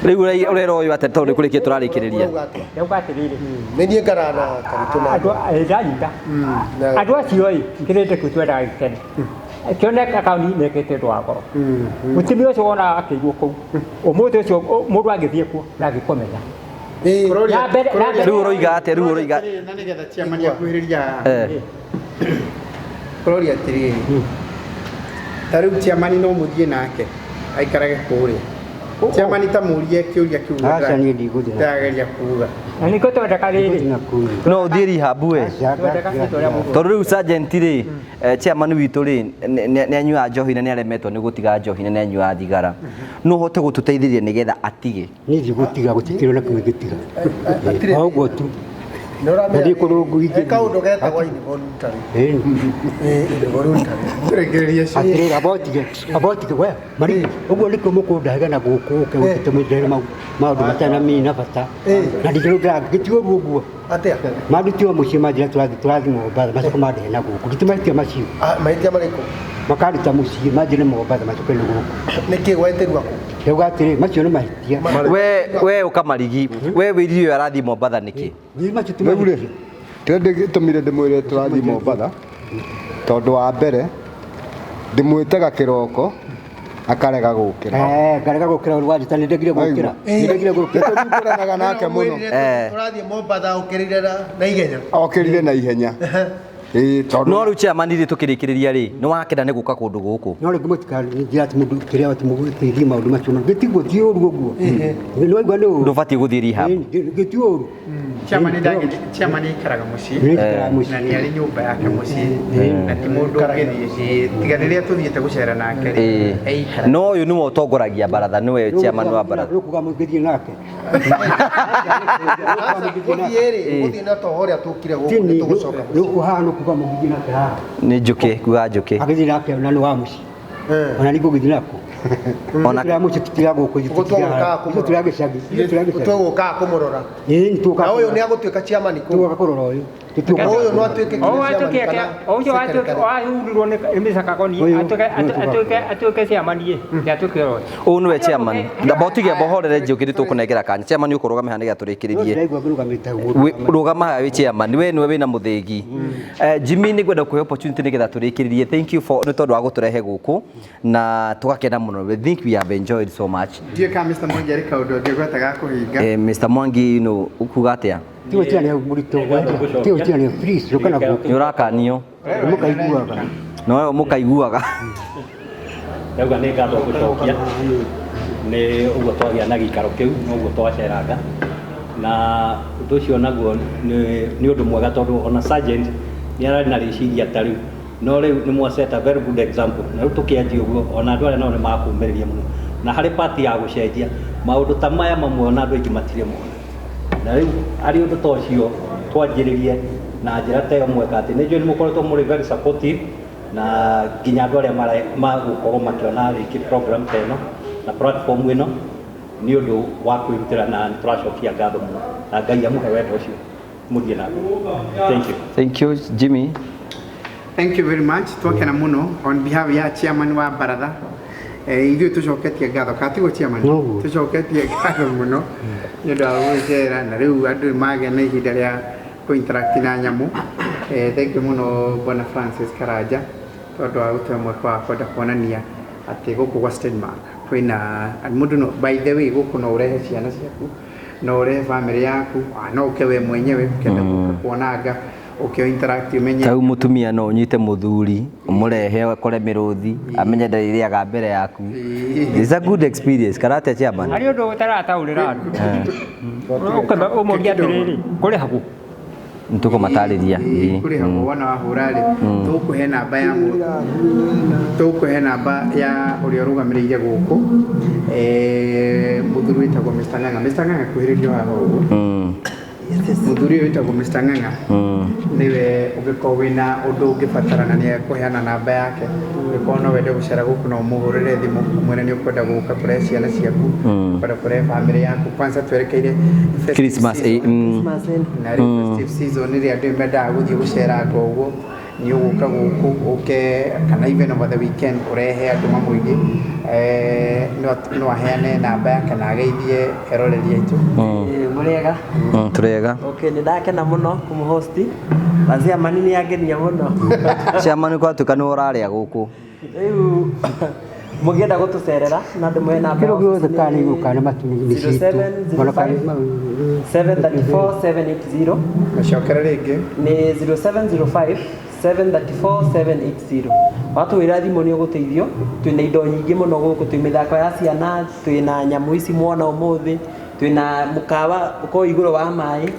Rĩu ũrera ũyũ atĩa tondũ nĩ kũrĩkia tũrarĩkĩrĩria? Ndauga atĩrĩrĩ, nĩ niĩ ngara na Karitũ na andũ ndanyita. Andũ acio ĩ, kĩrĩndĩ kĩu twendaga gĩkene. Kĩone akaunti nĩ ĩkĩte ũndũ wa goro. Mũtumia ũcio wonaga akĩigwo kũu, ũmũthĩ ũcio mũndũ angĩthiĩ kuo ndangĩkũmenya. Rĩu ũroiga atĩa? Rĩu ũroiga na nĩgetha chairman akuhĩrĩria kũroria atĩrĩrĩ, ta rĩu chairman no mũthiĩ nake aikarage kũrĩa. Chairman ta mũrie kĩũria kĩu ndĩrageria kuga. Na nĩkĩo twendeka rĩrĩ. No ũthiĩ rehab we. Tondũ rĩu sergeant rĩ, chairman witũ rĩ, nĩ anyuaga njohi na nĩ aremetwo nĩ gũtiga njohi na nĩ anyuaga thigara. No ũhote gũtũteithĩrĩria nĩgetha atige? Niĩ ndigũtiga, gũtikĩrĩ na kĩmwe ngĩtiga. O ũguo tu. Ndathiĩ kũrũngũithia. Kaũndũ getagwo involuntary. Involuntary. Atĩrĩrĩ, abotige, abotige we, Mari, ũguo nĩkĩo mũkũndahiga na gũkũ ũke ũkĩte mũnjĩre maũndũ matarĩ na mĩna bata. Na ndikĩrũndaga ngĩtiga ũguo ũguo. Atĩa? Mandutire mũciĩ manjĩra tũrathiĩ Mombatha, macoka mandehe na gũkũ. Ndute mahĩtia macio. Mahĩtia marĩkũ? Makanduta mũciĩ manjĩre Mombatha macoke nĩ gũkũ. Nĩkĩ wetĩrwo kũ? Ndauga atĩrĩ, macio nĩ mahĩtia. We ũkamarigi, we wĩrire ũyũ arathiĩ Mombatha nĩkĩ? Rĩu rĩ, kĩrĩa gĩtũmire ndĩmwĩre tũrathiĩ Mombatha, tondũ wa mbere ndĩmwĩtaga kĩroko akarega gũkĩra. Ngarega gũkĩra ũrĩa wanjĩta, nĩ ndegire gũkĩra. Nĩ ndegire gũkĩra. Nĩtũthumbũranaga nake mũno. Tũrathiĩ Mombatha ũkĩrire na ihenya. Okĩrire na ihenya. No rĩu chairman rĩ, tũkĩrĩkĩrĩria rĩ, nĩ wakena nĩ gũka kũndũ gũkũ? No rĩngĩ mũtikanjĩra atĩ mũndũ kĩrĩa atĩ mũgũteithie maũndũ macio. Gĩtiguo ti ũru ũguo. Nĩ waigua nĩ ũru. Ndũbatiĩ gũthiĩ rehab. Gĩti ũru. Chairman aikaraga mũciĩ na nĩ arĩ nyũmba yake mũciĩ, na ti mũndũ ũngĩthiĩ tiga rĩrĩa tũthiĩte gũcera nake rĩ, aikaraga. No ũyũ nĩwe ũtongoragia baratha, nĩwe chairman wa baratha. Rĩu kuga mũngĩthiĩ nake. Gũthiĩ rĩ, gũthiĩ na toho ũrĩa tũkire gũkũ nĩ tũgũcoka mũciĩ. Ũhana kuga mũngĩthiĩ nake haha. Nĩ njũkĩ, kuga njũkĩ. Agĩthiĩ nake ona nĩ wa mũciĩ. Ona nĩ ngũgĩthiĩ nako. Ona tũrĩa mũciĩ tũtira gũkũ, tũtira gĩcagi, tũgũkaga kũmũrora. Ĩĩ, nĩ tũgũkaga. Na ũyũ nĩ agũtuĩka chairman kũu. Tũgũka kũrora ũyũ. Ũyũ no atuĩke O atuĩke ũcio atuĩke wahurirwo nĩ Mr. Kagoni atuĩke atuĩke atuĩke chairman ĩ atuĩke o. Ũyũ nĩwe chairman. Ndamba ũtige mbohorere Njũkĩ nĩ tũkũnengera kanya. Chairman ũkũrũgame haha nĩgetha tũrĩkĩrĩrie. Ndĩraigua ngĩrũgamĩte ũguo. Rũgama haha wĩ chairman, we nĩwe wĩna mũthĩgi. Jimmy nĩ ngwenda kũhe opportunity nĩgetha tũrĩkĩrĩrie. Thank you for nĩ tondũ wa gũtũrehe gũkũ na tũgakena mũno. We think we have enjoyed so much. Ndiũĩ kana Mr. Mwangi arĩ kaũndũ angĩgweta ga kũhinga. Mr. Mwangi no ũkuga atĩa? Ti gũtiganĩria mũritũ, ti gũtiganĩria, please, rũka na guoko. Nĩ ũrakanio. Mũkaiguaga. No mũkaiguaga. Ndauga nĩ ngatho gũcokia nĩ ũguo twagĩa na gĩikaro kĩu noguo twaceranga na ũndũ ũcio naguo nĩ ũndũ mwega tondũ ona sergeant nĩ ararĩ na rĩciria ta rĩu no rĩu nĩ mwa set a very good example na rĩu tũkĩanjia ũguo ona andũ arĩa nao nĩ makũmĩrĩria mũno na harĩ part ya gũcenjia maũndũ ta maya mamwe ona andũ aingĩ matirĩ mona na rĩu arĩ ũndũ ta ũcio twanjĩrĩrie na njĩra ta ĩyo mweka atĩ nĩ njũĩ nĩ mũkoretwo mũrĩ very supportive na nginya andũ arĩa magũkorwo makĩona rĩngĩ program ta ĩno na platform ĩno nĩ ũndũ wa kwĩrutĩra na nĩ tũracokia ngatho mũno na Ngai amũhe wendo ũcio mũthiĩ na mbere. Thank you. Thank you, Jimmy. Thank you very much. Twakena mũno on behalf ya chairman wa baratha. Ithuĩ tũcoketie ngatho ka tiguo chairman? Tũcoketie ngatho mũno nĩ ũndũ wa gũcera na rĩu andũ magĩa na ihinda rĩa kũ interact na nyamũ. Thank you mũno Bwana Francis Karanja tondũ wa gũtũhe mweke wa kwenda kuonania atĩ gũkũ gwa Stedmark kwĩna mũndũ no, by the way gũkũ no ũrehe ciana ciaku, no ũrehe family yaku, no ũke we mwenyewe ũkĩenda gũka kuonanga ũkĩo interact ũmenye. Tau mũtumia no ũnyite mũthuri ũmũrehe akore mĩrũthi amenye ndarĩrĩaga mbere yaku. It's a good experience. Kana atĩa chairman? Harĩ ũndũ ũtarataũrĩra andũ. Ũkĩmũria atĩrĩrĩ, kũrĩhagwo? Nĩtũkũmatarĩria. Kũrĩhagwo wona wahũra rĩ, tũkũhe namba ya tũkũhe namba ya ũrĩa ũrũgamĩrĩire gũkũ. Mũthuri wĩtagwo Mr. Ng'ang'a. Mr. Ng'ang'a kuhĩrĩrio haha ũguo. Mũthuri ũyũ wĩtagwo Mr. Ng'ang'a nĩwe ũngĩkorwo wĩna ũndũ ũngĩbatara na nĩekũheana namba yake. Ũngĩkorwo no wende gũcera gũkũ no ũmũhũrĩre thimũ ũmwĩre nĩ ũkwenda gũka kũrehe ciana ciaku, ũkwenda kũrehe family yaku. Kwanza twerekeire festive Christmas, season. Na rĩu festive season rĩrĩa andũ mendaga gũthiĩ gũceranga ũguo, nĩ ũgũka gũkũ ũke kana even over the weekend ũrehe andũ mamũingĩ. No aheane namba yake na ageithie eroreri aitũ. Mũrĩega? Tũrĩega. Okay, nĩ ndakena mũno kũmũhosti. Na chairman nĩ angenia mũno. Chairman kwatuĩka nĩwe ũrarĩa gũkũ. Rĩu mũngĩenda gũtũcerera na ndĩmũhe namba Kĩrĩa gĩothe kana nĩ igũka nĩ matu nĩ citũ. Ona kana 734 780. Gũcokera rĩngĩ. Nĩ 0705 734 780. Watũhũrĩra thimũ nĩ ũgũteithio. Twĩna indo nyingĩ mũno gũkũ, twĩ mĩthako ya ciana, twĩna nyamũ ici mwona ũmũthĩ, twĩna mũkawa ũkoragwo igũrũ wa maĩ.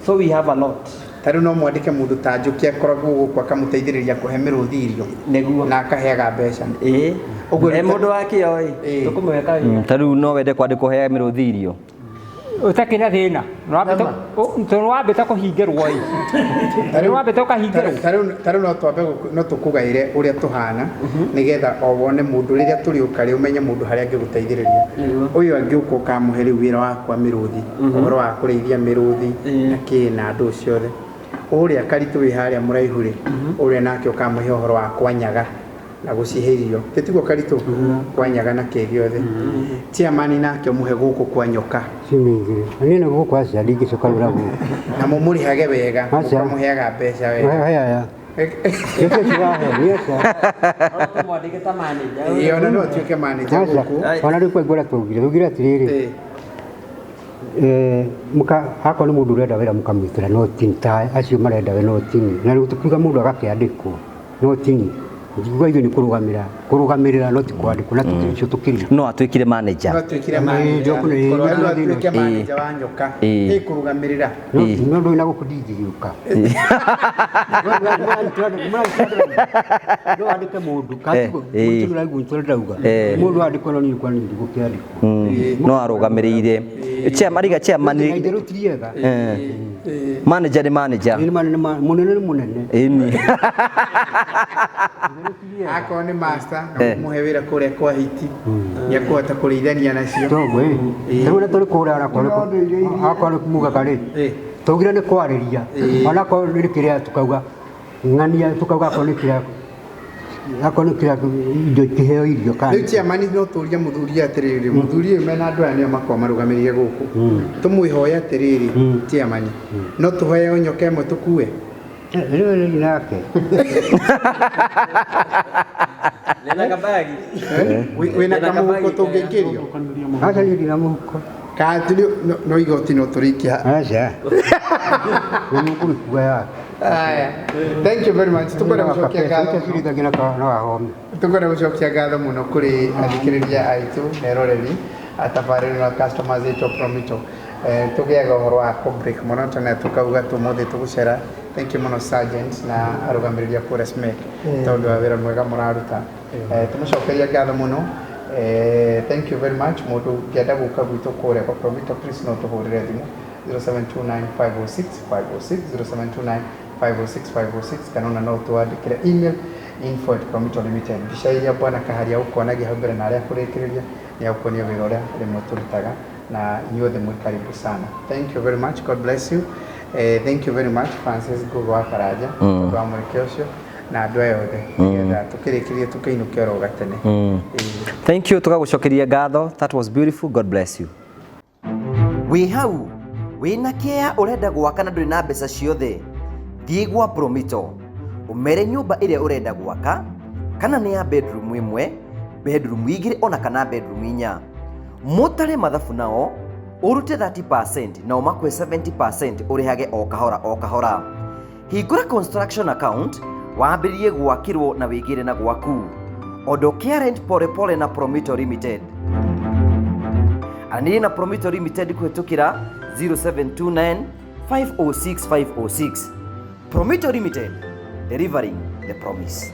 So we have a lot. Ta rĩu no mwandĩke mũndũ ta Njũkĩ akoragwo gũkũ akamũteithĩrĩria kũhe mĩrũthi irio. Nĩguo. Na akaheaga mbeca. Ĩĩ. Ũguo Mũndũ wa kĩo ĩ, tũkũmũhe kawĩra. Ta rĩu no wende kwandĩkwo heage mĩrũthi irio? Ũtakĩ na thĩna. Tondũ wambĩte kũhingĩrwo ĩ. Nĩ wambĩte ũkahingĩrwo. Ta rĩu no twambe no tũkũgaĩre ũrĩa tũhana nĩgetha o wone mũndũ rĩrĩa tũrĩũka rĩ ũmenye mũndũ harĩa angĩgũteithĩrĩria. Ũyũ angĩũka ũkamũhe rĩu wĩra wa kwa mĩrũthi, ũhoro wa kũrĩithia mĩrũthi na kĩ na andũ ciothe. Ũrĩa Karitũ wĩ harĩa mũraihu rĩ, ũrĩa nake ũkamũhe ũhoro wa kwanyaga na gũcihe irio. Tĩtiguo Karitũ? Kwanyaga na kĩ gĩothe. Chairman nake ũmũhe gũkũ kwa nyoka. Cimĩingĩre. Na niĩ nĩ gũkũ aca ndingĩcoka wĩra gũkũ. Na mũmũrĩhage wega, Aca. ũkamũheaga mbeca wega. Heaya. Gĩkĩ kĩrahe, nĩ aca. Tũmwandĩke ta manager. Ĩĩ, ona no atuĩke manager Aca. gũkũ. Ona rĩu kwaigua ũrĩa twaugire, twaugire atĩrĩrĩ. Mũka akorwo nĩ mũndũ ũrenda wĩra mũkamwĩtĩra no tini ta acio marenda wĩra no tini. Na rĩu tũkiuga mũndũ agakĩandĩkwo no tini. Ngiuga ithuĩ nĩ kũrũgamĩra, kũrũgamĩrĩra no ti kwandĩkwo na tũkĩrĩ tũkĩrĩ. No atuĩkire manager. No atuĩkire manager. No atuĩke manager wa nyoka. Ĩ kũrũgamĩrĩra. No ndũĩ na gũkũ ndingĩgĩũka. No andĩke mũndũ, katiguo mũndũ ũraigua nĩ ndauga. Mũndũ andĩkwo no niĩ kwa niĩ ndigũkĩandĩkwo. No arũgamĩrĩire. Chairman, ariga chairman. Na itherũ ti rĩega. Manager nĩ manager. Mũnene nĩ mũnene. Ĩni. Akorwo nĩ master, no mũhe wĩra kũrĩa kwa hiti. Nĩekũhota kũrĩithania nacio. Toguo ĩ. Rĩu ũrĩa tũrĩ kũrĩa onakorwo akorwo nĩ mugaga rĩ. Tũgire nĩ kwarĩria. Onakorwo nĩ kĩrĩa tukauga ng'ania tukauga akorwo nĩ kĩrĩa akorwo nĩ kĩrĩa indo ikĩheo irio kana. Rĩu chairman no tũrie mũthuri atĩrĩrĩ, mũthuri ũyũ mena andũ aya nĩo makoragwo marũgamĩrĩire gũkũ. Tũmwĩhoye atĩrĩrĩ, chairman, no tũheo nyoka ĩmwe tũkue? Rĩu nĩ nake. Nena kabagi. Wĩna kamũhuko tũngĩikĩrio? Aca niĩ ndina mũhuko. Kandi no igoti no tũrĩikia. Aca. Nĩ mũkũmĩkua yake. Aya. Thank you very much. Tũkwenda gũcokia ngatho mũno. Tũkwenda no ahome. Tũkwenda gũcokia ngatho mũno kũrĩ athikĩrĩria aitũ na eroreri a tabarĩra na customers aitũ a Promito. Tũgĩaga ũhoro wa kũ break mũno tene tũkauga tũmũthĩ tũgũcera. Thank you mũno Sergeant na arũgamĩrĩri a kũrĩa SMEC tondũ wa wĩra mwega mũraruta. Tũmũcokeria ngatho mũno. Thank you very much. Mũndũ ũngĩenda gũka gwitũ kũrĩa kwa Promito, please no tũhũrĩre thimũ 0729 506 506, 0729 506 506, kana ona no twandĩkĩre email info@promito limited. Mbica iria bwana Kaharia ũkuonagia hau mbere na arĩa kũrĩkĩrĩria nĩ agũkuonia wĩra ũrĩa rĩmwe tũrutaga, na inyuothe mwĩ karibu sana. Thank you very much. God bless you. Thank you very much Francis Ngugi wa Karanja tondũ wa mweke ũcio na andũ aya othe nĩgetha tũkĩrĩkĩrie tũkĩinũke oro gatene. Thank you, tũgagũcokeria ngatho. That was beautiful. God bless you. Wĩ hau wĩna kĩa ũrenda gwaka na ndũrĩ na mbeca ciothe, thiĩ gwa Promito ũmere nyũmba ĩrĩa ũrenda gwaka, kana nĩ ya bedroom ĩmwe, bedroom igĩrĩ, ona kana bedroom inya. Mũtare mathabu nao ũrute 30% nao makwe 70%, ũrĩhage o kahora o kahora. Hingũra construction account wambĩrĩrie gwakĩrwo na wĩgĩre na gwaku. Ondokea rent pole pole na Promito Limited. Aranĩria na Promito Limited kũhĩtũkĩra 0729 506 506. Promito Limited, delivering the promise.